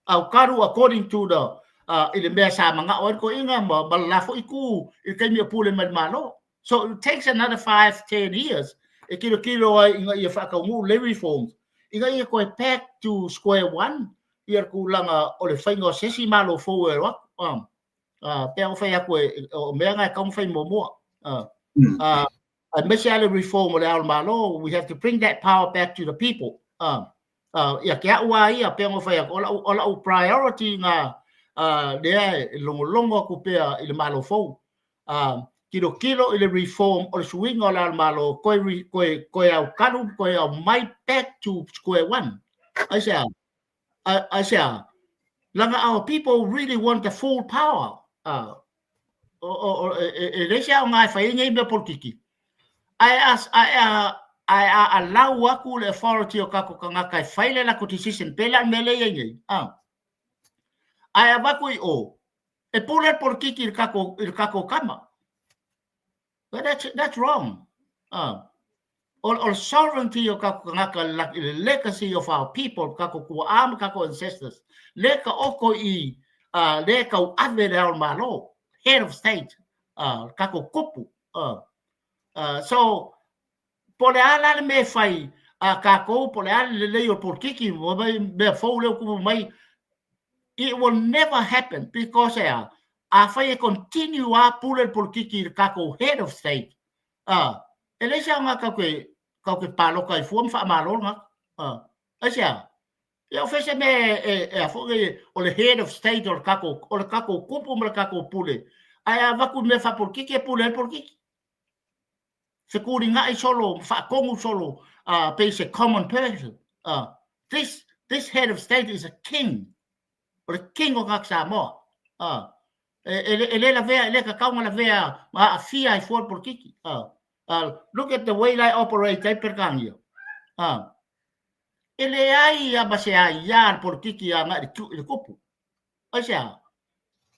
aukalu according to the i le mea sa manao ai le toeaina ma le la foi itu i le taimi o pule mai le Malo. So it takes another 5, 10 years e tilotilo ai ina ia faataunuu le reforms, ina ia toe back to square one ia le tulaga o le faiga o se isi Malo fou e alu atu. Pei ona fai atu o mea na e tatau ona fai muamua. Aemaise lava le reform o le Ao o le Malo, we have to bring that power back to the people. Ia te au lava ia, pei ona fai atu, o lau priority na lea e logologo atu pea i le Malo fou. Tilotilo i le reform o le suiga o le Ao o le Malo, toe aukalu, toe aumai back to square one. Aisea? Aisea? Leaga our people really want the full power. E leai se aoga e fai ai nei mea polokiki. Ae a allow atu le authority o tatou tagata e fai le latou decision, pei la o le mea lea e i ai nei. Ae avatu i o, e pule le polokiki i le tatou tama. But that's wrong. O le sovereignty o tatou tagata i le legacy of our people, tatou tuaa ma tatou ancestors, lea e taoto i i, lea e tauave le Ao o le Malo, head of state, tatou tupu. So, po o le a la le mea e fai a tatou, po o le a le lelei o le polokiki, mea fou lea ua tupu mai, it will never happen because e a, afai e continue lava pule le polokiki i le tatou head of state, e leai se aoga tatou te palota ai fua ma faamalo le tagata. Aisea? Ia o fea se mea e a foi o le head of state o le tatou tupu ma le tatou pule, ae a avatu i mea faapolokiki e pule ai le polokiki. Fetulinai solo, faatonu solo, pei se common person. This head of state is a king. O le king o tagata Samoa. E le lavea, e le tatau ona lavea ma aafia ai fua le polokiki. Look at the way la e operate ai Peretania. E leai lava ma se aia a le polokiki agai i le tupu. Aisea?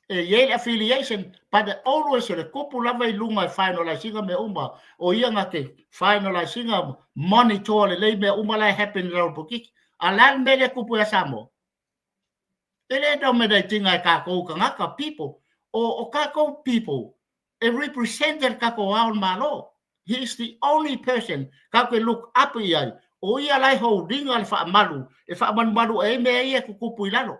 E i ai le affiliation, but always o le tupu lava i luga e finalize ina mea uma. O ia na te finalize ina, monitor lelei mea uma la e happen i lalo o le polokiki. A o le a le mea lea e tupu ia Samoa? E le dominate ina e tatou tagata, people. O tatou people e represent e le tatou Ao o le Malo. He is the only person tatou te look up i ai. O ia la e hold ina le faamalu, e faamalumalu ai mea ia e tutupu i lalo.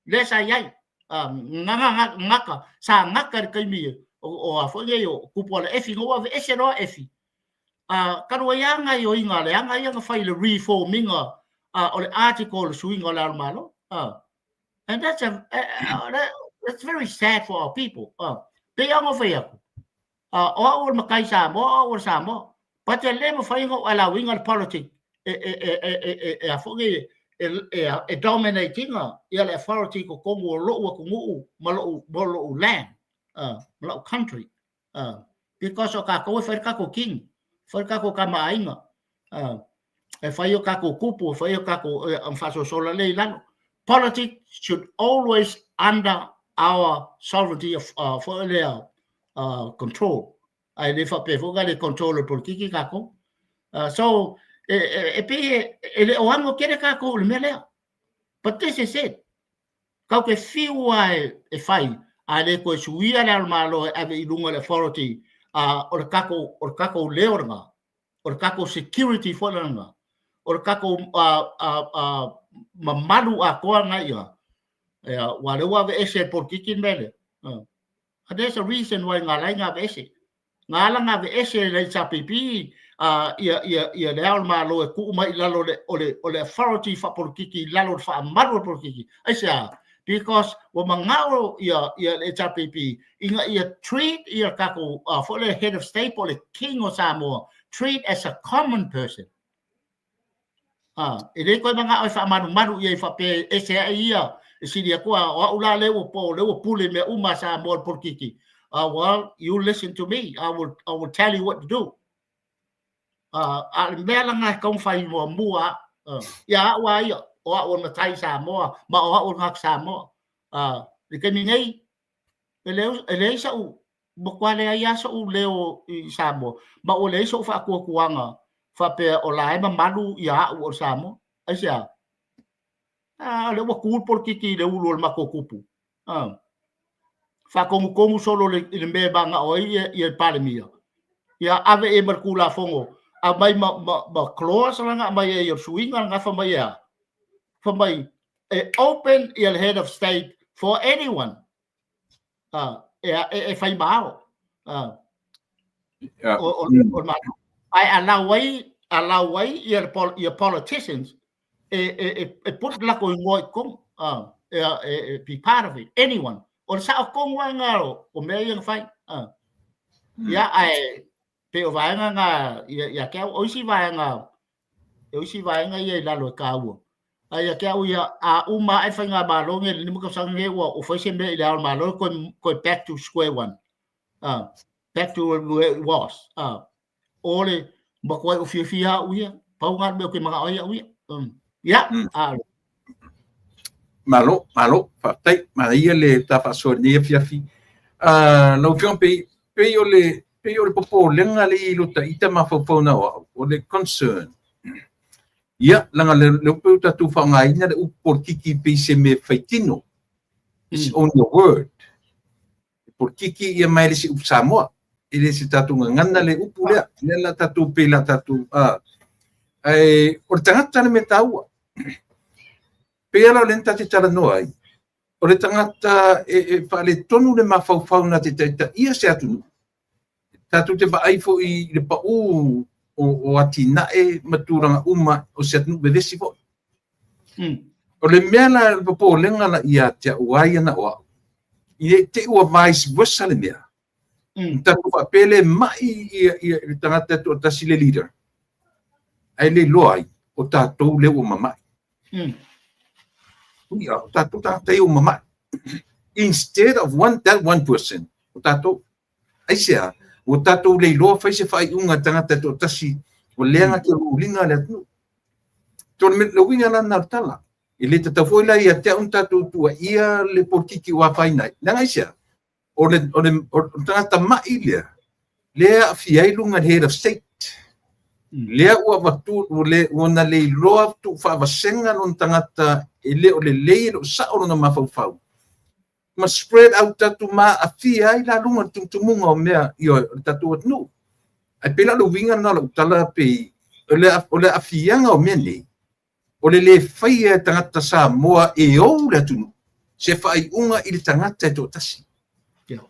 Lea sa i ai. Gata, sa gata i le taimi o a foi nei o tupu a le Efi, ina ua aveese loa Efi. Talu ai lava gaoioiga a le aga ia na fai i le reform ina o le article o le suiga o le Ao o le Malo. And that's very sad for our people. Pei lava ona fai atu, o au o le matai Samoa, o au o le Samoa. But e le mafai ona ou allow ina le politic e a foi nei e dominate ina ia le authority i totonu o lou atunuu ma lou land, ma lou country. Because o tatou e fai le tatou king, fai le tatou tamaaiga, e fai o tatou tupu, e fai o tatou faasoasola lea i lalo. Politics should always under our sovereignty of foi lea control. Ae le faapea foi na le control e le polokiki tatou. So, e pei e le o ano tele tatou i le mea lea. But this is it. Kau te fiu lava e fai, a le toe suia le Ao o le Malo e ave i luga le authority o le tatou leo lena, o le tatou security foi lena, o le tatou mamalu atoa lena ia. Aua lea ua aveese e le polokiki le mea lea. And there's a reason why ngā lai ngā aveese. Ngā ala ngā aveese e le HRPP ia le Ao o le Malo e tuu mai i lalo o le authority faapolitiki i lalo o le faamalu o le polokiki. Aisea? Because ua manao ia le HRPP ina ia treat ia tatou foi le head of state po o le king o Samoa, treat as a common person. E le toe manao e faamalumalu ia i faapea e ese ae ia e sili atu a o au la lea ua po lea ua pule mea uma a Samoa i le polokiki. Well, you listen to me. I will tell you what to do. A le mea la lena e tatau ona fai muamua ia au a ia o au o le matai Samoa ma o au o le tagata Samoa. Le taimi nei e leai sa'u matua leai lava so'u leo i Samoa ma ua leai so'u faatuatuaga faapea o la e mamalu ia au o le Samoa. Aisea? A lea ua tu le polokiki i le ulu o le matou tupu. Faatonutonu solo i le mea e manao ai ia le Palemia. Ia ave i ai ma le Tulafono, aumai ma clause la na aumai ai o le suiga lena fai mai e a? Fai mai e open ia le head of state for anyone e fai ma ao. O le Malo. Ae allow ai ia politicians e put latou igoa i totonu, e be part of it, anyone. O le sao tonu lava lena o mea ia na fai. Ia, ae pei o vaega na ia te au, o isi vaega ia i lalo e taua. Ae ia te au ia, a uma ae faigamalo nei i le 5 tausaga nei ua fai se mea i le ao o le Malo, toe back to square one. Back to where it was. O le matuai o fiafia au ia, pau lena le mea ou te manao ai au ia. Ia, Malo, malo, faafetai. Manaia le ta faasoa i lenei afiafi. Lau Afioga pei o le popolega le i lo ita mafaufau na o au, o le concern. Ia, leaga le upu o tatou faaaogaina le upu polokiki pei se mea faitino. It's only a word. Polokiki ia mai le se upu Samoa. E le se tatou gagana le upu lea. Lea la tatou pe la tatou. Ai, o le tagata le mea taua. Pei ala o le tate talanoa ai. O le tagata e faaletonu le mafaufau na te taitaia se atunuu. Tatou te vaai foi i le pau o atinae ma tulaga uma o se atunuu vevesi foi. O le mea la le popolega la ia te au ai ana o au. I le te ua vice versa le mea. Tatou faapea le mai ia le tagata e toatasi le leader. Ai le iloa ai o tatou lea ua mamai. Ia, o tatou tagata ia ua mamai. Instead of one that one person, o tatou. Aisea, ua tatou le iloa fai se faaiuga tagata e toatasi o lea na te ruliga le atunuu. To le uiga la na o le tala. E le tatau foi la ia te au na tatou tuuaia le polokiki ua afaina ai. Leaga aisea, o le tagata mai lea, lea aafia ai luga i le head of state. Lea ua avatu, ua na le iloa tuufaavasega lona tagata e le o lelei e le o sao lona mafaufau. Ma spread out atu ma aafia ai la luga o le tumutumuga o mea i o le tatou atunuu. Ai pei la o le uiga lena o lau tala pei o le aafiaga o mea nei, o le le faia e tagata Samoa e ou le atunuu se faaiuga i le tagata e toatasi.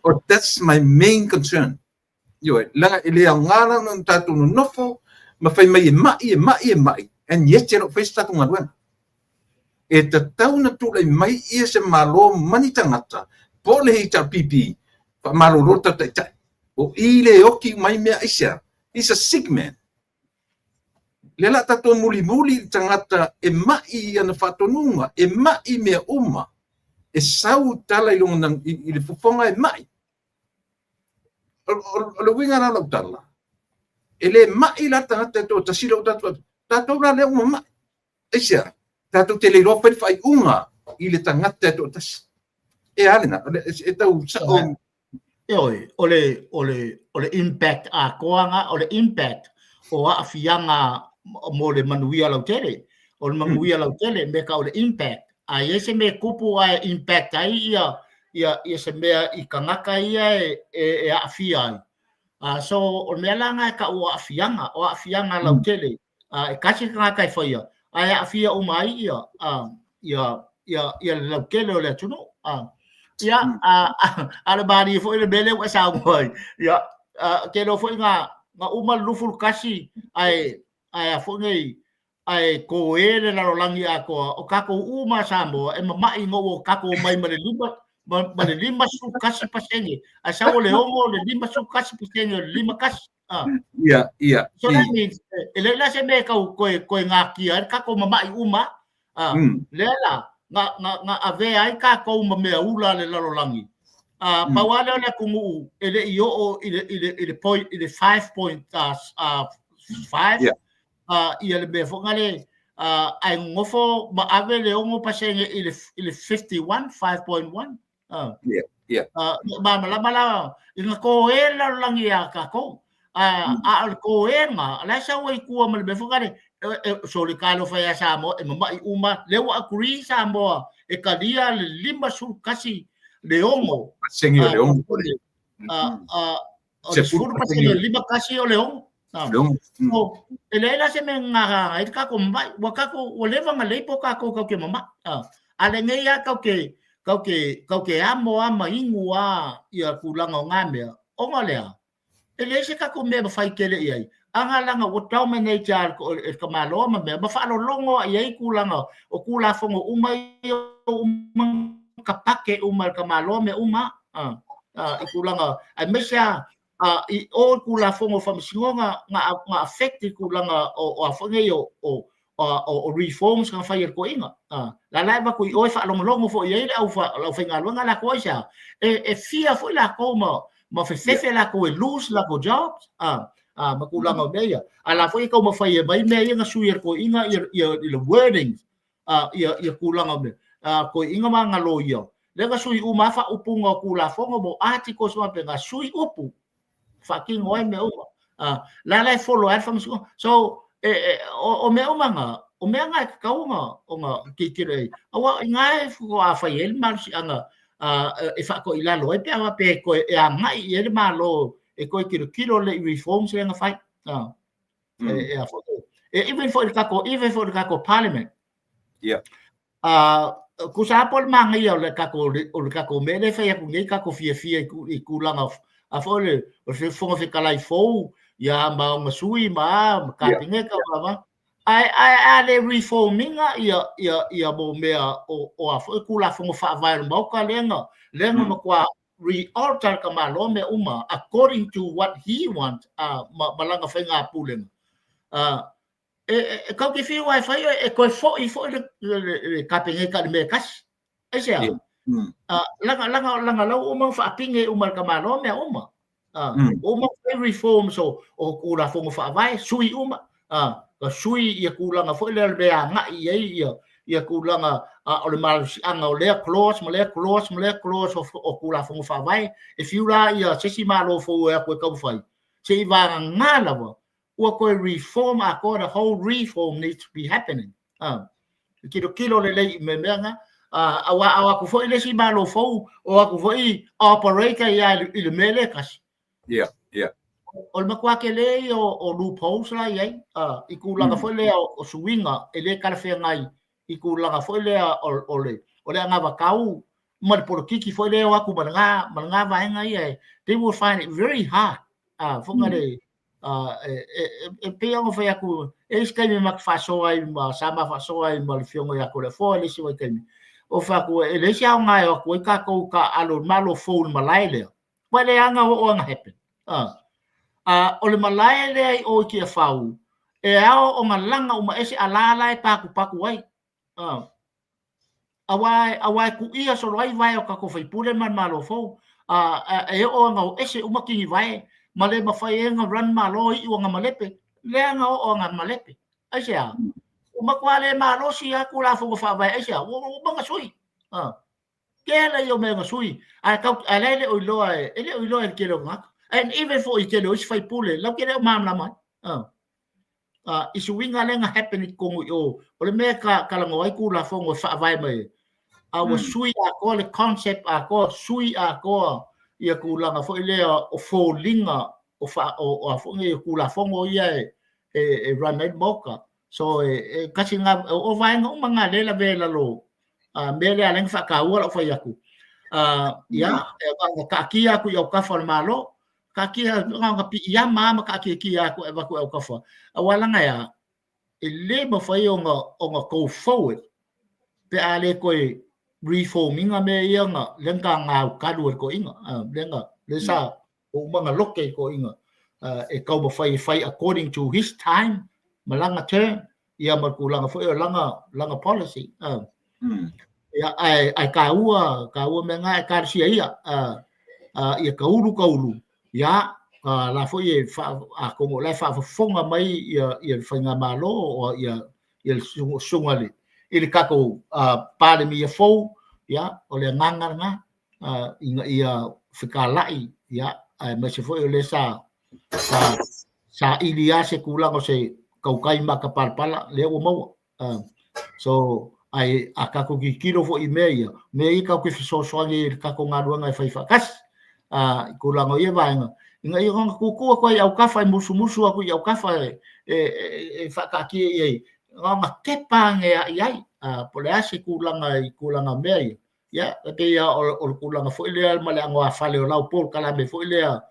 Oh, that's my main concern. Ioe, leaga e le aoga la ona tatou nonofo ma fai mai e mai, e mai, e mai, and yet e le o fai se tatou galuega. E tatau na tulai mai ia se malo mani tagata, po o le HRPP, faamalolo le tautaitai. O i le oki mai mea aisea. He's a sick man. Lea la tatou mulimuli i le tagata e mai i ana faatonuga, e mai mea uma. E sau tala i lona i le fofoga e mai. O le uiga la lau tala, e le mai la tagata e toatasi lau tatou, tatou la lea ua mai. Aisea, tatou te le iloa fai le faaiuga i le tagata e toatasi. E a lena, e tau sao. E oi, o le impact atoa nga, o le impact o aafiaga mo le manuia lautele. O le manuia lautele, me ka o le impact. A i ai se mea tupu ae impact ai ia se mea i tagata ia e aafia ai. So, o le mea la nga e tau o aafiaga, o aafiaga lautele. E tasi le tagata e faia, ae aafia uma ai ia le lautele o le atunuu. Ia, a le malie foi le mea lea ua e saunoa ai. Ia, te iloa foi na uma le 21 ae a foi nei ae koe le lalolagi atoa o tatou uma Samoa e mamai ina ua tatou omai ma le 51% ae sau o le 6 le 51% o le 51. Ia, ia. So that means e le la se mea e tau koe ngatia ai le tatou mamai uma. Lea la Na, na, na avea ai tatou ma mea ula a le lalolagi. Pau lava lea o le atunuu e le i oo i le, i le, i le, point, i le 5.5 ia le mea foi lea, ae nonofo ma ave le 6% i le 51, 5.1. Malamalama la, ina toe le lalolagi ia tatou. A o le toega, la e sau ai i tua ma le mea foi lea, sole talofa ia Samoa, e mama'i uma, lea ua agree Samoa e talia le 51 le 6. Pasene o le 6. O le 10% o le 51 o le 6. So, e leai la se mea e gagana ai le tatou mama'i, ua tatou, ua leva ona label tatou tatou te mama'i. A lenei lava tatou te, tatou te, tatou te amo lava ma inu lava ia tulaga o na mea, ona o le a? E leai se tatou mea e mafai tele i ai, aga leaga ua dominate lava e le tamaloa ma mea, ma faalologo lava i ai tulaga o Tulafono uma ia ua uma ona tapake uma e le tamaloa mea uma lava, i tulaga, aemaise lava i o i Tulafono o Faamasinoga na affect i tulaga o a foi nei o reforms na fai e le toeaina. La la e avatu i o e faalogologo foi i ai le aufaigaluega latou aisea? E fear foi latou ma fefefe latou e lose latou jobs ma tulaga o mea ia. A la foi e taumafai e aumai mea ia na sui e le toeaina ia le wordings ia tulaga o mea. Toeaina ma ana loia, lea na sui uma lava faaupuga o Tulafono mo articles ma faapena, sui upu faatino ai mea uma. La la e follow ai le faamasinoga. So, o mea uma na, o mea na e tatau ona tilotilo i ai. Aua o i ina e faatoa fai ai le malosiaga e faatoilalo ai pe a faapea e toe e agai i ai le Malo e toe tilotilo lelei i reforms lea na fai. E even foi i le tatou, even foi i le tatou parliament. Tusa lava po o le manaia o le tatou, o le tatou mea lea e fai atu nei tatou fiafia i tulaga a foi le, o le Fofoga Fetalai fou, ia ma ona sui ma a, ma Kapeneta ma ma, ae, ae a le reform ina ia, ia, ia mo mea o, o a foi Tulafono Faavae o le Maota lea na, lea na matua re-alter le tamaloa mea uma according to what he want, ma, ma lana faiga pulega. E tatou te fiu lava e fai, e toe foi foi le Kapeneta i le mea e tasi. Aisea? Leaga, leaga, leaga la ua uma ona faapine uma e le tamaloa mea uma. Ua uma ona fai reforms o Tulafono Faavae, sui uma. Ua sui ia tulaga foi lea o le mea e agai i ai ia tulaga o le malosiaga o lea clause ma lea clause ma lea clause o Tulafono Faavae. E fiu la ia se isi Malo fou e o atu e taumafai, se i vagana lava ua toe reform atoa, the whole reform needs to be happening. Tilotilo lelei i mea mea na. Aua a o atu foi le isi Malo fou, o atu foi operate ai lava i le mea lea e tasi. O le matua tele ia o loopholes la i ai, i tulaga foi lea o suiga e le talafeagai i tulaga foi lea o le anavatau ma le polokiki foi lea o atu ma lena, ma lena vaega ia, they will find it very hard. Foi le, e pei ona fai atu, e i ai se taimi ma te faasoa ai ma, sa ma faasoa ai ma le Afioga ia Toleafoa i le isi vaitaimi, o fai atu, e leai se aoga e o atu ai tatou taaalo i le Malo fou i le malae lea, aua e leai lava ona oo ana happen. O le malae lea i o i Tiafau, e ao ona laga uma ese ala la e patupatu ai. Aua, aua e kuia solo ai vae o tatou faipule ma le Malo fou. E oo ana o ese uma kini vae, ma le mafai ai ona run Malo iu ana malepe. Lea na oo ana malepe. Aisea? Ua matua le malosi lava Tulafono Faavae aisea? Ua uma ona sui. Tele ia o mea na sui, ae tau, ae la e le o iloa e, e le o iloa e le tele o tagata. And even foi i tele o isi faipule, latou te le o malamalama ai. I suiga lea na happen i totonu i o, o le mea e talanoa ai Tulafono e faavae mai ai, a ua sui atoa le concept atoa, sui atoa ia tulaga foi lea o foliga o, fa, o, o a foi nei o Tulafono ia e run ai le Maota. So e kasi ngā, o vaega uma ngā lea lavea i lalo mea lea ala ai ona faataua lau fai atu. Ia, e taatia atu i autafa o le Malo, taatia, na piiama lava ma taatiatia atu e avatu i autafa. Aua leaga e a? E le mafai ona go forward pe a le toe reform ina mea ia na lea na gaukalu e le toeaina. Lea na, lea sa ua uma ona lote i toeaina e taumafai e fai according to his time ma lana term, ia ma le tulaga foi o lana policy. Ia, ae, ae tāua, tāua mea ngā e kāresia ia, ia kaulu kaulu, ia, la foi e wha, a kongo la e whaafofoga mai ia, ia le faigamalo o ia, ia le susuga le, i le tatou Palemia fou, ia, o le agaga lena, ina ia fetalai, ia, aemaise foi o lea sa, sa, saili lava se tulaga o se tautai matapalapala, lea ua maua. So, ae a tatou tilotilo foi i mea ia, mea ia tatou te fesoasoani ai i le tatou galuega e fai faatasi, i tulaga o ia vaega, ina ia ona tuutuu atu ai i autafa e musumusu atu i autafa e, e, e, e faataatia i ai, ona tepa ane lava i ai, po o le a se tulaga i tulaga o mea ia. Ia, e pei lava o le tulaga foi lea ma le anoāfale o lau polokalame foi lea,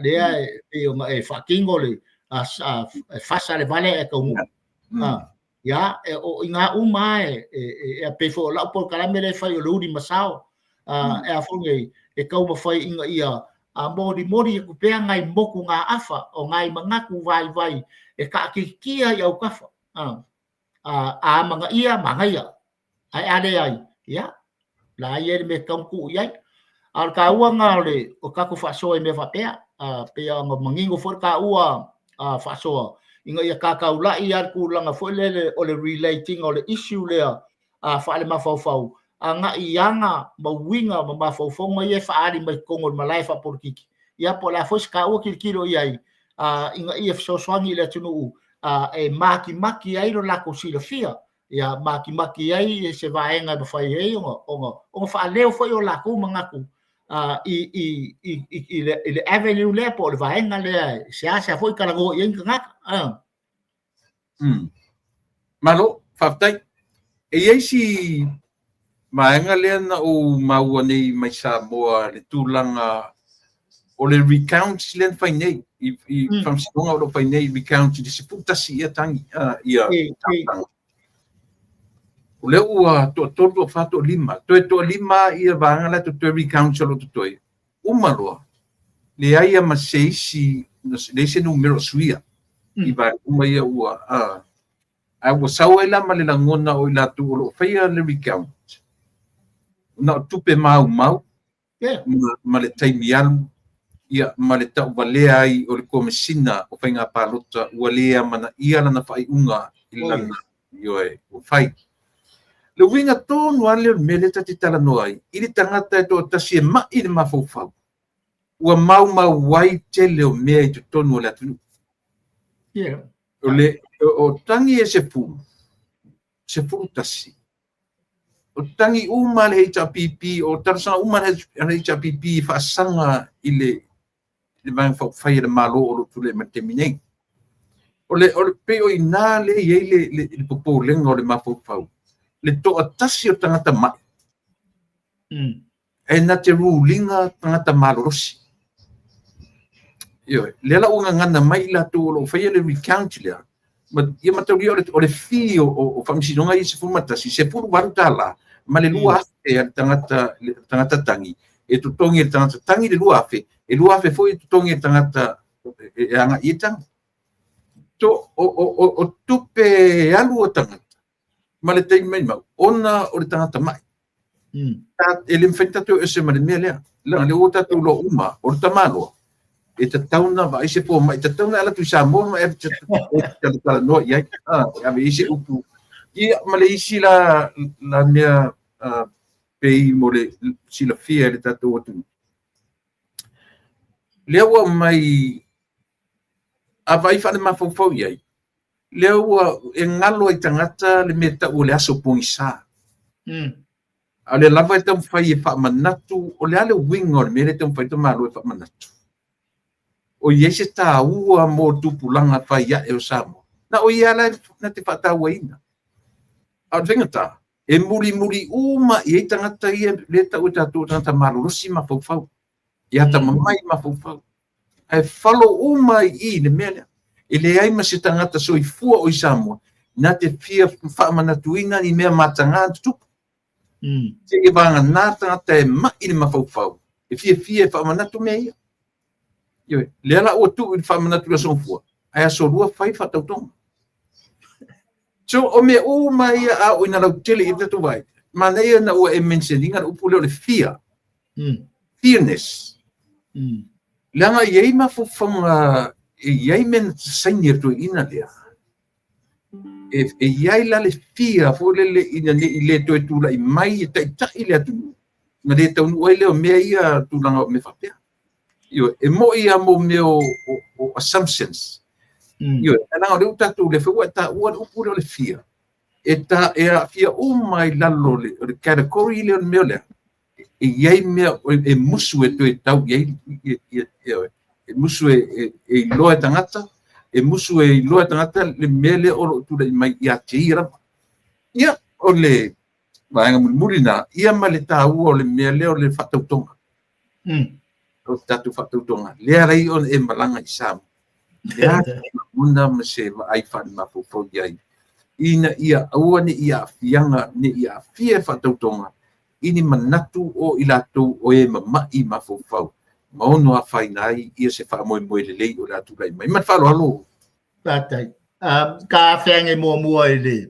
lea e pei ona e faatino le e fasa le vale ae taunuu. Ia, o i ina uma lava e pei foi o lau polokalame lea e fai o le uli masao, e a foi nei, e taumafai ina ia molimoli atu pea nai motugaafa o nai manatu vaivai e taatitia i autafa. A amanaia, manaia. Ae a leai, ia, la ia le mea e tatau ona tuu i ai. A o le taua lena o le o tatou faasoa i mea faapea, pei ona manino foi le taua faasoa, ina ia tataulai lava le tulaga foi lele o le relate ina o le issue lea faalemafaufau agai i aga ma uiga ma mafaufauga ia e faaali mai totonu o le malae faapolokiki, ia po o le a foi se taua tilotilo i ai, ina ia fesoasoani i le atunuu e matimati ai lo latou silafia, ia matimati ai se vaega e mafai ai ona faaleo foi o latou manatu i le avenue lea po o le vaega lea e seasea foi talanoa i ai ni tagata. Malo, faafetai. E i ai si vaega lea na ou maua nei mai Samoa le tulaga o le recount lea na fai nei i faamasinoga o lo o fai nei recount i le 11 ia tagi ia talosaga. O lea ua toatolu, toafa, toalima, toe toalima ia vaega la e toe recount o lo o totoe. Uma loa, leai lava ma se isi, leai se numera o suia i vaega uma ia ua ae ua sau ai la ma le lagona o i latou o lo o faia le recount, na o tupe maumau ma le taimi alu, ia, ma le tauvalea ai o le Komesina o Faiga Palota ua le amanaia lana faaiuga i lana ioe ua fai. Le uiga tonu lava lea o le mea lea ta te talanoa ai, i le tagata e toatasi e mai le mafaufau, ua maumau ai tele o mea i totonu o le atunuu. O le o tagi e 10, 11, o tagi uma le HRPP, o talosaga uma le HRPP e faasaga i le Vaega Faaupufai a le Malo o lo o tulai mai i le taimi nei. O le, o le, pei o i ina lea e i ai le popolega o le mafaufau, le toatasi o tagata mai, e na te rulinga tagata malolosi. Ioe, lea la ua gagana mai i latou o lo o faia le recount lea, ma, ia mataulia o le fee o faamasinoga ia 11, $18 ma le 2,000 a le tagata, le tagata tagi, e totogi e le tagata tagi le 2,000, e 2,000 foi e totogi e le tagata e agai i ai tagi. So, o tupe alu a tagata, ma le taimi maimau, ona o le tagata mai. E le mafai ona tatou ese ma le mea lea. Leaga lea ua tatou iloa uma, o le tamaloa, e tatau ona vaai se fomai, e tatau ona e alu atu i Samoa ma e talatalanoa i ai, e ave i ai se upu. Ia, ma le isi la, la mea pei mo le silafia e le tatou atunuu. Lea ua aumai, a vaai faalemafaufau i ai, lea ua e galo ai tagata le mea tau o le aso pogisa. A o lea lava e taumafai e faamanatu, o le a le uiga o le mea lea e taumafai ta Malo e faamanatu? O i ai se taua mo tupulaga fai ae o Samoa? Na o ia la na te faatauaina. A o le faigata, e mulimuli uma i ai tagata ia lea tau e tatou o tagata malolosi mafaufau, e atamamai mafaufau. Ae falo uma ai i i le mea lea. E leai ma se tagata soifua o i Samoa na te fia faamanatuina ni mea mataga na tutupu. Seia vagana tagata e mai le mafaufau, e fiafia e faamanatu mea ia. Ioe, lea la ua tuu i le faamanatu i le Aso Gafua, ae aso lua fai le faatautoga. So, o mea uma ia a oo ina lautele i ai le tatou vaai, Manaia na ua e mention ina le upu lea o le fear. Fearness. Leaga e i ai mafaufauga, e i ai mea na saini e le toeaina lea. E i ai la le fear foi lele ina ne i le toe tulai mai e taitai le atunuu, na le taunuu ai lea o mea ia, tulaga o mea faapea. Ioe, e moi lava mo mea o assumptions. Ioe, leaga o lea ua tatou le foi ua e taua le upu lea o le fear. E aafia uma i lalo o le category lea o le mea lea. E i ai mea e musu e toe tau i ai, e musu e iloa e tagata, e musu e iloa e tagata le mea lea o lo o tulai mai ia te ia lava. Ia, o le vaega mulimuli na, ia ma le taua o le mea lea o le faatautoga. O le tatou faatautoga, lea lai ona e malaga i Samoa. Lea lagona ma se vaai faale-mafaufau i ai, ina ia aua ne i aafiaga, ne i aafia le faatautoga i ni manatu o i latou o e mama'i mafaufau, ma ono afaina ai ia se faamoemoe lelei o le a tulai mai. Ma le faaaloalo. Faafetai. Ka afeagai muamua i le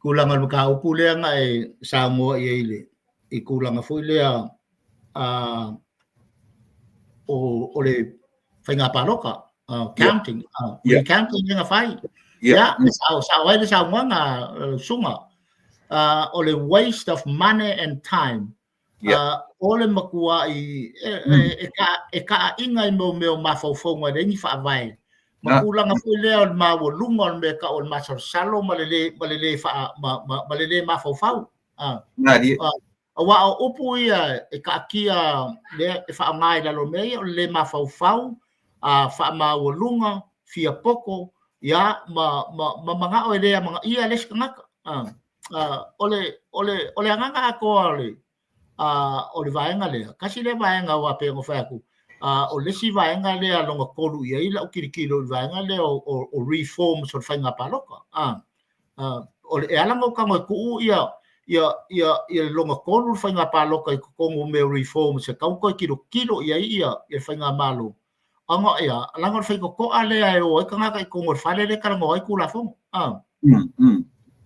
tulaga o le mataupu lea na e saunoa i ai i tulaga foi lea o le faiga palota, counting, recounting lea na fai. Ia, sao ai le saunoaga, Suga. O le waste of money and time. O le matuai e taaiga i mea o mafaufauga e leai ni faavae. Ma tulaga foi lea o le maualuga o le mea tau o le masalosalo ma le le mafaufau. Aua o upu ia e taatia lea e faaaoga i lalo o mea ia, o le le mafaufau, faamaualuga, fiapoto, ia, ma manao e le amanaia le isi tagata. O le agaga atoa o le vaega lea, tasi lea vaega aua pei ona fai atu, o le isi vaega lea lona tolu i ai lau tilotilo i le vaega lea o reforms o le faiga palota. E ala ona ou tago e tuu ia le lona tolu le faiga palota i totonu o mea o reforms e tatau ona toe tilotilo i ai ia le faigamalo. Ona ia, leaga o le faitotoa lea e o ai tagata i totonu o le fale lea e talanoa ai Tulafono.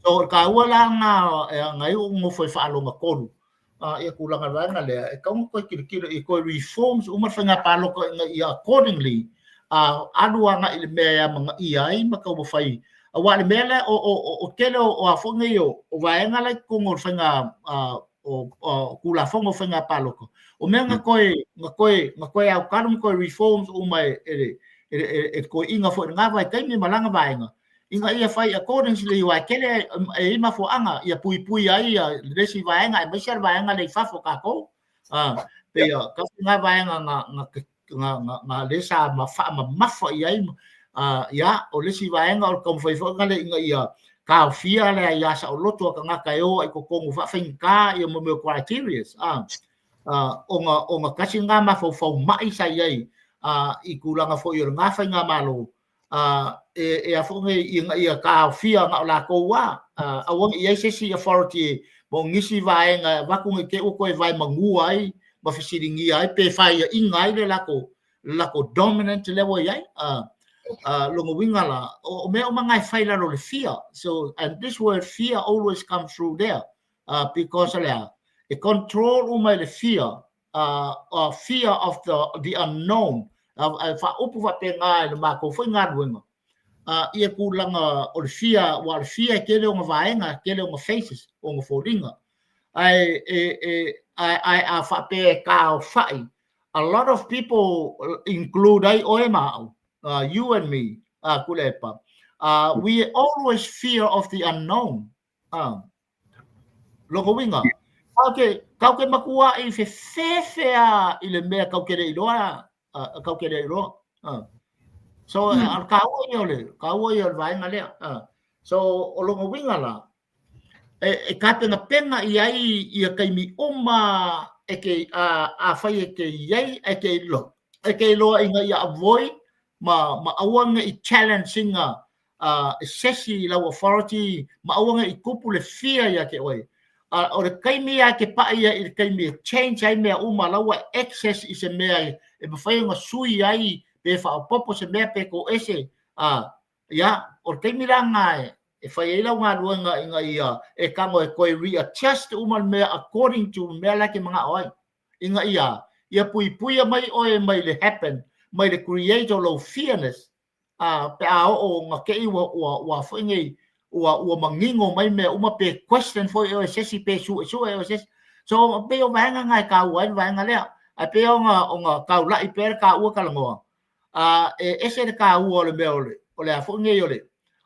So, o le taua la lena e ana ai ou nofo e faalona tolu ia tulaga o le vaega lea, e tatau ona toe tilotilo i toe reforms uma le faiga palota ina ia accordingly alu agai i le mea e amanaia ai ma taumafai. Aua o le mea lea o tele o a foi nei o vaega la i totonu o le faiga o Tulafono o faiga palota, o mea na toe autalu ma toe reforms uma e le toeaina foi i lena vaitaimi ma lana vaega, ina ia fai accordingly, aua e tele e i ai mafuaaga ia puipui ai le isi vaega, aemaise le vaega lea i fafo o tatou. Pei tasi lena vaega na lea sa faamamafa i ai. Ia, o le isi vaega o le taumafai foi lea ina ia taofia le aia saoloto a tagata e o ai i totonu faafaigata ia mo mea o criteria. Ona tasi lena mafaufau mai sa i ai i tulaga foi o lena faigamalo, e a foi nei ina ia taofia na o latou aua ne i ai se isi authority mo nisi vaega e avatu nei te i ua toe vaemanua ai ma fesiligia ai pe faiaina ai le latou dominant lea ua i ai. Lona uiga la, o mea uma na e fai i lalo o le fear. So, and this word fear always comes through there, because lea, e control uma e le fear, fear of the unknown. Faaupu faapena e le matou foi galuega. Ia tulaga o le fear, aua o le fear e tele ona vaega, e tele ona faces, ona foliga. Ae a faapea e taofai, a lot of people include ai oe ma au, you and me, Tuilaepa, we always fear of the unknown. Lona uiga, kau te matua i fefefea i le mea kau te le iloa, kau te le iloa. So, kaua ia o le vaega lea. So, o lona uiga la, e tapenapena i ai ia taimi uma e ke afai e ke iai, e ke iloa ina ia avoid ma aua ne i challenge ina e sesi i lau authority, ma aua ne i tupu le fear ia te oe. O le taimi ia te pai ia i le taimi e change ai mea uma, lau ua access i se mea e mafai ona sui ai pe faaopoopo se mea pe toese. Ia, o le taimi la lena e fai ai lau galuega ina ia e tago e toe readjust uma le mea according to le mea la e te manao ai. Ina ia ia puipuia mai oe mai le happen, mai le create o lou fearness, a pe a oo na te i ua ua ua foi nei ua ua manino mai mea uma pe question foi oe e se isi pe suesue oe e se isi. So pei o vaega na e taua ai le vaega lea. Ae pei ona ona taulai pea le taua talanoa, a e ese le taua o le mea o le o le a foi nei o le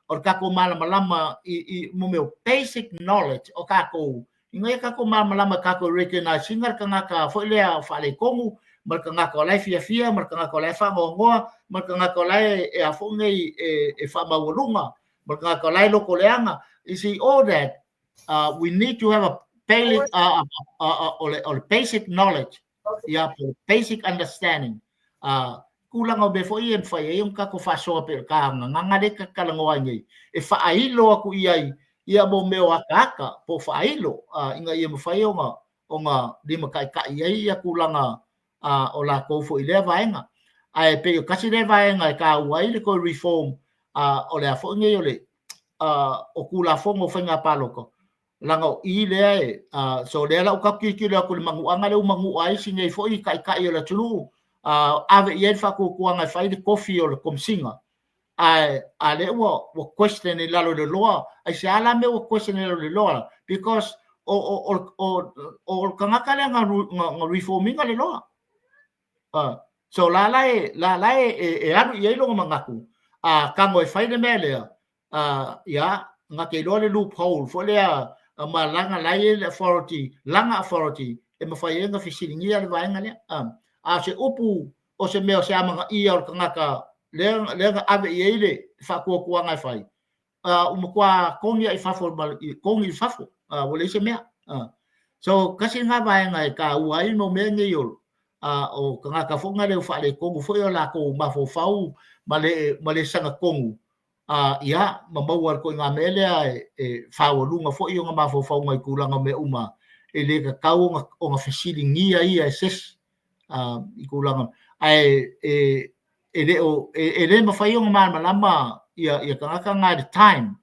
o le tatou malamalama i i mo mea o basic knowledge o tatou ina ia tatou malamalama i tatou recognize ina le tagata foi lea o faaletonu ma le tagata o la e fiafia ma le tagata o la e faanoanoa ma le tagata o la e e a foi nei e e faamaualuga ma le tagata o la e lotoleaga. You see all that we need to have a basic, o le basic knowledge ia po o le basic understanding tulaga o mea foi ia e mafai ai ona tatou faasoa pei o le ta gagana lea ta te talanoa ai nei e faailo atu i ai ia mo mea o ataata po o faailo ina ia mafai ona ona limataitai ai ia tulaga o latou foi i lea vaega. Ae pei o tasi lea vaega e taua ai le toe reform o le a foi nei o le o Tulafono o Faiga Palota, leaga o i lea e, so lea la ua tatou tilotilo atu i le manuaga lea ua manua ai isi nei foi taitai o le atunuu, ave i ai le faatuatuaga e fai le tofi o le Komesina, ae a lea ua ua question i lalo i le loa, aisea la mea ua question i lalo i le loa? Because o o o o le tagata lea na na reform ina le loa. So la la e la la e e alu i ai lona manatu, a tago e fai le mea lea, ia, na te iloa le loophole foi lea ma lana la e i ai le authority, lana authority e mafai ai ona fesiligia le vaega lea. A o se upu o se mea o se amanaia o le tagata lea lea na ave i ai le faatuatuaga e fai, ua matua togi i fafo togi i fafo, ua leai se mea. So tasi lena vaega e taua ai mo mea nei o o tagata foi na lea ua faaletonu foi o latou mafaufau ma le ma le sagatonu ia ma maua le ituaiga mea lea e faualuga foi ona mafaufauga i tulaga o mea uma e le tatau ona ona fesiligia ia e se isi i tulaga ae e e le o e le mafai ona malamalama ia ia tagata na i le time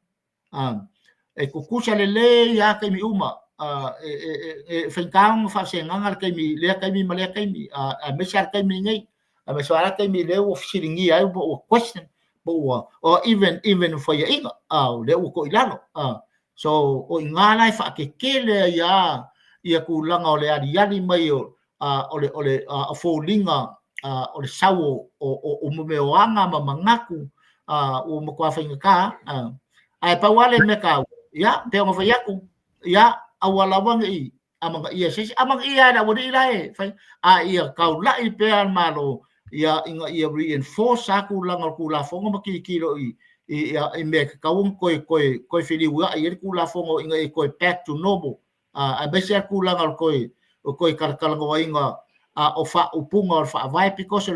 e tutusa lelei lava taimi uma e e e faigata ona faasegaga le taimi lea taimi ma lea taimi aemaise lava le taimi lenei aemaise lava le taimi lea ua fesiligia ai po ua question po ua or even even faiaina o lea ua to'i lalo. So o i ina la e faatetele ai lava ia tulaga o le aliali mai o o le o le o foliga o le sau o o o mea o aga ma manatu ua matua faigata. Ae pau lava le mea taua, ia pei ona fai atu, ia aua lava ne i amanaia e se isi, amanaia lava e le aualii la e fai, a ia taulai pea le Malo ia ina ia reinforce lava tulaga o le Tulafono ma tilotilo i i i mea e tatau ona toe toe toe feliuai ai le Tulafono ina ia toe back to normal, aemaise lava tulaga o le toe o le toe talatalanoaina o faaupuga o le Faavae because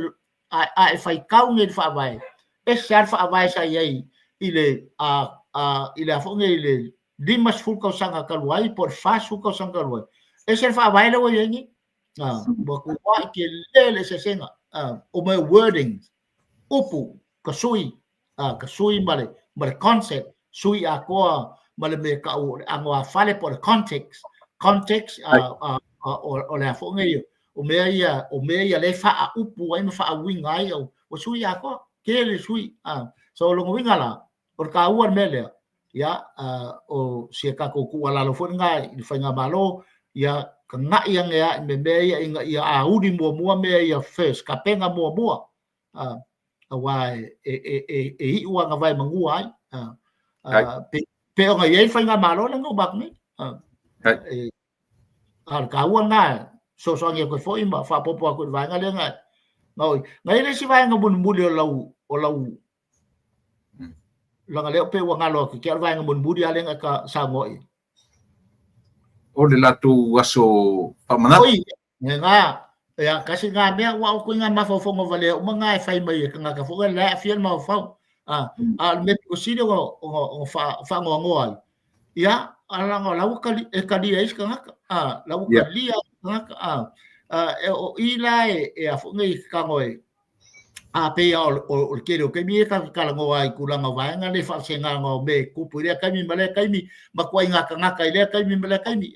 a, a e faitau nei i le Faavae, ese lava le Faavae sa i ai i le i le a foi nei i le 50 tausaga talu ai po o le 40 tausaga talu ai, ese le Faavae lea ua i ai nei. Ua tuai tele le eseesega o mea wordings, upu, ka sui, ka sui ma le, ma le concept, sui atoa ma le mea tau o le anoāfale po o le context, context o le a foi nei, o mea ia, o mea ia lea e faaupu ai ma faauiga ai, ua sui atoa, tele sui. So o lona uiga la, o le taua le mea lea, ia, o si a tatou tuualalo foi lena i le faigamalo, ia tagai ane lava i mea ia ina ia auli muamua mea ia first, tapena muamua, aua e iu lava na vae manua ai. Pei ona i ai le faigamalo lea na uma atu nei. A o le taua lena, fesoasoani atu ai foi ma faaopoopo atu i le vaega lea na na na i ai le isi vaega mulimuli o lau o lau leaga lea pei ua galo atu ia te au le vaega mulimuli lava lea na e saunoa i ai. O le latou aso faamanatu. Oi, lena, ia, tasi lena mea, aua o ituaiga mafaufauga valea uma na e fai mai e tagata foi lea e aafia le mafaufau. A, a o le mea pito sili ona, ona, ona faanoanoa ai, ia, a leaga o la ua kali, e kalia ai se tagata, a, la ua kalia ai se tagata, a, a, e, o i la e, e a foi nei e tago e, A pei a o le tele o taimi e tatou talanoa ai i tulaga o vaega le faavasegaga o mea e tupu i lea taimi ma lea taimi ma tuaiga tagata i lea taimi ma lea taimi.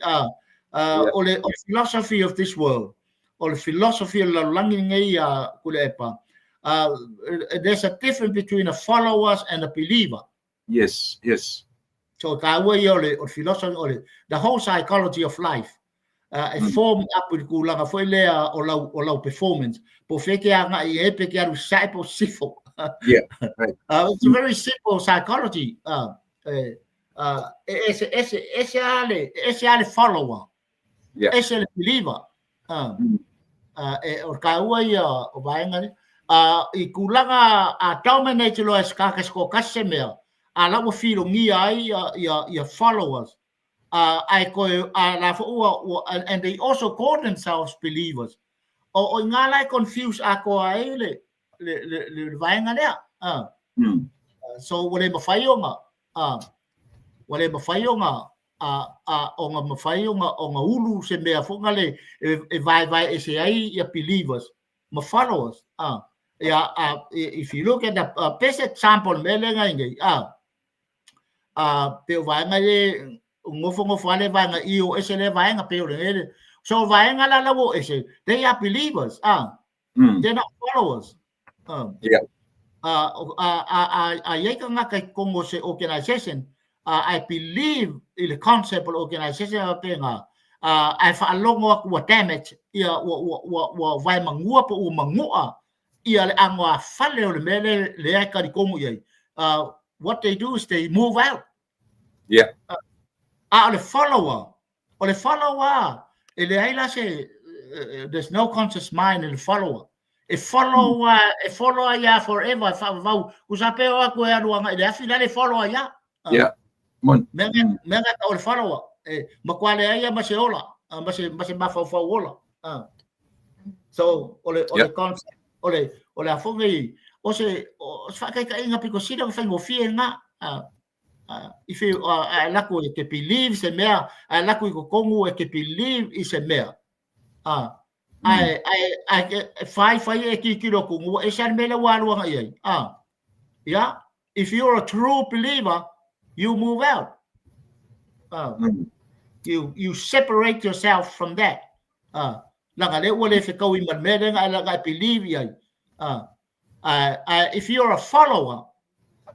O le philosophy of this world, o le philosophy o le lalolagi lenei a Tuilaepa, there's a difference between a followers and a believer. Yes. So taua ia o le philosophy, o le the whole psychology of life. E form up i le tulaga foi lea o lau performance. Po o fea e te agai e pe te alu sae po sifo. It's a very simple psychology. E ese, ese, ese ale, ese ale follower. Ese le believer. E, o taua ia o vaega ni. I tulaga a dominate loa e se tagata se toatasi se mea, a la ua filogia ai ia followers. Ae koe, a la fo ua, and they also call themselves believers. O i ngā la e confuse a koa ai le vaega lea. So ua le mawhai o ngā, ua le mawhai o ngā, o ngā mawhai o ngā ulu se mea fonga le e vai vai e se ai ia believers ma followers. Ia, if you look at the best example me le ngai ngai, pe o vaega le ngofo ngofo ale vaega i o ese le vaega pe o le le. So vaega la la o ese, they are believers. They're not followers. A iai ka ngaka i kongo se organization, I believe i le concept o le organization a pe ngā, ai whaalongo aku ua damage, ia ua vai mangua po ua mangua, ia le ango a fale o le mea le le ai kari kongo iai. What they do is they move out. A o le follower, o le follower, e le ai la se, there's no conscious mind in the follower. E follow, e follow ia forever, e whaavau. Kusa pe o aku e alu anga i le afi la le follow ia. Mon. Mea nga o le follower. E, makua le ai ma se ola, ma se mafaufau ola. So, o le concept, o le afonga i, o se whakaikainga piko sila o whaingofie ngā. If you, a laku e te believe se mea, a laku i kokongu e te believe i se mea. Ai, whai whai e ki kilo kungu, e sa mele waluanga i ai. Yeah, if you're a true believer, you move out. You separate yourself from that. Langa le ua le whekau i man mele nga langa I believe i ai. If you're a follower,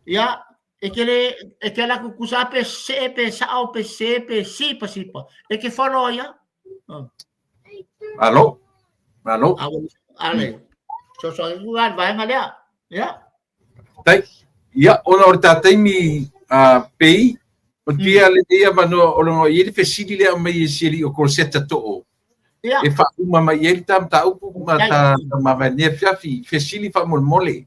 yeah, e ke le e ke la kukusa pe se pe sao pe se pe sipa sipa. E ke follow ia. Alo. Alo. Ale. So ua vaenga lea. Yeah. Tai. Ia, ona o le tātaimi pei, o tia le ia manoa o longa i le fesili lea mai e sieli o Corsetta to'o. E whauma mai e ta ta upu ma ta ma va ne fiafi fesili fa mole.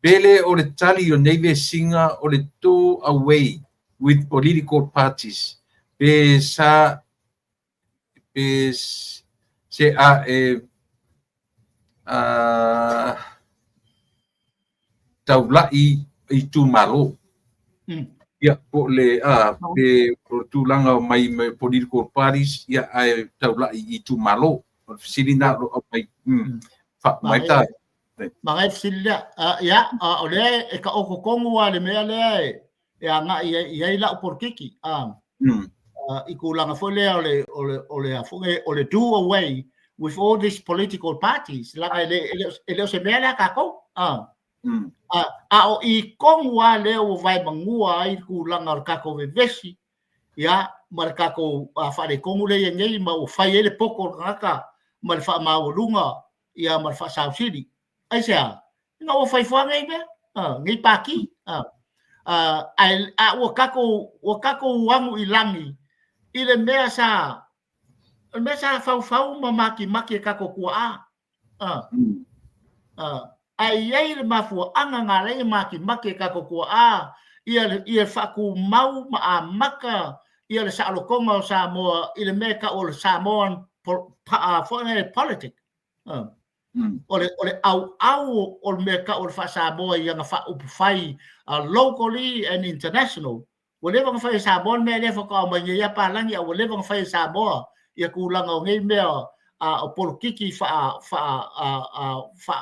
Pele o le tali o nei vesinga o le do away with political parties. Pe sa pe se a e a taulai i tūmalo. Ia, po le, a, pe o tūlanga o mai mai political parties, ia, ai taulai i tūmalo. O le fesili nā lo au mai, fa, mai ta. Magai fesili lea. Ia, o lea e ka oko kongu a le mea lea e anga i ai lau polokiki. I kūlanga foi lea o le afoge, o le do away with all these political parties. Langa e le o se mea lea kākou. A o i kongu a lea ua vai mangua ai kūlanga o le kākou vevesi, ia, ma le kākou whaare kongu le nei ma o whai ele poko o le kangaka ma le whaamaualunga, ia, ma le whaasausili. Ai se a, nga ua whai whanga i mea, ngei pāki. Ai, a ua kākou angu i langi, i le mea sa, le mea sa whau ma maki maki e kākou kua a. Ai ai le mafua anga ngā lei maki maki e kākou kua a, ia whaku mau ma a maka, ia le saalokonga o Samoa, i le mea ka o le Samoan politic. O le au au o le mea ka o le wha Samoa i anga wha upu whai locally and international. Ua leva nga whai e Samoa le mea lea whakao mai ngei apa langi a ua leva nga whai e Samoa ia kūlanga o ngei mea o polokiki wha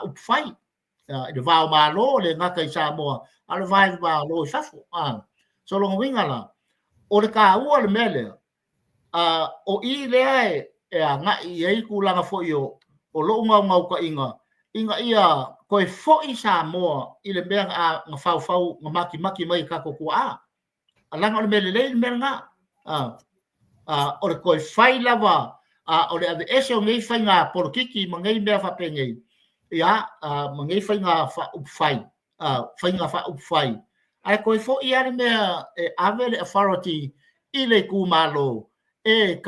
upu whai. I le va o Malo, le gata i Samoa, a o le va i Malo i fafo. So lona uiga la, o le taua o le mea lea, o i lea e agai i ai tulaga foi o lou naunautaiga ina ia toe foi Samoa i le mea na faufau, na matimati mai e tatou tuaa. Leaga o le mea lelei le mea lena. O le toe fai lava, o le aveese o nei faiga polokiki ma nei mea faapenei, ia, ma nei faiga faaupufai, faiga faaupufai, ae toe foi lava le mea e ave le authority i le itumalo e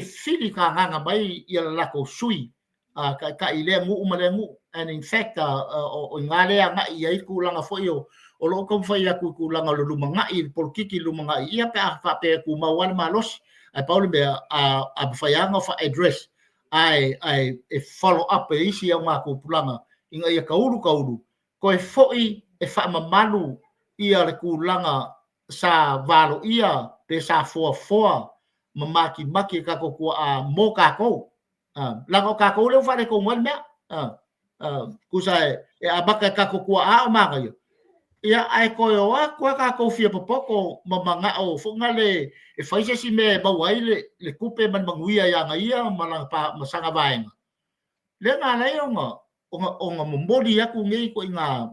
filitagaga mai ia le latou sui taitai i lea nuu ma lea nuu. And in fact, o i ina lea agai i ai tulaga foi o lo o taumafai atu i tulaga o le lumanai, le polokiki lumanai, ia pe a faapea e tumau lava le malosi. Ae pau le mea, a mafai lava ona faa-address, ae e follow up e isi augatupulaga ina ia taulu taulu, toe foi e faamamalu ia le tulaga sa valoia pe sa foafoa ma matimati e tatou tuaa mo tatou. Leaga o tatou lea ua faaletonu ai le mea. Tusa e amata e tatou tuaa o manaia, ia ae toe o atu lava tatou fia popoto ma manao foi lale e fai se isi mea e maua ai le tupe ma le manuia ia ia ma lana ma sana vaega. Lea na ala ai ona momoli atu nei ituaiga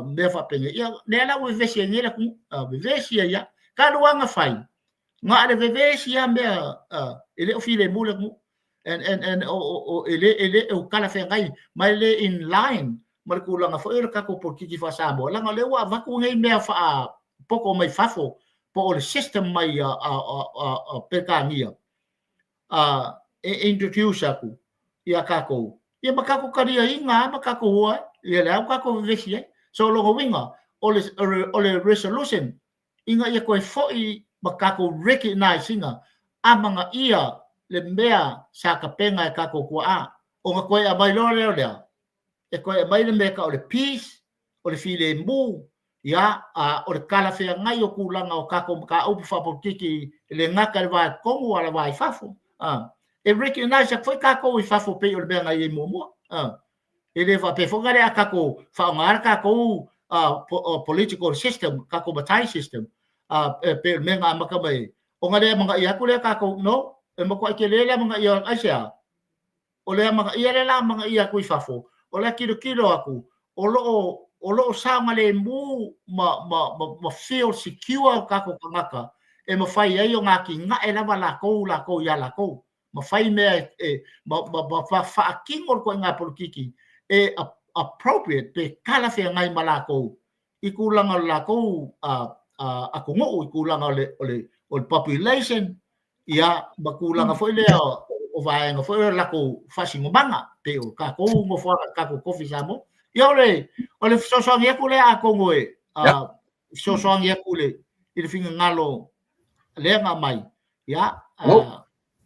mea faapenei. Ia lea la ua vevesi ai nei le atunuu, vevesi ai lava. Talu lava ona fai, na o le vevesi lava mea, e le o filemu le atunuu. And e le o talafeagai ma e le in line ma le tulaga foi o le tatou polokiki faa-Samoa, leaga o lea ua avatu nei mea faapoto mai fafo, po o le system mai a Peretania, e introduce atu ia tatou, ia ma tatou taliaina lava ma tatou o ai, ia lea ua tatou vevesi ai. So o lona uiga, o le resolution ina ia toe foi ma tatou recognize ina amanaia le mea sa tapena e tatou tuaa. Ona toe aumai loa lea o lea, e toe aumai le mea e tau o le peace, o le filemu, ia, o le talafeagai o tulaga o tatou mataupu faapolokiki e le gata i le va i totonu a o le va i fafo. E recognize atu foi tatou i fafo pei o le mea na i ai muamua. E le faapea foi na le a tatou faaaoga le tatou political system, tatou matai system, pei o le mea na amata mai ai. Ona le amanaia atu lea tatou, no, e matuai tele le amanaia, aisea? O le amanaia lea la amanaia atu i fafo, o le tilotilo atu, o lo o saogalemu ma feel secure o tatou tagata, e mafai ai ona atinae lava latou ia latou. Ma fai mea ma faatino le ituaiga polokiki e appropriate pe talafeagai ma latou i tulaga o le latou atunuu, i tulaga o le population, ia, ma tulaga foi lea o vaega foi o le latou faasinomaga, pei o tatou nofoaga, tatou tofi Samoa. Ia o le fesoasoani atu lea atonu e fesoasoani atu i le finagalo lea na aumai, ia,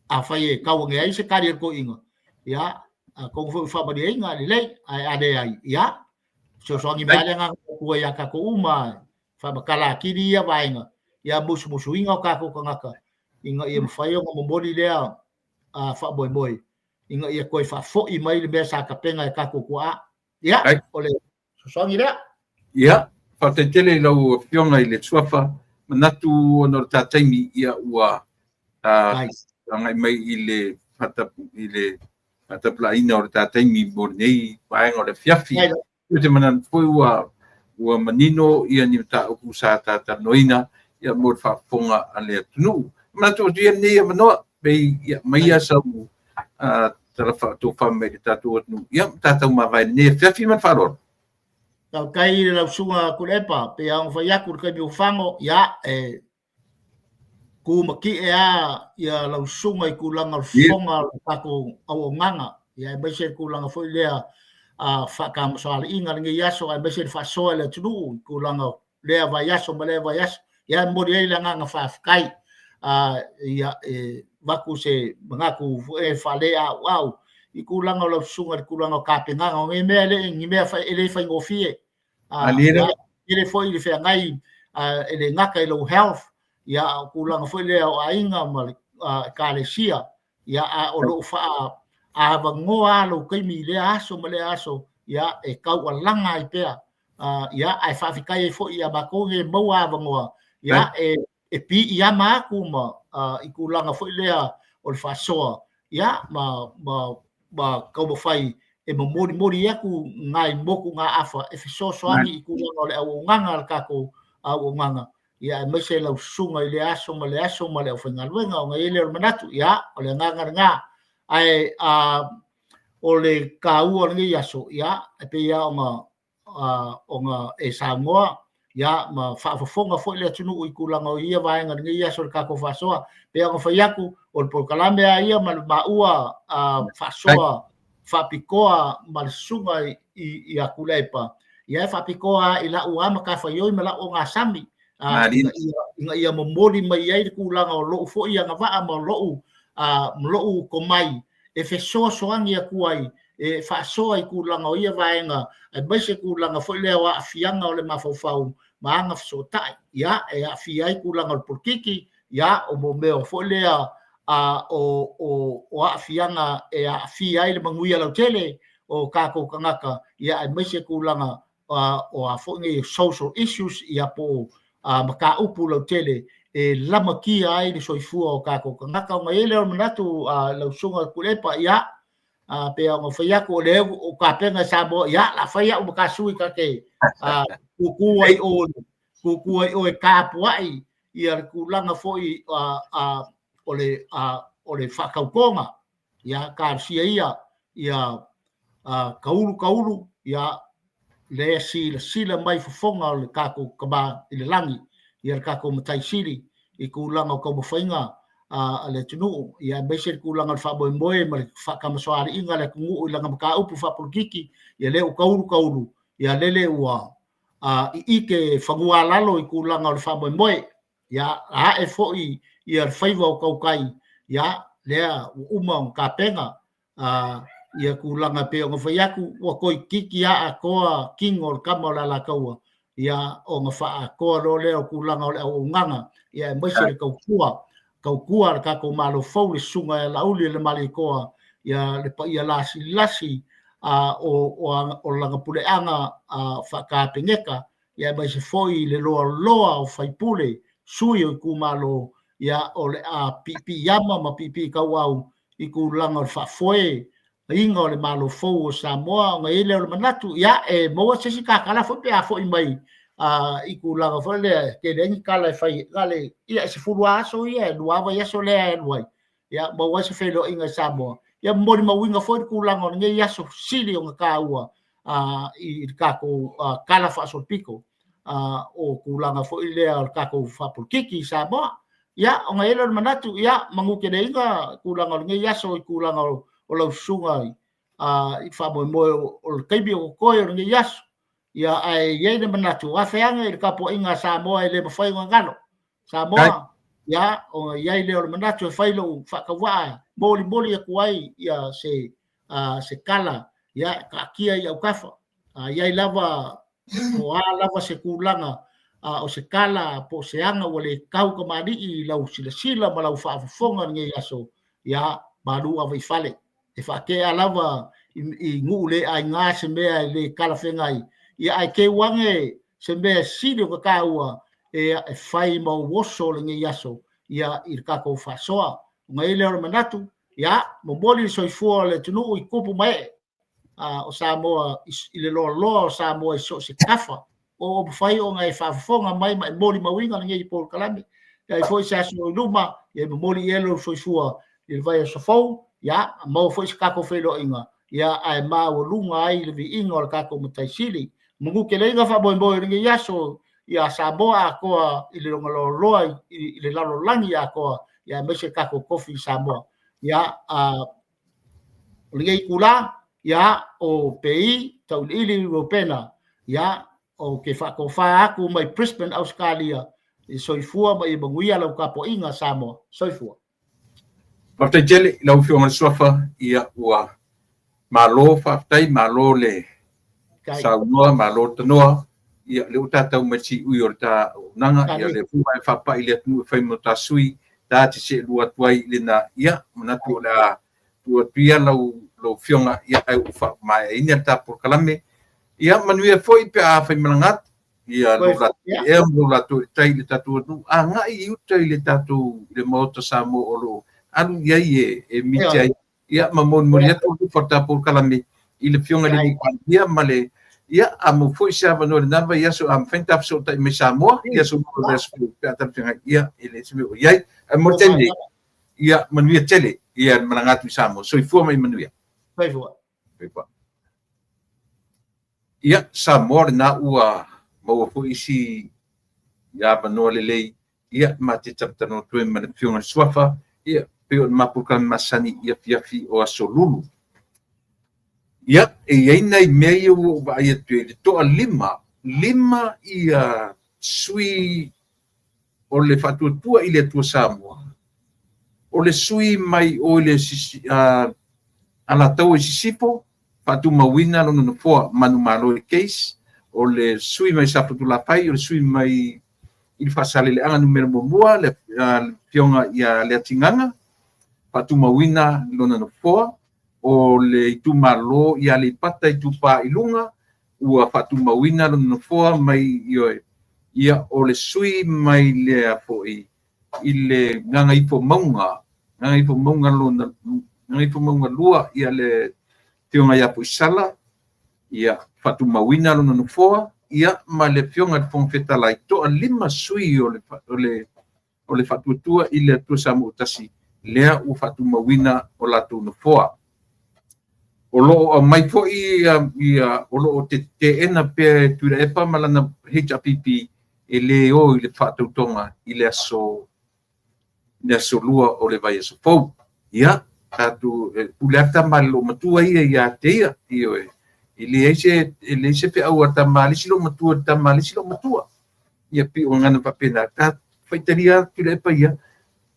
afai e tau ane ai se tali a le toeaina, ia, atonu foi ua faamalieina lelei, ae a leai, ia, fesoasoani mai lava le agaga o le Atua ia tatou uma, faamatala atili ia vaega, ia musumusuina o tatou tagata, ina ia mafai ona momoli lea faamoemoe, ina ia toe faafoi mai le mea sa tapena e tatou tuaa. Ia, o le fesoasoani lea. Ia, faafetai tele i lau Afioga i le Suafa, manatu ona o le ta taimi, ia ua agai mai i le faatapulaaina o le ta taimi mo lenei vaega o le afiafi. Ou te manatu foi ua manino ia ni mataupu sa talanoaina ia mo le faafofoga a le atunuu. Manatu atu ia lenei avanoa, pei ia maia sau tala faatofa mai le tatou atunuu. Ia, tatou mavae lenei afiafi ma le faaaloalo. Faafetai i lau susuga Tuilaepa, pei lava ona fai atu i le taimi ua fago, ia, e tu matie lava ia lau susuga i tulaga o le fofoga o le tatou auaunaga, ia aemaise le tulaga foi lea faatamasoaliiga lenei aso, aemaise le faasoa i le atunuu i tulaga o lea vaiaso ma lea vaiaso. Ia, e momoli ai le agaga faafetai. Ia, e avatu se manatu foi e faaleauau i tulaga o lau susuga i le tulaga o tapenaga o nei mea, e le ni mea e le faigofie. Ia, tele foi le feagai, e le gata i lou health, ia, a o tulaga foi lea o aiga ma le ekalesia, ia, a o lo o faaavanoa lava lou taimi i lea aso ma lea aso ia, e taualaga ai pea, ia, ae faafetai ai foi ia matou nei e maua avanoa, ia, e piiama atu ma i tulaga foi lea o le faasoa, ia, ma taumafai e molimoli atu nai motugaafa e fesoasoani i tulaga o le auaunaga a le tatou auaunaga, ia, aemaise lau susuga i lea aso ma le aso ma le aufaigaluega. Ona i ai lea o le manatu, ia, o le agaga lena. Ae o le taua o lenei aso, ia, e pei lava ona e saunoa, ia, ma faafofoga foi le atunuu i tulaga o ia vaega i lenei aso o le tatou faasoa. Pei ona fai atu, o le polokalame lava ia ma le maua faasoa faapitoa ma le susuga ia Tuilaepa, ia e faapitoa lava i lau lava matafaioi ma lau ogasami, ina ia momoli mai ai le tulaga o lou foi agavaa ma lou tomai e fesoasoani atu ai, e faasoa i tulaga o ia vaega, aemaise tulaga foi lea o aafiaga o le mafaufau ma aga fesootai, ia, e aafia ai tulaga o le polokiki, ia, o mea foi lea o aafiaga e aafia ai le manuia lautele o tatou tagata, ia, aemaise tulaga o a foi nei social issues, ia, po o mataupu lautele e lamatia ai le soifua o tatou tagata. Ona i ai lea o le manatu, lau susuga Tuilaepa, ia, pei ona fai atu, o lea ua tapena e Samoa, ia, o le a fai au ma ta sui ta te tutu ai o, tutu ai oe tapuai ia le tulaga foi o le faatautoga, ia, talosia ia, ia taulu taulu, ia, lea silasila mai fofoga o le tatou Tama i le lagi, ia le tatou Matai Sili i tulaga o taumafaiga a le atunuu, ia, aemaise le tulaga o le faamoemoe ma le faatamasoaliiga a le atunuu i lana mataupu faapolokiki, ia lea ua taulu taulu, ia lele ua iite fanua a lalo i tulaga o le faamoemoe, ia, ae foi ia le faiva o tautai, ia, lea ua uma ona tapena ia tulaga e pei ona fai atu, ua toeitiiti lava atoa tino o le tama o le Alataua, ia, ona faaatoa loa lea o tulaga o le auaunaga, ia, aemaise le tautua a le tatou Malo fou, le susuga ia Laauli Malietoa, ia, le paia lasilasi o lana puleaga faa-Kapeneta, ia, aemaise foi le loaloa o faipule, sui o itumalo, ia, o le a piipiiama ma piipiitauau i tulaga o le faafoeina o le Malo fou o Samoa. Ona i ai lea o le manatu, ia, e maua se isi tatala foi pe a foi mai i tulaga foi lea, e tele ai ni tala e fai, ia, e 10 aso ia, e 2 vaiaso lea e alu ai, ia, maua ai se feiloaiga i Samoa, ia, molimauina foi le tulaga o lenei aso sili ona taua i le tatou tala faasolopito o tulaga foi lea o le tatou faapolokiki i Samoa. Ia, ona i ai lea o le manatu, ia, manuteleina tulaga o lenei aso i tulaga o lau susuga i faamoemoe o le taimi o totoe o lenei aso. Ia, ae i ai le manatu, afe ane i le tapuaiga a Samoa e le mafai ona galo. Samoa, ia, ona i ai lea o le manatu e fai lou faatauvaa, molimoli atu ai ia se tala, ia, taatia i autafa. A i ai lava o a lava se tulaga o se tala po o se aga ua le tau tamalii i lau silasila ma lau faafofoga i lenei aso, ia, malu ave i fale. E faatea lava i nuu le aiga se mea e le talafeagai, ia, ae teu ane se mea sili ona taua e fai ma ou oso lenei aso, ia, i le tatou faasoa. Ona i ai lea o le manatu, ia, momoli le soifua o le atunuu i tupu ma ee o Samoa i le loaloa o Samoa i so o se tafa o mafai ona e faafofoga mai ma e molimauina lenei polokalame. E ai foi se aso i luma, ia e momoli i ai lou soifua i le vaiaso fou, ia, maua foi se tatou feiloaiga, ia, ae maualuga ai le viiga o le tatou Matai Sili. Manuteleina faamoemoe o lenei aso ia Samoa atoa i le logaloaloa i le lalolagi atoa, ia, aemaise tatou tofi i Samoa. Ia, o lenei itula, ia, o PI, Tauiliili Reupena, ia, ou te faatofa atu mai Brisbane, Ausetalia, i soifua ma ia manuia lau tapuaiga Samoa. Soifua. Faafetai tele i lau Afioga i le Suafa, ia, ua malo faafetai, malo le saunoa, malo le tanoa, ia, lea ua tatau mai le siui o le ta auaunaga, ia, lea foi ua e faapai i le atunuu e fai ma ta sui, ta te seelua atu ai i lena, ia, manatu o le a tuu atu ia lau lau Afioga, ia, ae ua faamaeaina le ta polokalame. Ia, manuia foi pe a faimalaga atu. Ia, lo latou ea ma lo latou tai i le tatou atunuu, agai i uta i le tatou i le Maota Samoa o lo o alu i ai e miti ai. Ia, ma molimoli atu le alofa o le tatou polokalame i le Afioga i le Palemia ma le ia, a maua foi se avanoa i lena vaiaso, a mafai ona ta fesootai mai Samoa i aso 2 o le aso pe a talafeagai, ia, e leai se mea o i ai. Ae mo le taimi nei, ia manuia tele ia le malaga atu i Samoa. Soifua ma ia manuia. Soifua. Soifua. Ia, Samoa lena ua maua foi isi avanoa lelei, ia, ma te talatalanoa atu ai ma le Afioga i le Suafa, ia, pei o le matou polokalame masani i afiafi o aso Lulu. Ia, e i ai nai mea ia ua ou vaai atu i le toalima, lima ia sui o le Faatuatua i le Atua Samoa, o le sui mai o i le Alataua i Sisifo, faatumauina lona nofoa manumalo i le case, o le sui mai Safotulafai, o le sui mai i le Faasaleleaga numera 1, le Afioga ia Leatigaga, faatumauina lona nofoa, o le itumalo i Aleipata Itupa i Luga, ua faatumauina lona nofoa mai ioe, ia, o le sui mai lea foi i le Gagaifomauga, Gagaifomauga lona, Gagaifomauga 2, ia le Afioga ia Foisala, ia, faatumauina lona nofoa, ia, ma le Afioga i le Fofoga Fetalai, toalima sui o le Faatuatua i le Atua Samoa Tasi, lea ua faatumauina o latou nofoa. O lo o aumai foi ia, o lo o teena pea e Tuilaepa ma lana HRPP e le o i le faatautoga i le aso 2 o le vaiaso fou. Ia, tatou pule ata ma le loomatua ia ia te ia, ioe, e leai se feau a tama le isi loomatua, tama le isi loomatua. Ia pei o gagana faapena, ta faitalia Tuilaepa ia,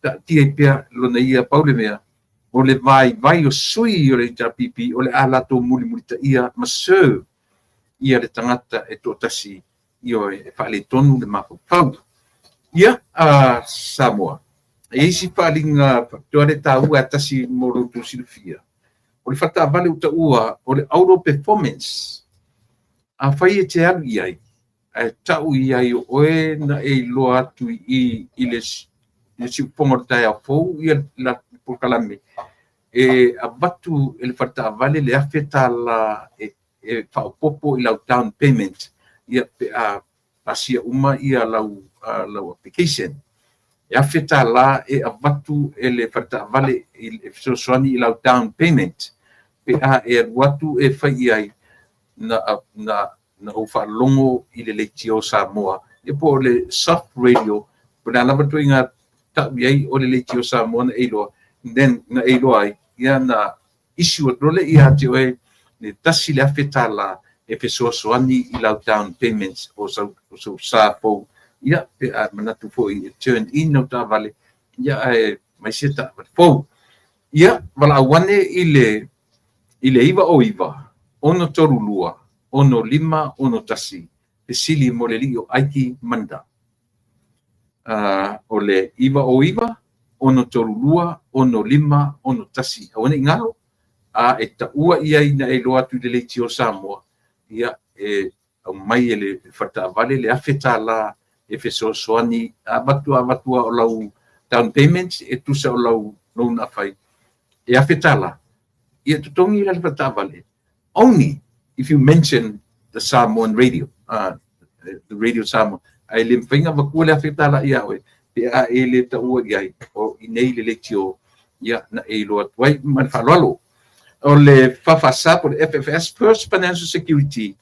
taatia ai pea lona ia pau le mea, o le vaivai o sui o le HRPP, o le a latou mulimulitaia ma serve ia le tagata e toatasi, ioe, e faaletonu le mafaufau. Ia, Samoa, e i ai si faaaliga faapitoa le taua e tasi mo lo outou silafia. O le faletaavale ua taua o le auto performance. Afai e te alu i ai, ae tau i ai o oe na e iloa atu i le siufofoga o le taeao fou ia la polokalame, e avatu e le faletaavale le $1,000 e faaopoopo i lau down payment, ia, pe a pasia uma ia lau application. E $1,000 e avatu e le faletaavale e fesoasoani i lau down payment pe a e alu atu e fai i ai na ou faalogo i le leitio Samoa, ia, po o le soft radio, po o le a lava le ituaiga tau i ai o le leitio Samoa na e iloa, then na e iloa ai, ia, na issue atu loa lea ia te oe le $1,000 e fesoasoani i lau down payments o sou sa fou, ia, pe a manatu foi e turn in au taavale, ia, ae mai se taavale fou. Ia, valaau ane i le 909 632 6561, fesili mo le alii o Aiki Manda. O le 909 632 6561. Aua ne i galo, a e taua i ai na e iloa atu i le leitio Samoa, ia, e aumai e le faletaavale le $1,000 e fesoasoani, avatu avatu o lau down payment e tusa o lau loan afai e $1,000, ia totogi la le faletaavale only if you mention the Samoan radio, the radio Samoa. Ae le mafai ona avatua le $1,000 ia oe pe a e le taua i ai o i nei le leitio, ia, na e iloa atu ai. Ma le faaaloalo. O le FFS po o le FFS, First Financial Security,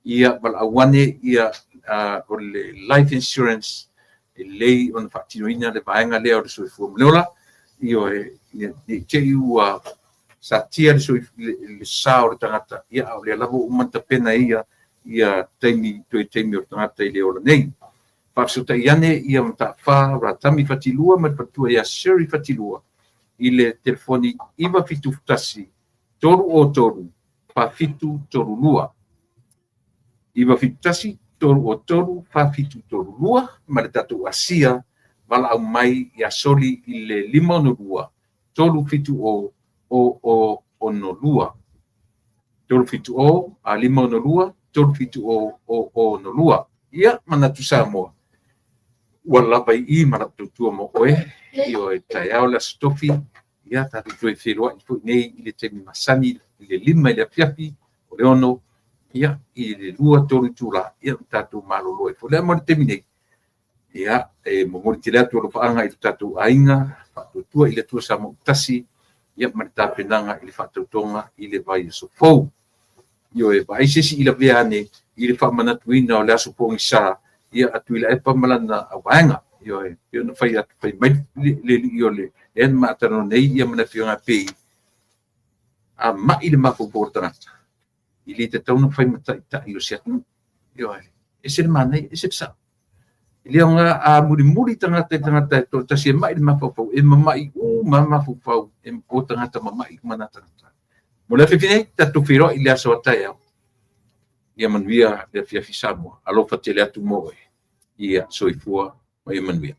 ia, valaau ane ia, o le life insurance, e lelei ona faatinoina le vaega lea o le soifua ma le ola, ioe, ne i te i ua satia le sa o le tagata, ia, a o lea lava ua uma ona tapena ia ia taimi toe taimi o le tagata i le ola nei. Faafesootai ane ia Mataafa Ratami Fatilua ma le faletua ia Sherry Fatilua i le telefoni 971 303 4732, 971 303 4732. Ma le tatou Asia, valaau mai ia Soli i le 562 370 o o 562. 370 562 370 062. Ia, manatu Samoa, ua lava i i ma lau tautua mo oe, ioe, taeao le Aso Tofi, ia tatou toe feiloai foi nei i le taimi masani i le 5 i le afiafi o le 6, ia, i le 2, 3 itula, ia, ma tatou malolo ai foi. Lea mo le taimi nei, ia, e momoli tele atu alofaaga i lo tatou aiga, faatuatua i le Atua Samoa ua tasi, ia ma le tapenaga i le faatautoga i le vaiaso fou. Ioe, vaai se isi i lavea ane i le faamanatuina o le aso pogisa ia a Tuilaepa ma lana vaega. Ioe, pei ona fai atu, fai mai le alii o le ea na ma talanoa nei ia ma le afioga pei a mai le mafaufau o le tagata, e le tatau ona fai ma taitai o se atunuu. Ioe, ese le manaia, ese le sao. E le aoga a mulimuli tagata i tagata e toatasi e mai le mafaufau, e mamai uma lava mafaufau o tagata mamai uma na tagata. Mo le afiafi nei, tatou feiloai i le aso a taeao. Ia manuia le afiafi Samoa. Alofa tele atu mo oe. Ia soifua ma ia manuia.